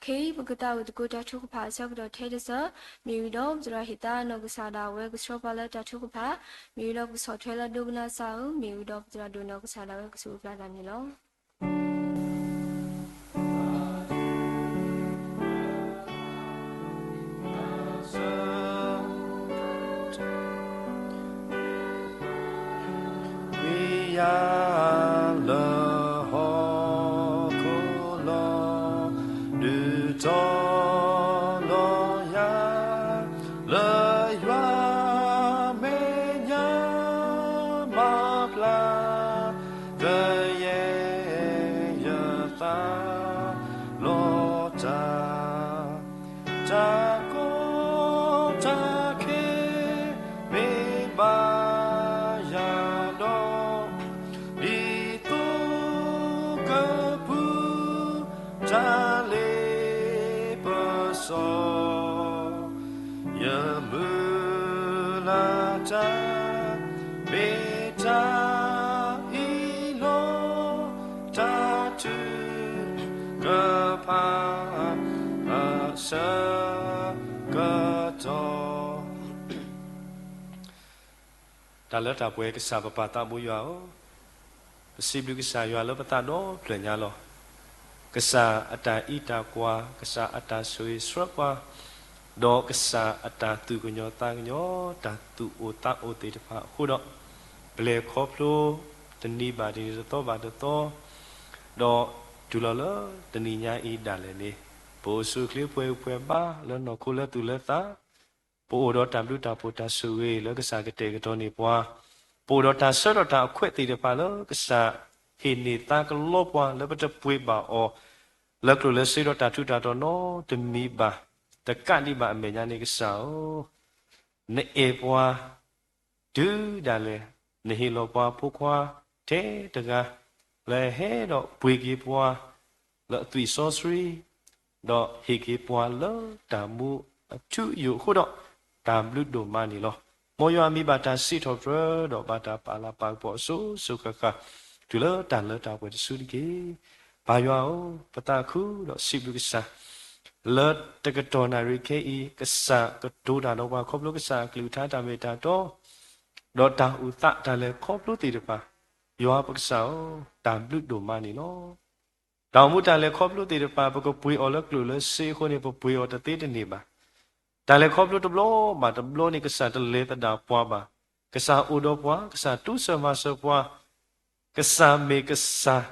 ခဲအံၤပကသးဝံၣ်သကိးတၢ်ထုကဖၣ်အဆၢကတီၢ်ထဲတစၢၤ, မ့ၢ်ဝံၤဒီးပသရၣ်ဟ့ၣ်သါနီၢ်ကစၢ်ဒၣ်ဝဲကဆှၢပှၤလၢတၢ်ထုကဖၣ်, မ့ၢ်ဝံၤဒီးပကဆီၣ်ထွဲလၢဒိကနၣ်စၢ်ဧၢ, မ့ၢ်ဝံၤဒီးပသရၣ်ဒိၣ်နီၢ်ကစၢ်ဒၣ်ဝဲကဆိၣ်ဂ့ၤပျၢ်တၢ်န့ၣ်လီၤ. ဝံယၤလၢဟီၣ်ခိၣ်လီၤ, ဒုးတီၤလီၤယၤ လၢယွၤမဲာ်ညါမၤပျၢ်, ကယဲၢ်ယသးလီၤတၢ်, တၢ်ကီတၢ်ခဲမ့ၢ်ဘၣ်ယၤဒီး, ဒ်သိးကပူၤတၢ်လ့ပစီ ယမုၢ်လၢ်တၢ် မ့ၢ်တၢ်အံၤလီၤ, တၢ်ထုကဖၣ်အဆၢကတီၢ် တၢ်လၢတၢ်ပှဲၤကစၢ်ပပၢ်သးဘိယွၤဧၢ, ပစံးဘျုးကစၢ်ယွၤလၢပသးဒီဖျၢၣ်ညါလီၤ. ကစၢ်အတၢ်အံးတၢ်ကွၢ်, ကစၢ်အတၢ်ဆိၣ်ဂ့ၤဆှၢပှၤ, ဒီးကစၢ်အတၢ်သူၣ်ကညီၤသးကညီၤ, တၢ်သူၣ်အိၣ်သးအိၣ်သ့ၣ်တဖၣ်အဃိဒီး, ပလဲၤခီဖျိတနံၤဘၣ်တနံၤ တသီဘၣ်တသီ, ဒီးတုၤလီၤလၢတနံၤညါအံၤဒၣ်လဲာ်န့ၣ်, ပအိၣ်ဆူၣ်အိၣ်ချ့ပှဲၤဂံၢ်ပှဲၤဘါလၢနီၢ်ခိလၢသူၣ်လၢသး ပအိၣ်ဒီးတၢ်ဘျုးတၢ်ဖှိၣ်တၢ်ဆိၣ်ဂ့ၤလၢကစၢ်ကတဲာ်ကတီၤန့ၢ်ပှၤ, ပအိၣ်ဒီးတၢ်ဆၢထီၣ်တၢ်အခွဲးသ့ၣ်တဖၣ်လၢကစၢ်ဟ့ၣ်န့ၢ်သါကလီပှၤလၢပတပှ့ၤဘၣ်အီၤ, လၢကျိၣ်လၢစ့ဒီးတၢ်ထူးတၢ်တီၤနီတမံၤဘၣ်, တကးဒံးဘၣ်အမဲာ်ညါန့ၣ်ကစၢ်ဧၢ, နအဲၣ်ပှၤ တုၤဒၣ်လဲာ်, နဟ့ၣ်လီၤပှၤဖိခွါထဲတဂၤ လၢဟဲဒီးပှ့ၤက့ၤပှၤလၢအသွံၣ်စီဆှံ, ဒီးဟ့ၣ်က့ၤပှၤလၢတၢ်မူအထူအယိာ်အဃိဒီး, တၢ်ဘျုးဒိၣ်မးန့ၣ်လီၤ. မ်ယွၤမံၤဘၣ်တၢ်စံးထီၣ်ပတြၢၤဒီးဘၣ်တၢ်ပာ်လၤပာ်ကပီၤအစိၤစိၤဃၣ်ဃၣ် တုၤလၢတၢ်လၢတၢ်ပှဲၤတစုတက့ၢ်. ပၢ်ယွၤဧၢ, ပသးခုဒီးစံးဘျုးကစၢ် လၢတကတီၢ်နၣ်ရံၣ်ခဲအံၤ ကစၢ်ကတိၤတၢ်ဒီးပှၤခီဖျိကစၢ်အကလုၢ်ကထါတၢ်မ့ၢ်တၢ်တီ ဒီးတၢ်အိၣ်သးတၢ်လဲၤခီဖျိသ့ၣ်တဖၣ်, ယွၤပကစၢ်ဧၢ, တၢ်ဘျုးဒိၣ်မးန့ၣ်လီၤ. တၢ်အိၣ်မူတၢ်လဲၤခီဖျိသ့ၣ်တဖၣ် ပကပှ့ၤအီၤလၢကျိၣ်လၢစ့အဃိန့ၣ် ပပှ့ၤအီၤတသ့တန့ၢ်ဘၣ်. တၢ်လဲၤခီဖျိတဘျီဘၣ်တဘျီန့ၣ် ကစၢ်တလဲၤသဒၣ်ပှၤဘၣ်. ကစၢ်အိၣ်ဒီးပှၤ, ကစၢ်တူၢ်စၢၤမၤစၢၤပှၤ, ကစၢ်မ့ၢ်ကစၢ်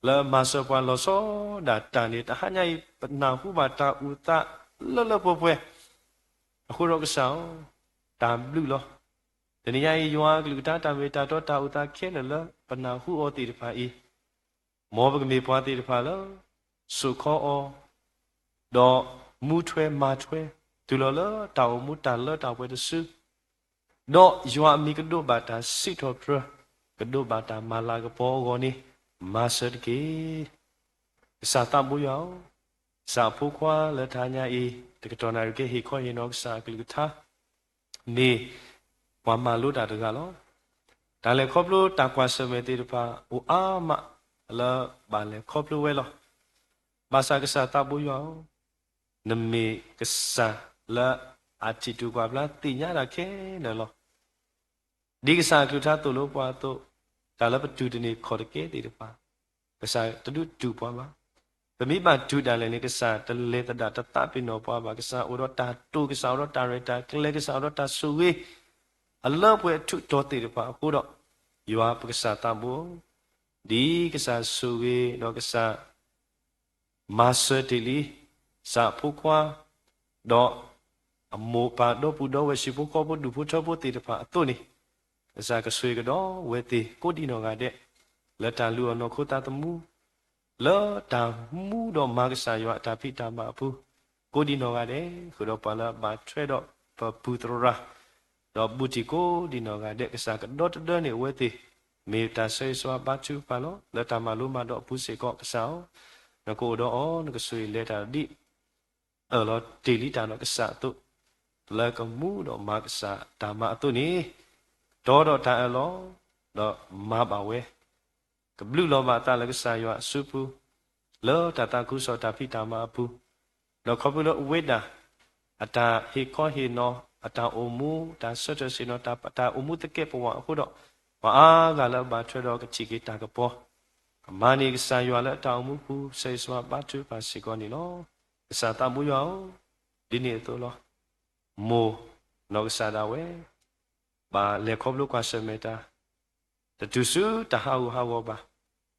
လၢမၤစၢၤပှၤလီၤဆီဒၣ်တၢ်န့ၣ် တဟါညါအံၤ ပနၢ်ဟူဘၣ်တၢ်အိၣ်သးလၢလၢပှဲၤပှဲၤ အဃိဒီးကစၢ်ဧၢ, တၢ်ဘျုးလီၤ. တနံၤညါအံၤ ယွၤအကလုၢ်ကထါတၢ်မ့ၢ်တၢ်တီ တၢ်အိၣ်သးခဲလၢာ်လၢပနၢ်ဟူအီၤသ့ၣ်တဖၣ်အံၤ, မ်ပကမ့ၢ်ပှၤသ့ၣ်တဖၣ်လၢ စိာ်ခီအီၤ, ဒီးမူထွဲမၤထွဲ, တုၤလီၤလၢတၢ်အိၣ်မူတၢ်လၢတၢ်ပှဲၤတစု, ဒီးယွၤအမံၤကဒိးဘၣ်တၢ်စံးထီၣ်ပတြၢၤ, ကဒိးဘၣ်တၢ်မၤလၤကပီၤအဂီၢ်န့ၣ်, မၤစၢၤတက့ၢ်. ကစၢ်သးဘိယွၤဧၢ, ကစၢ်အဖိခွါလၢတဟါညါအံၤ တကတီၢ်နၣ်ရံၣ်ကဟ့ၣ်ခီဟ့ၣ်နီၤကစၢ်အကလုၢ်ကထါ မ့ၢ်ပှၤမၤလိတၢ်တဂၤလီၤ. တၢ်လဲၤခီဖျိတၢ်ကွၢ်ဆၢၣ်မဲာ်သ့ၣ်တဖၣ် အိၣ်အါမးလၢဘၣ်လဲၤခီဖျိဝဲလီၤ. ဘၣ်ဆၣ်ကစၢ်သးဘိယွၤဧၢ, နမ့ၢ်ကစၢ်လၢအထံၣ်တူၢ်ကွၢ်ဖျါသ့ၣ်ညါတၢ်ခဲလၢာ်လီၤ. ဒ်ကစၢ်အကလုၢ်ကထါသိၣ်လိပှၤအသိး, တၢ်လၢပတူၢ်တန့ၢ်ခီၣ်တကဲသ့ၣ်တဖၣ်, ကစၢ်တဒုးတူၢ်ပှၤဘၣ်. ပမ့ၢ်ဘၣ်တူၢ်ဒၣ်လဲာ်န့ၣ် ကစၢ်တလဲၤသဒၣ်တသးပ့ၤနီၣ်ပှၤဘၣ်. ကစၢ်အိၣ်ဒီးတၢ်တိာ်, ကစၢ်အိၣ်ဒီးတၢ်ရဲၣ်တၢ်ကျဲၤ, ကစၢ်အိၣ်ဒီးတၢ်ဆိၣ်ဂ့ၤ အလၢပှဲၤအထူးအတီၤသ့ၣ်တဖၣ်အဃိဒီး, ယွၤပကစၢ်သးဘိ, ဒ်ကစၢ်ဆိၣ်ဂ့ၤဒီးကစၢ် မၤစၢၤတ့ၢ်လံ ကစၢ်အဖိခွါ, ဒီးအမိၢ်ပၢ်ဒီပုၢ်ဒီဝဲၢ် ဟံၣ်ဖိဃီဖိ ဒူၣ်ဖိထၢဖိသ့ၣ်တဖၣ်အသိးန့ၣ်, ကစၢ်ကဆိၣ်ဂ့ၤကဒီးအဝဲသ့ၣ်ကိးဒံးနီၢ်ဂၤဒဲး, လၢတၢ်လူၤအီၣ်နီၢ်ခိသးသမူ, လၢတၢ်မူဒီးမၤကစၢ်ယွၤအတၢ်ဖံးတၢ်မၤအပူၤ, ကိးဒံးနီၢ်ဂၤဒဲး, ဃုာ်ဒီးပှၤလၢအဘၣ်ထွဲဒီးပပူၤသရၣ် ဒီးဘူးတံၢ်ကိးဒံးနီၢ်ဂၤဒဲး, ကစၢ်ကဒီတဒၢန့ၢ်အဝဲသ့ၣ်, မ့ၢ်တၢ်ဆၢဂ့ၤဆၢဝါဘါထုကဖၣ်လီၤ. လၢတၢ်မၤလိမၤဒိးအပူၤစ့ၢ်ကီး ကစၢ်ဧၢ, နကအိၣ်ဒီးအီၤ, နကဆိၣ်ဂ့ၤလဲၤတၢ်ဒ်အၢၣ်လီၤတ့ၢ်လံတၢ်ဒီးကစၢ်အသိး, လၢကမူဒီးမၤကစၢ်တၢ်မၤအသိးန့ၣ်, တီဒီးတၢ်အၢၣ်လီၤ, ဒီးမၤဘၣ်ဝဲ ကဘျုးလီၤဘၣ်အသးလၢကစၢ်ယွၤအစုပူၤ, လၢတၢ်သးခုကစီၣ်တၢ်ဖံးတၢ်မၤအပူၤ, ဒီးခီဖျိလၢအဝဲဒၣ် အတၢ်ဟ့ၣ်ခီဟ့ၣ်နီၤ, အတၢ်အိၣ်မူ, တၢ်ဆၢထၢၣ်ဆ့ၣ်နီၤ, တၢ်အိၣ်မူသကဲးပဝးအဃိဒီး, ပှၤအါဂၤလၢအဘၣ်ထွဲဒီးကထံၣ်က့ၤတၢ်ကပီၤ, ကမၤန့ၢ်ကစၢ်ယွၤလၢအတၢ်အိၣ်မူပူၤ ဆၢဂ့ၤဆၢဝါဘါထုကဖၣ်စ့ၢ်ကီးန့ၣ်လီၤ. ကစၢ်သးဘိယွၤဧၢ, ဒ်န့ၣ်အသိးလီၤ. မိၢ်နီၢ်ကစၢ်ဒၣ်ဝဲ ဘၣ်လဲၤခီဖျိကွၢ်ဆၢၣ်မဲာ်တၢ်, တတုၤဆူတၢ်ဟးဂူာ်ဟးဂီၤဘၣ်.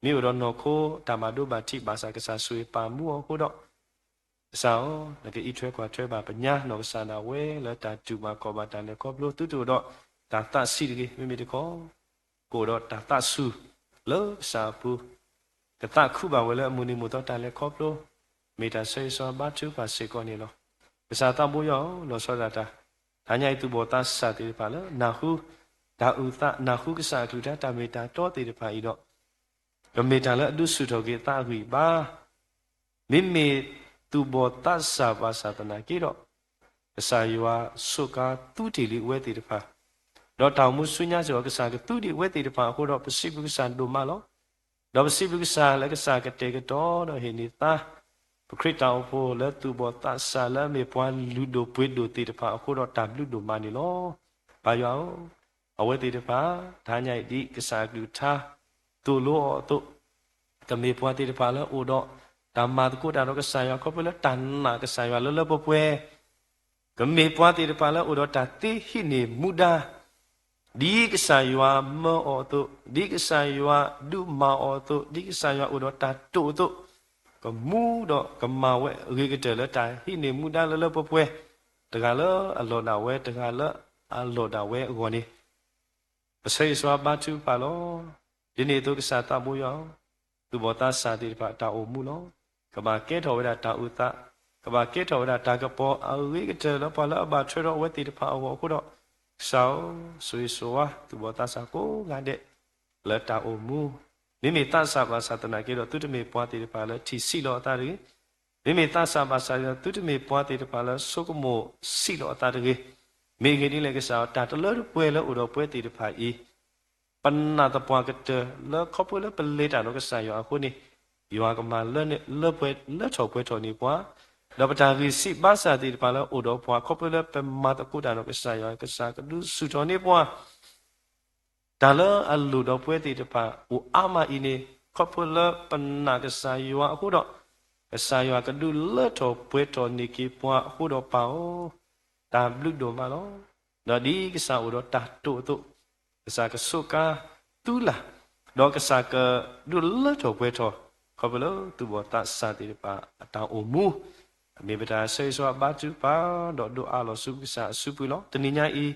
မ့ၢ်အိၣ်ဒီးနီၢ်ခိတၢ်ဘၣ်ဒိဘၣ်ထံးဘၣ်ဆၣ် ကစၢ်ဆိၣ်ဂ့ၤပာ်မူအီၤအဃိဒီး, ကစၢ်ဧၢ, နကအံးထွဲကွၢ်ထွဲဘၣ်ပညါနီၢ်ကစၢ်ဒၣ်ဝဲလၢတၢ်တူၢ်ဘၣ်ခီၣ်ဘၣ်တၢ်လဲၤခီဖျိ သုတအိၣ်ဒီးတၢ်သးဆံးတဂ့ၤ. မ့မ့ၢ်တခီ ကအိၣ်ဒီးတၢ်သးဆူၣ်လၢကစၢ်အပူၤ, ကသးခုဘၣ်ဝဲလၢအမုၢ်နံၤမုၢ်သီတၢ်လဲၤခီဖျိ, မ့ၢ်တၢ်ဆၢဂ့ၤဆၢဝါဘါထုကဖၣ်စ့ၢ်ကီးန့ၣ်လီၤ. ကစၢ်သးဘိယွၤဧၢ, လီၤဆီဒၣ်တၢ်, တဟါညါအံၤသူၣ်ဘီၣ်သးစၢ်သ့ၣ်တဖၣ်လၢနၢ်ဟူတၢ်အုၣ်သး နၢ်ဟူကစၢ်အကလုၢ်ကထါတၢ်မ့ၢ်တၢ်တီသ့ၣ်တဖၣ်အံၤဒီး, ကမ့ၢ်တၢ်လၢအဒုးဆူၣ်ထီၣ်က့ၤအသးအဂံၢ်အဘါ မ့မ့ၢ်သူၣ်ဘီၣ်သးစၢ်ဘၣ်ဆၣ်သနာ်က့ဒီး, ကစၢ်ယွၤစူးကါသူတ့ၢ်လံအဝဲသ့ၣ်တဖၣ်, ဒီးတၢ်အိၣ်မူဆူညါစ့ၢ်ကီး ကစၢ်ကသူဒံးအဝဲသ့ၣ်တဖၣ်အဃိဒီး ပစံးဘျုးကစၢ်ဒိၣ်မးလီၤ. ဒီးပစံးဘျုးကစၢ်လၢကစၢ်ကတဲာ်ကတီၤဒီးဟ့ၣ်န့ၢ်သါ ပခရံာ်တၢ်အိၣ်ဖှိၣ်လၢသူၣ်ဘီၣ်သးစၢ်လၢအမ့ၢ်ပှၤလုၢ်ဒိၣ်ပှ့ၤဒိၣ်သ့ၣ်တဖၣ်အဃိဒီးတၢ်ဘျုးဒိၣ်မးန့ၣ်လီၤ. ပၢ်ယွၤဧၢ, အဝဲသ့ၣ်တဖၣ် တဟါညါအံၤဒ်ကစၢ်အကလုၢ်ကထါသိၣ်လိအီၤအသိး, ကမ့ၢ်ပှၤသ့ၣ်တဖၣ်လၢအိၣ်ဒီးတၢ်မၤသကိးတၢ်ဒီးကစၢ်ယွၤ ခီဖျိလၢတၢ်နာ်ကစၢ်ယွၤလၢလၢပှဲၤပှဲၤ, ကမ့ၢ်ပှၤသ့ၣ်တဖၣ်လၢအိၣ်ဒီးတၢ်သ့ဟံးန့ၢ်မူဒါ ဒ်ကစၢ်ယွၤမၢအီၤအသိး, ဒ်ကစၢ်ယွၤဒုးမၤအီၤအသိး, ဒ်ကစၢ်ယွၤအိၣ်ဒီးတၢ်တိာ်အသိး, ကမူဒီးကမၤဝဲအဂ့ၤကတၢၢ်လၢတၢ်ဟံးန့ၢ်မူဒါလၢလၢပှဲၤပှဲၤ, တဂၤလၢအလီၢ်ဒၣ်ဝဲ, တဂၤလၢအလီၢ်ဒၣ်ဝဲအဂီၢ်န့ၣ် ပဆၢဂ့ၤဆၢဝါဘါထုကဖၣ်လီၤ. ဒ်န့ၣ်အသိးကစၢ်သးဘိယွၤဧၢ, သူၣ်ဘီၣ်သးစၢ်သ့ၣ်တဖၣ်တၢ်အိၣ်မူလီၤ. ကဘၣ်ကဲထီၣ်ဝဲဒၣ်တၢ်အုၣ်သး, ကဘၣ်ကဲထီၣ်ဝဲဒၣ်တၢ်ကပီၤအဂ့ၤကတၢၢ်လၢပှၤလၢအဘၣ်ထွဲဒီးအဝဲသ့ၣ်တဖၣ်အဂီၢ်အဃိဒီး, ကစၢ်ဧၢ, ဆိၣ်ဂ့ၤဆိၣ်ဝါသူၣ်ဘီၣ်သးစၢ်ကိးဂၤဒဲး လၢတၢ်အိၣ်မူ, မ့မ့ၢ်သးစၢ်ဘၣ်ဆၣ်သနာ်က့ဒီး သုတမ့ၢ်ပှၤသ့ၣ်တဖၣ်လၢထံၣ်ဆံးလီၤအသးတဂ့ၤ. မ့မ့ၢ်သးစၢ်ဘၣ်ဆၣ်ဒီး သုတမ့ၢ်ပှၤသ့ၣ်တဖၣ်လၢဆိကမိၣ်ဆံးလီၤအသးတဂ့ၤ. မ့ၢ်ဂ့ၢ်ဒ်လဲၣ်ကစၢ်ဧၢ, တၢ်တလၢတပှဲၤလၢအိၣ်ဒီးပဝဲသ့ၣ်တဖၣ်အံၤ, ပနာ်သပှၢ်ကတၢၢ်လၢခီဖျိလၢပလဲၤတၢ်ဒီးကစၢ်ယွၤအဃိန့ၣ်, ယွၤကမၤလၢထီၣ်ပှဲၤထီၣ်န့ၢ်ပှၤ, ဒီးပတၢ်ဂံၢ်စၢ်ဘါစၢ်သ့ၣ်တဖၣ်လၢအိၣ်ဒီးပှၤ ခီဖျိလၢပမၤသကိးတၢ်ဒီးကစၢ်ယွၤ ကစၢ်ကဒုးဆူၣ်ထီၣ်န့ၢ်ပှၤ တၢ်လၢအလိၣ်ဒီးပဝဲသ့ၣ်တဖၣ်အိၣ်အါမးအံၤန့ၣ်, ခီဖျိလၢပနာ်ကစၢ်ယွၤအဃိဒီး, ကစၢ်ယွၤကဒုးလၢထီၣ်ပှဲၤထီၣ်န့ၢ်က့ၤပှၤအဃိဒီးပၢ်ဧၢ, တၢ်ဘျုးဒိၣ်မးလီၤ. ဒီးဒ်ကစၢ်အိၣ်ဒီးတၢ်တိာ်အသိး, ကစၢ်ကစူးကါသူလၢ်, ဒီးကစၢ်ကဒုးလၢထီၣ်ပှဲၤထီၣ်, ခီဖျိလၢသူၣ်ဘီၣ်သးစၢ်သ့ၣ်တဖၣ်အတၢ်အိၣ်မူ မ့ၢ်ပတၢ်ဆၢဂ့ၤဆၢဝါဘါထုကဖၣ် ဒီးဒိးအးလီၤဆူကစၢ်အစုပူၤလီၤ. တနံၤညါအံၤ,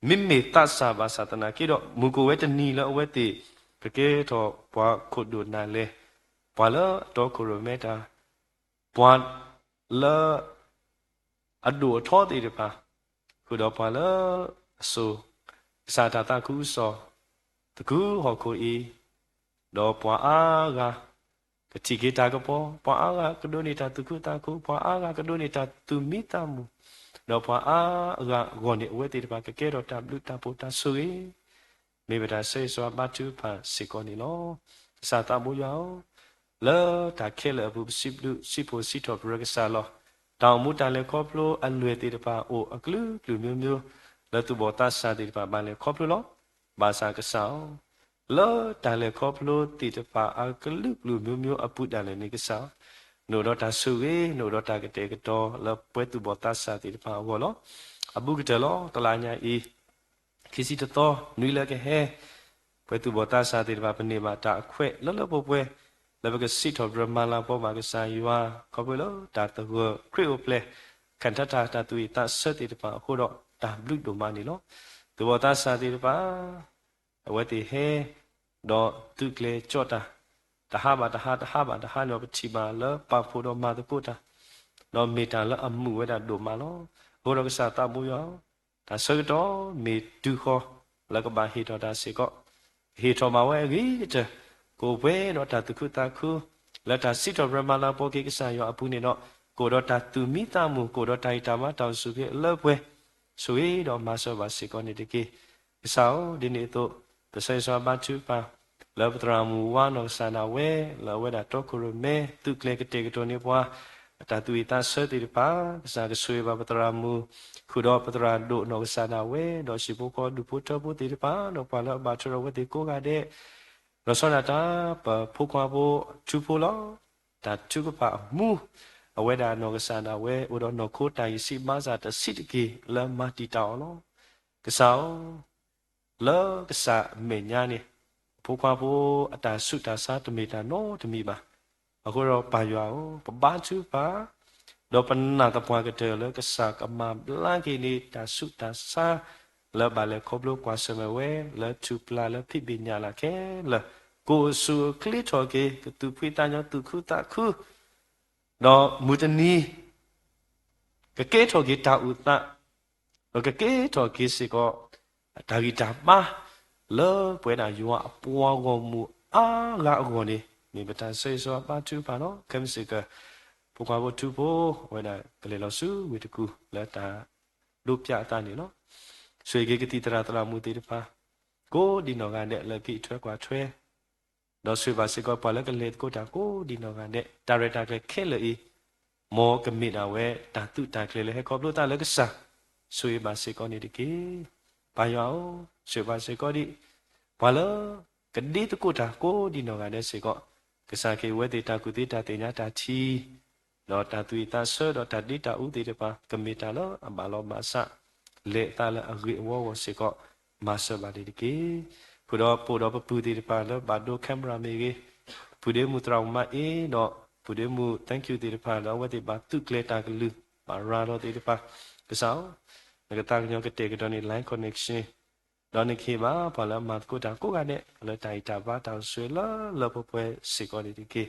မ့မ့ၢ်သးစၢ်ဘၣ်ဆၣ်သနာ်က့ဒီး မုၢ်ကိၣ်ဝဲတနံၤလၢအဝဲသ့ၣ် ကကဲထီၣ်ပှၤခိၣ်ဒိၣ်နၢ်လဲၢ်, ပှၤလၢအတီခိၣ်ရိၣ်မဲတၢ်, ပှၤလၢ အဒိၣ်အထီသ့ၣ်တဖၣ်, ဃုာ်ဒီးပှၤလၢအစိာ် ကစၢ်တၢ်သးခုကစီၣ် သကုၤဟီၣ်ခိၣ်အံၤ, ဒီးပှၤအါဂၤ ကထံၣ်က့ၤတၢ်ကပီၤ, ပှၤအါဂၤကဒိးန့ၢ်တၢ်သူၣ်ခုသးခု, ပှၤအါဂၤကဒိးန့ၢ်တၢ်သူၣ်မံသးမုာ်, ဒီးပှၤအါဂၤအဂီၢ်န့ၣ် အဝဲသ့ၣ်တဖၣ်ကကဲထီၣ်တၢ်ဘျုးတၢ်ဖှိၣ်တၢ်ဆိၣ်ဂ့ၤ မ့ၢ်ပတၢ်ဆၢဂ့ၤဆၢဝါဘါထုကဖၣ်စ့ၢ်ကီးန့ၣ်လီၤ. ကစၢ်သးဘိယွၤဧၢ, လၢတၢ်ခဲလၢာ်အပူၤ ပစံးဘျုးစံးဖှိၣ်စံးထီၣ်ပတြၢၤကစၢ်လီၤ. တၢ်အိၣ်မူတၢ်လဲၤခီဖျိအလွဲၢ်သ့ၣ်တဖၣ်အိၣ်အကလုာ်ကလုာ်မျိုးမျိုး လၢသူၣ်ဘီၣ်သးစၢ်သ့ၣ်တဖၣ်ဘၣ်လဲၤခီဖျိလီၤ. ဘၣ်ဆၣ်ကစၢ်ဧၢ, လၢတၢ်လဲၤခီဖျိသ့ၣ်တဖၣ်အကလုာ်ကလုာ်မျိုးမျိုးအပူၤဒၣ်လဲာ်န့ၣ်ကစၢ်, နအိၣ်ဒီးတၢ်ဆိၣ်ဂ့ၤ, နအိၣ်ဒီးတၢ်ကတဲာ်ကတီၤလၢပဝဲသူၣ်ဘီၣ်သးစၢ်သ့ၣ်တဖၣ်အဂီၢ်လီၤ. အဘူးကတၢၢ်လီၤ. တလါညါအံၤ ခံဆံတသီ နွံလၢကဟဲ, ပဝဲသူၣ်ဘီၣ်သးစၢ်သ့ၣ်တဖၣ် ပန့ၢ်ဘၣ်တၢ်အခွဲးလၢလၢပှဲၤပှဲၤ လၢပကစံးထီၣ်ပတြၢၤမၤလၤကပီၤဘၣ်ကစၢ်ယွၤ ခီဖျိလၢတၢ်သဂၢၢ်ခရံာ်အိၣ်ဖျဲၣ် ခၣ်ထးတၢ်သူၣ်အုးသးဆၢသ့ၣ်တဖၣ်အဃိဒီး တၢ်ဘျုးဒိၣ်မးန့ၣ်လီၤ. သူၣ်ဘီၣ်သးစၢ်သ့ၣ်တဖၣ် အဝဲသ့ၣ်ဟဲ ဒီးသုးကျဲၤကၠီၣ်တၢ် တဟါဘၣ်တဟါ တဟါဘၣ်တဟါန့ၣ် ပထံၣ်ဘၣ်လၢပာ်ဖှိၣ်ဒီးမၤသကိးတၢ် ဒီးမ့ၢ်တၢ်လၢအမုာ်ဝဲဒၣ်ဒိၣ်မးလီၤ. အဃိဒီးကစၢ်သးဘိယွၤဧၢ, တၢ်ဆၢကတီၢ်မ့ၢ်တုၤဃီ လၢကဘၣ်ဟ့ၣ်ထီၣ်တၢ်စ့ၢ်ကီး, ဟ့ၣ်ထီၣ်ဘၣ်ဝဲအဂ့ၤကတၢၢ်, ကအိၣ်ပှဲၤဒီးတၢ်သူၣ်ခုသးခု လၢတၢ်စံးထီၣ်ပတြၢၤမၤလၤကပီၤက့ၤကစၢ်ယွၤအပူၤန့ၣ်ဒီး ကအိၣ်ဒီးတၢ်သူၣ်မံသးမုာ် ကအိၣ်ဒီးတၢ်အံၣ်တၢ်ဘါတၢ်အိၣ်ဆူၣ်အိၣ်ချ့အလၢပှဲၤ ဆိၣ်ဂ့ၤဒီးမၤစၢၤဘၣ်စ့ၢ်ကီးန့ၣ်တက့ၢ်. ကစၢ်ဧၢ, ဒ်န့ၣ်အသိး ပဆၢဂ့ၤဆၢဝါဘါထုကဖၣ် လၢပသရၣ်မုၣ်ဝါနီၢ်ကစၢ်ဒၣ်ဝဲ လၢအဝဲဒၣ်တီခိၣ်ရိၣ်မဲ သုးကျဲၤကတဲာ်ကတီၤန့ၢ်ပှၤ တၢ်သူၣ်အုးသးဆၢသ့ၣ်တဖၣ်, ကစၢ်ကဆိၣ်ဂ့ၤဘၣ်ပသရၣ်မုၣ် ဃုာ်ဒီးပသရၣ်ဒိၣ်နီၢ်ကစၢ်ဒၣ်ဝဲ ဒီးဟံၣ်ဖိဃီဒူၣ်ဖိထၢဖိသ့ၣ်တဖၣ် ဒီးပှၤလၢအဘၣ်ထွဲဒီးအဝဲသ့ၣ်ကိးဂၤဒဲး, ဒီးဆီဒၣ်တၢ် ပဖိခွါဖိထူဖိလီၤ. တၢ်ထုကဖၣ်အမူ အဝဲဒၣ်နီၢ်ကစၢ်ဒၣ်ဝဲ အိၣ်ဒီးနီၢ်ခိတၢ်ဂံၢ်စၢ်ဘါစၢ်တဆံးတက့ၢ် လၢမၤတံာ်တာ်အီၤလီၤ. ကစၢ်ဧၢ, လၢကစၢ်အမဲာ်ညါန့ၣ် အဖိခွါဖိအတၢ်ဆူးတၢ်ဆါတမ့ၢ်တၢ်နီတမံၤဘၣ်. အဃိဒီးပၢ်ယွၤဧၢ, ပဘါထုကဖၣ် ဒီးပနာ်သပှၢ်ကတၢၢ်လၢကစၢ်ကမၤဘျါက့ၤန့ၢ်တၢ်ဆူးတၢ်ဆါ လၢဘၣ်လဲၤခီဖျိကွၢ်ဆၢၣ်မဲာ်ဝဲ လၢထူၣ်ပျၢ်လၢဖံးဘ့ၣ်ညၣ်လၢ်ခဲလၢာ်, ကအိၣ်ဆူၣ်အိၣ်ချ့ထီၣ်က့ၤ ကသူၣ်ဖှံသးညီသူၣ်ခုသးခု ဒီးမုၢ်တနံၤ ကကဲထီၣ်က့ၤတၢ်အိၣ်သး ဒီးကကဲထီၣ်က့ၤစ့ၢ်ကီး တၢ်ဂံၢ်တၢ်ဘါ လၢပဝဲဒၣ်ယွၤအပှၤဂီၢ်မုၢ်အါဂၤအဂီၢ်န့ၣ် မ့ၢ်ပတၢ်ဆၢဂ့ၤဆၢဝါဘါထုကဖၣ်လီၤ. ခဲမုၢ်ဆ့ၣ်ကီး ဖိခွါဖိထူဖိ အဝဲဒၣ်ကလဲၤလီၤဆူဝ့ၢ်တကူၣ်လၢတၢ်ဒိးပျၢ်အသးန့ၣ်လီၤ. ဆိၣ်ဂ့ၤက့ၤကသံၣ်သရၣ်သရၣ်မုၣ်သ့ၣ်တဖၣ် ကိးဒံးနီၢ်ဂၤဒဲးလၢကဟံးထွဲကွၢ်ထွဲ ဒီးဆိၣ်ဂ့ၤဘၣ်စ့ၢ်ကီးပှၤလၢကလဲၤသကိးတၢ်ကိးဒံးနီၢ်ဂၤဒဲး, တၢ်ရဲၣ်တၢ်ကျဲၤခဲလၢာ်အံၤ မ်ကမ့ၢ်ဒၣ်ဝဲတၢ်သုးတၢ်ကျဲၤလၢဟဲခီဖျိသးလၢကစၢ်, ဆိၣ်ဂ့ၤဘၣ်စ့ၢ်ကီးန့ၣ်တက့ၢ်. ပၢ်ယွၤဧၢ, ဆိၣ်ဂ့ၤဘၣ်စ့ၢ်ကီးဒံး ပှၤလၢကဒ့သကိးတၢ်ကိးဒံးနီၢ်ဂၤဒဲးစ့ၢ်ကီး, ကစၢ်က့ၤဝဲသ့ၣ်တၢ်ကူၣ်သ့တၢ်သ့ၣ်ညါတၢ်ထံၣ် ဒီးတၢ်သူၣ်အုးသးဆၢဒီးတၢ်ဒ့တၢ်အူသ့ၣ်တဖၣ် ကမ့ၢ်တၢ်လၢအဘၣ်လီၤဘၣ်စး လဲၤအသးလၢအဂ့ၤအဝီအဂီၢ်စ့ၢ်ကီး မၤစၢၤဘၣ်န့ၣ်တက့ၢ်. ဃုာ်ဒီးပိာ်ဒီးပပုၢ်သ့ၣ်တဖၣ်လၢဘၣ်ဒိ camera မ့ၢ်ဂ့ၤ, ပုၢ်ဒ့မုၣ်သရၣ်မါအ့ၣ်ဒီး ပုၢ်ဒ့မုၣ် thank you သ့ၣ်တဖၣ်လၢအဝဲသ့ၣ်ဘၣ်သုးကျဲၤတၢ်ကလုၢ် ဘၣ်ရၤလီၤသ့ၣ်တဖၣ်, ကစၢ်ဧၢ, နကသးကညီၤကတဲာ်ကတီၤန့ၢ် line connection ဒီးနကဟ့ၣ်ဘၣ်ပှၤလၢအမၤသကိးတၢ်ကိးဂၤဒဲး လၢတၢ်အံၣ်တၢ်ဘါတၢ်အိၣ်ဆူၣ်အိၣ်ချ့လၢလၢပှဲၤပှဲၤစ့ၢ်ကီးန့ၣ်တက့ၢ်.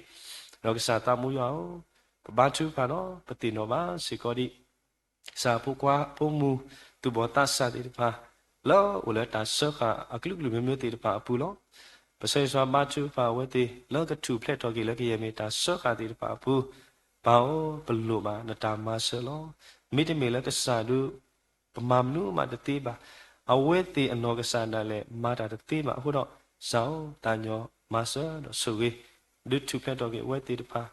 ဒီးကစၢ်သးမူယွၤဧၢ, ပဘါထုကဖၣ်ဒီး ပသ့ၣ်နီၣ်ဘၣ်စ့ၢ်ကီးဒံး ကစၢ်ဖိခွါဖိမုၣ်သူၣ်ဘီၣ်သးစၢ်သ့ၣ်တဖၣ် လၢအအိၣ်လၢတၢ်စၢဃာ်အကလုာ်ကလုာ်မ့ၢ်မ့ၢ်သ့ၣ်တဖၣ်အပူၤလီၤ. ပဆၢဂ့ၤဆၢဝါဘါထုကဖၣ်အဝဲသ့ၣ် လၢကထူၣ်ဖျဲးထီၣ်က့ၤလၢကယဲၢ်မ့ၢ်တၢ်စၢဃာ်သ့ၣ်တဖၣ်အပူၤ, ပၢ်ဧၢ, ပလိၣ်ဘၣ်နတၢ်မၤစၢၤလီၤ. မ့တမ့ၢ်လၢကစၢ်ဒု ပမၤမနုၤမးတသ့ဘၣ်. အဝဲသ့ၣ်အနီၢ်ကစၢ်ဒၣ်လဲာ် မၤတၢ်တသ့ဘၣ်အဃိဒီး, ကစၢ်ဧၢ, သးညီမၤစၢၤဒီးဆိၣ်ဂ့ၤ, ဒုးထူၣ်ဖျဲးထီၣ်က့ၤအဝဲသ့ၣ်တဖၣ်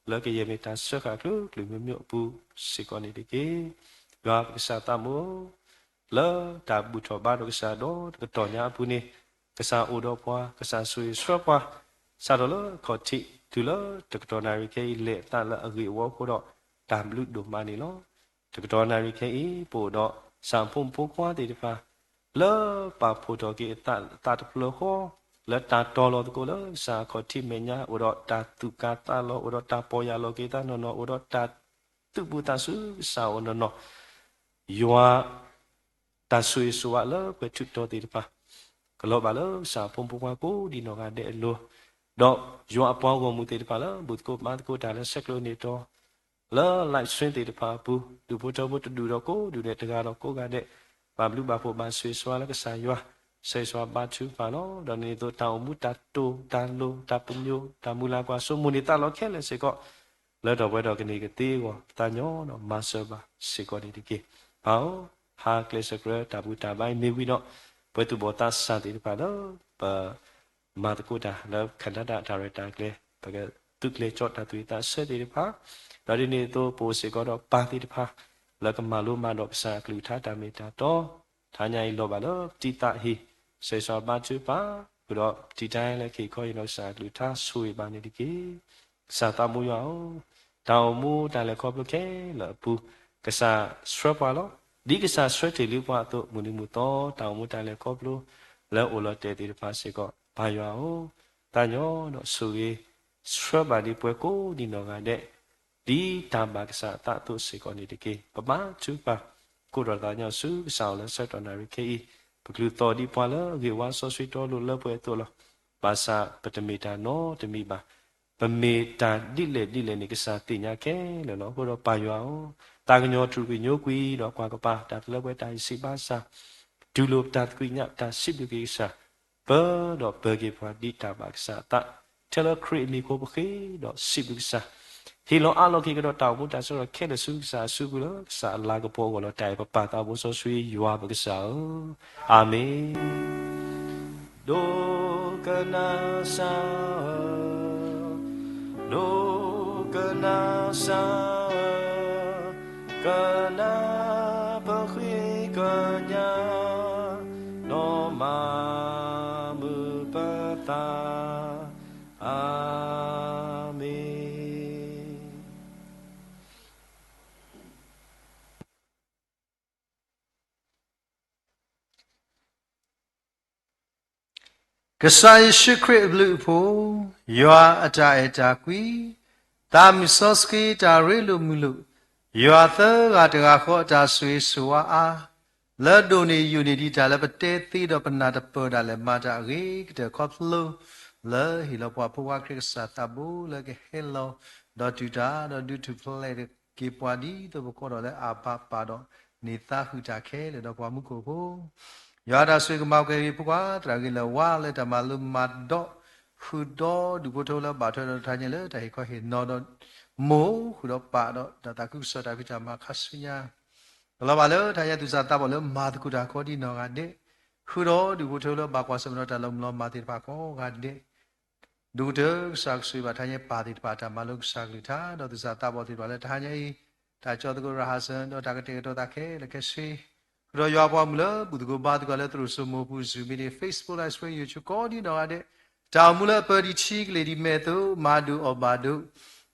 လၢကယဲၢ်မ့ၢ်တၢ်စၢဃာ်ကလုာ်ကလုာ်မ့ၢ်မ့ၢ်အပူၤစ့ၢ်ကီးန့ၣ်တက့ၢ်. ယွၤပကစၢ်သးမူဧၢ, လၢတၢ်ဘူၣ်ထီၣ်ဘါဒီးကစၢ်ဒီတကတီၢ်ညါအပူၤန့ၣ်, ကစၢ်အိၣ်ဒီးပှၤ, ကစၢ်ဆိၣ်ဂ့ၤဆှၢပှၤ, စးထီၣ်လၢခီၣ်ထံး တုၤလၢတကတီၢ်နၣ်ရံၣ်ခဲအံၤ လဲၤအသးလၢအဂ့ၤအဝီအဃိဒီး တၢ်ဘျုးဒိၣ်မးန့ၣ်လီၤ. တကတီၢ်နၣ်ရံၣ်ခဲအံၤ ပအိၣ်ဒီးကစၢ်ဖိမုၣ်ဖိခွါသ့ၣ်တဖၣ် လၢပာ်ဖှိၣ်ထီၣ်က့ၤအသးတဖျၢၣ်ဃီ လၢတၢ်တီၤလီၤသကိးလၢကစၢ်အခီၣ်ထံးမဲာ်ညါ အိၣ်ဒီးတၢ်သူၣ်ကၢ်သးလီၤ အိၣ်ဒီးတၢ်ပီၢ်ယၢ်လီၤက့ၤသးနီၢ်နီၢ် အိၣ်ဒီးတၢ်သူၣ်ဘၣ်သးဆူကစၢ်အအိၣ်နီၢ်နီၢ်, ယွၤ တၢ်ဆိၣ်ဂ့ၤဆိၣ်ဝါလၢပှဲၤထူးတီၤသ့ၣ်တဖၣ် ကလီၤဘၣ်လၢကစၢ်ဖိမုၣ်ဖိခွါကိးဒံးနီၢ်ဂၤဒဲးအလိၤ, ဒီးယွၤအပှၤဂီၢ်မုၢ်သ့ၣ်တဖၣ်လၢ ဘူၣ်သကိးဘါသကိးတၢ်လၢဆဲးကျိးန့ၢ်တီၤ လၢ live stream သ့ၣ်တဖၣ်အပူၤ, ဒူၣ်ဖိထၢဖိတဒူၣ်ဒီးကိးဒူၣ်ဒဲးတဂၤဒီးကိးဂၤဒဲး, ဘၣ်ဘျုးဘၣ်ဖှိၣ်ဘၣ်ဆိၣ်ဂ့ၤဆိၣ်ဝါလၢကစၢ်ယွၤ, ဆၢဂ့ၤဆိၣ်ဝါဘါထုကဖၣ်လီၤ. ဒီးန့ၣ်အသိးတၢ်အိၣ်မူတၢ်တိာ်တၢ်လိၤ တၢ်ပညိၣ် တၢ်မုၢ်လၢ်ကွၢ်စိ မိၣ်န့ၢ်သးလီခဲလၢာ်စ့ၢ်ကီး လၢထီၣ်ပှဲၤထီၣ်ကန့ၢ်ကသ့အဂီၢ် ပသးညီဒီးမၤစၢၤဘၣ်စ့ၢ်ကီးန့ၣ်တက့ၢ်. ပၢ်ဧၢ, ဟါကျဲစၢၤကျၢၤတၢ်ဘူၣ်တၢ်ဘါအံၤမ့ၢ်ဝံၤဒီး ပှၤသူၣ်ဘီၣ်သးစၢ်သ့ၣ်တဖၣ်လၢ ပ မၤသကိးတၢ်လၢ Canada တၢ်ရဲၣ်တၢ်ကျဲၤ ပကသုးကျဲၤကၠီၣ်တၢ်သူၣ်ဝံၣ်သးဆၢသ့ၣ်တဖၣ်, ဒီးဒ်န့ၣ်အသိး ပအိၣ်စ့ၢ်ကီးဒီးပၢ်သ့ၣ်တဖၣ် လၢကမၤလိမၤဒိးကစၢ်အကလုၢ်ကထါတၢ်မ့ၢ်တၢ်တီ, တဟါညါအံၤလီၤဘၣ်လၢပတံၤသးဟ့, ဆၢဂ့ၤဆၢဝါဘါထုကဖၣ်, ဃုာ်ဒီးပတံၤတၢ်လၢခံခီအံၤဒီးကစၢ်အကလုၢ်ကထါဆိၣ်ဂ့ၤဘၣ်န့ၣ်တက့ၢ်. ကစၢ်သးမူယွၤဧၢ, တၢ်အိၣ်မူတၢ်လဲၤခီဖျိခဲလၢာ်အပူၤ, ကစၢ်ဆှၢပှၤလီၤ. ဒ်ကစၢ်ဆှၢတ့ၢ်လံပှၤအသိး မုၢ်နံၤမုၢ်သီတၢ်အိၣ်မူတၢ်လဲၤခီဖျိ လၢအအိၣ်လီၤတဲာ်သ့ၣ်တဖၣ်စ့ၢ်ကီး ပၢ်ယွၤဧၢ, သးညီဒီးဆိၣ်ဂ့ၤဆှၢဘၣ်ဒံးပှၤကိးဒံးနီၢ်ဂၤဒဲး ဒ်တၢ်ဘၣ်ကစၢ်အသးအသိးစ့ၢ်ကီးန့ၣ်တက့ၢ်. ပဘါထုကဖၣ် ကိးထီၣ်သးညီဆူကစၢ်အအိၣ်လၢဆၢကတီၢ်နၣ်ရံၣ်ခဲအံၤ, ပကလုၢ်သီၣ်ဒံးပှၤလၢအဂ့ၢ်ဝါစီဆှံတီလိၤလၢပှဲၤအသိးလီၤ. ဘၣ်ဆၣ်ပတမ့ၢ်တၢ်နီတမံၤဘၣ်. ပမ့ၢ်တၢ်ဒ်လဲၣ်ဒ်လဲၣ်န့ၣ် ကစၢ်သ့ၣ်ညါခဲလၢာ်လီၤ. အဃိဒီးပၢ်ယွၤဧၢ, သးကညီၤတြူာ်က့ၤညိကွံာ်ဒီးကွၢ်ကပၤ တၢ်တလၢပှဲၤတၢ်အံၤစံးဘၣ်ဆၣ်, တူၢ်လိာ်ပတၢ်သကွံာ်ညါ ပတၢ်စံးဘျုးက့ၤကစၢ်, ပၢဒီးပၢၤက့ၤပှၤဒ်တၢ်ဘၣ်ကစၢ်အသး, ထဲလၢခရံာ်အမံၤအဃိပဃ့ဒီးစံးဘျုးကစၢ်, ဟ့ၣ်လီၤအးလီၤက့ၤကဒီးတၢ်အိၣ်မူတၢ်ဆၢကတီၢ်ခဲလၢာ်ဆူကစၢ်အစုပူၤလၢ ကစၢ်အလၤကပီၤအဂီၢ်လီၤ. တၢ်အံၤပပၢ်သးဘိစီဆှံယွၤပကစၢ်ဧၢ, အၤမ့ၣ်. ဒိကနၣ်စၢ်ဧၢ, ဒိကနၣ်စၢ်ဧၢ, ကနၣ်ပဃ့ကညး, ဒီးမၤမုာ်ပသး, အၤမ့ၣ်. ကစၢ်ယ့ၣ်ၡူးခရံာ်အဘျုးအဖှိၣ်, ယွၤအတၢ်အဲၣ်တၢ်ကွံ, သးမုၢ်စီဆှံတၢ်ရ့လိာ်မုာ်လိာ်, ယွၤသၢဂၤတဂၤဃီအတၢ်ဆိၣ်ဂ့ၤဆိၣ်ဝါအါ, လၢဒိၣ်န့ၢ်ယိာ်န့ၢ်ဒံးတၢ်လၢပတဲသ့ဒီးပနၢ်တပၢၢ်ဒၣ်လဲာ် မၤတၢ်အဂ့ၤကတၢၢ်ခီဖျိ လၢဟ့ၣ်လီၤပှၤဖိခွါခရံာ်ကစၢ်သးဘိလၢကဟဲလီၤ ဒီးတူၢ်တၢ် ဒီးဒုးထူၣ်ဖျဲးက့ၤပှၤ ဒ်သိးပကအိၣ်ဒီးလၢအဘၣ်ပၢ်ဒီးန့ၢ်သါဃုာ်တၢ်ခဲလၢာ်ဒီးပှၤမူခိၣ်ဖိ ယွၤတၢ်ဆိၣ်ဂ့ၤကမၤက့ၤဖိခွါသရၣ်ဂ့ၤလၢာ်ဝါလၢတၢ်မၤလိမၤဒိး ဃုာ်ဒီးဒုးဖိထၢလၢဘၣ်ထွဲဒီးတၢ်ညါလၢတၢ်ဟ့ၣ်ခီဟ့ၣ်နီၤဒီး မိၢ်ဃုာ်ဒီးပၢ်ဒီးတၢ်သးခုကစီၣ်တၢ်ဖံးတၢ်မၤခါဆူညါ ကလီၤဘၣ်လၢတၢ်ညါသူၣ်စၢ်သးဘီၣ်လၢမၤသကိးတၢ်ကိးဒံးနီၢ်ဂၤဒဲး ဃုာ်ဒီးဒုးဖိထၢလၢဘၣ်ကွၢ်ဆၢၣ်မဲာ်ဒီးတၢ်လီၤမုၢ်လီၤမၤသ့ၣ်တဖၣ်ကိးဂၤဒဲး ဒိၣ်ကတၢၢ်ကစၢ်ကဆိၣ်ဂ့ၤဘၣ်တၢ်ညါပၢ်သ့ၣ်တဖၣ်တၢ်မၤလိကစၢ်ကလုၢ်ကထါ ဒီးသူၣ်စၢ်သးဘီၣ်သ့ၣ်တဖၣ်လၢတၢ်ညါအံၤ တၢ်ကၠီသကိးရဟၣ်စၢၤဒီးတၢ်ကတဲာ်ကတီၤသးခဲလၢာ်ခဲဆ့ ဃုာ်ဒီးယွၤပှၤမုၣ်လၢဘူၣ်သကိးဘါသကိးလၢသရိာ်စိမိၢ်ပူၤ Zoom meeting, Facebook Live Stream, YouTube ကိးဒံးနီၢ်ဂၤဒဲး တၢ်အိၣ်မူလၢအပၢဒံးထံကလ့ၢ်ဒံးမဲာ်အသိး မၤဒိၣ်အီၣ်ဘၣ်ဒိၣ်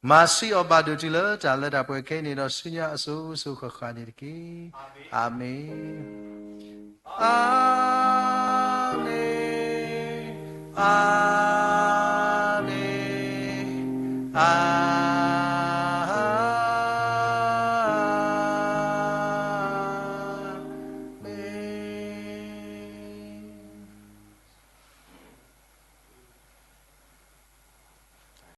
မၤဆံးအီၣ်ဘၣ်ဒိၣ်တုၤလၢတၢ်လၢတၢ်ပှဲၤခဲအံၤန့ၣ်ဒီးဆူညါအစိၤစိၤဃၣ်ဃၣ်န့ၣ်တက့ၢ်. အၤမ့ၣ်. အၤမ့ၣ်, အၤမ့ၣ်, အၤ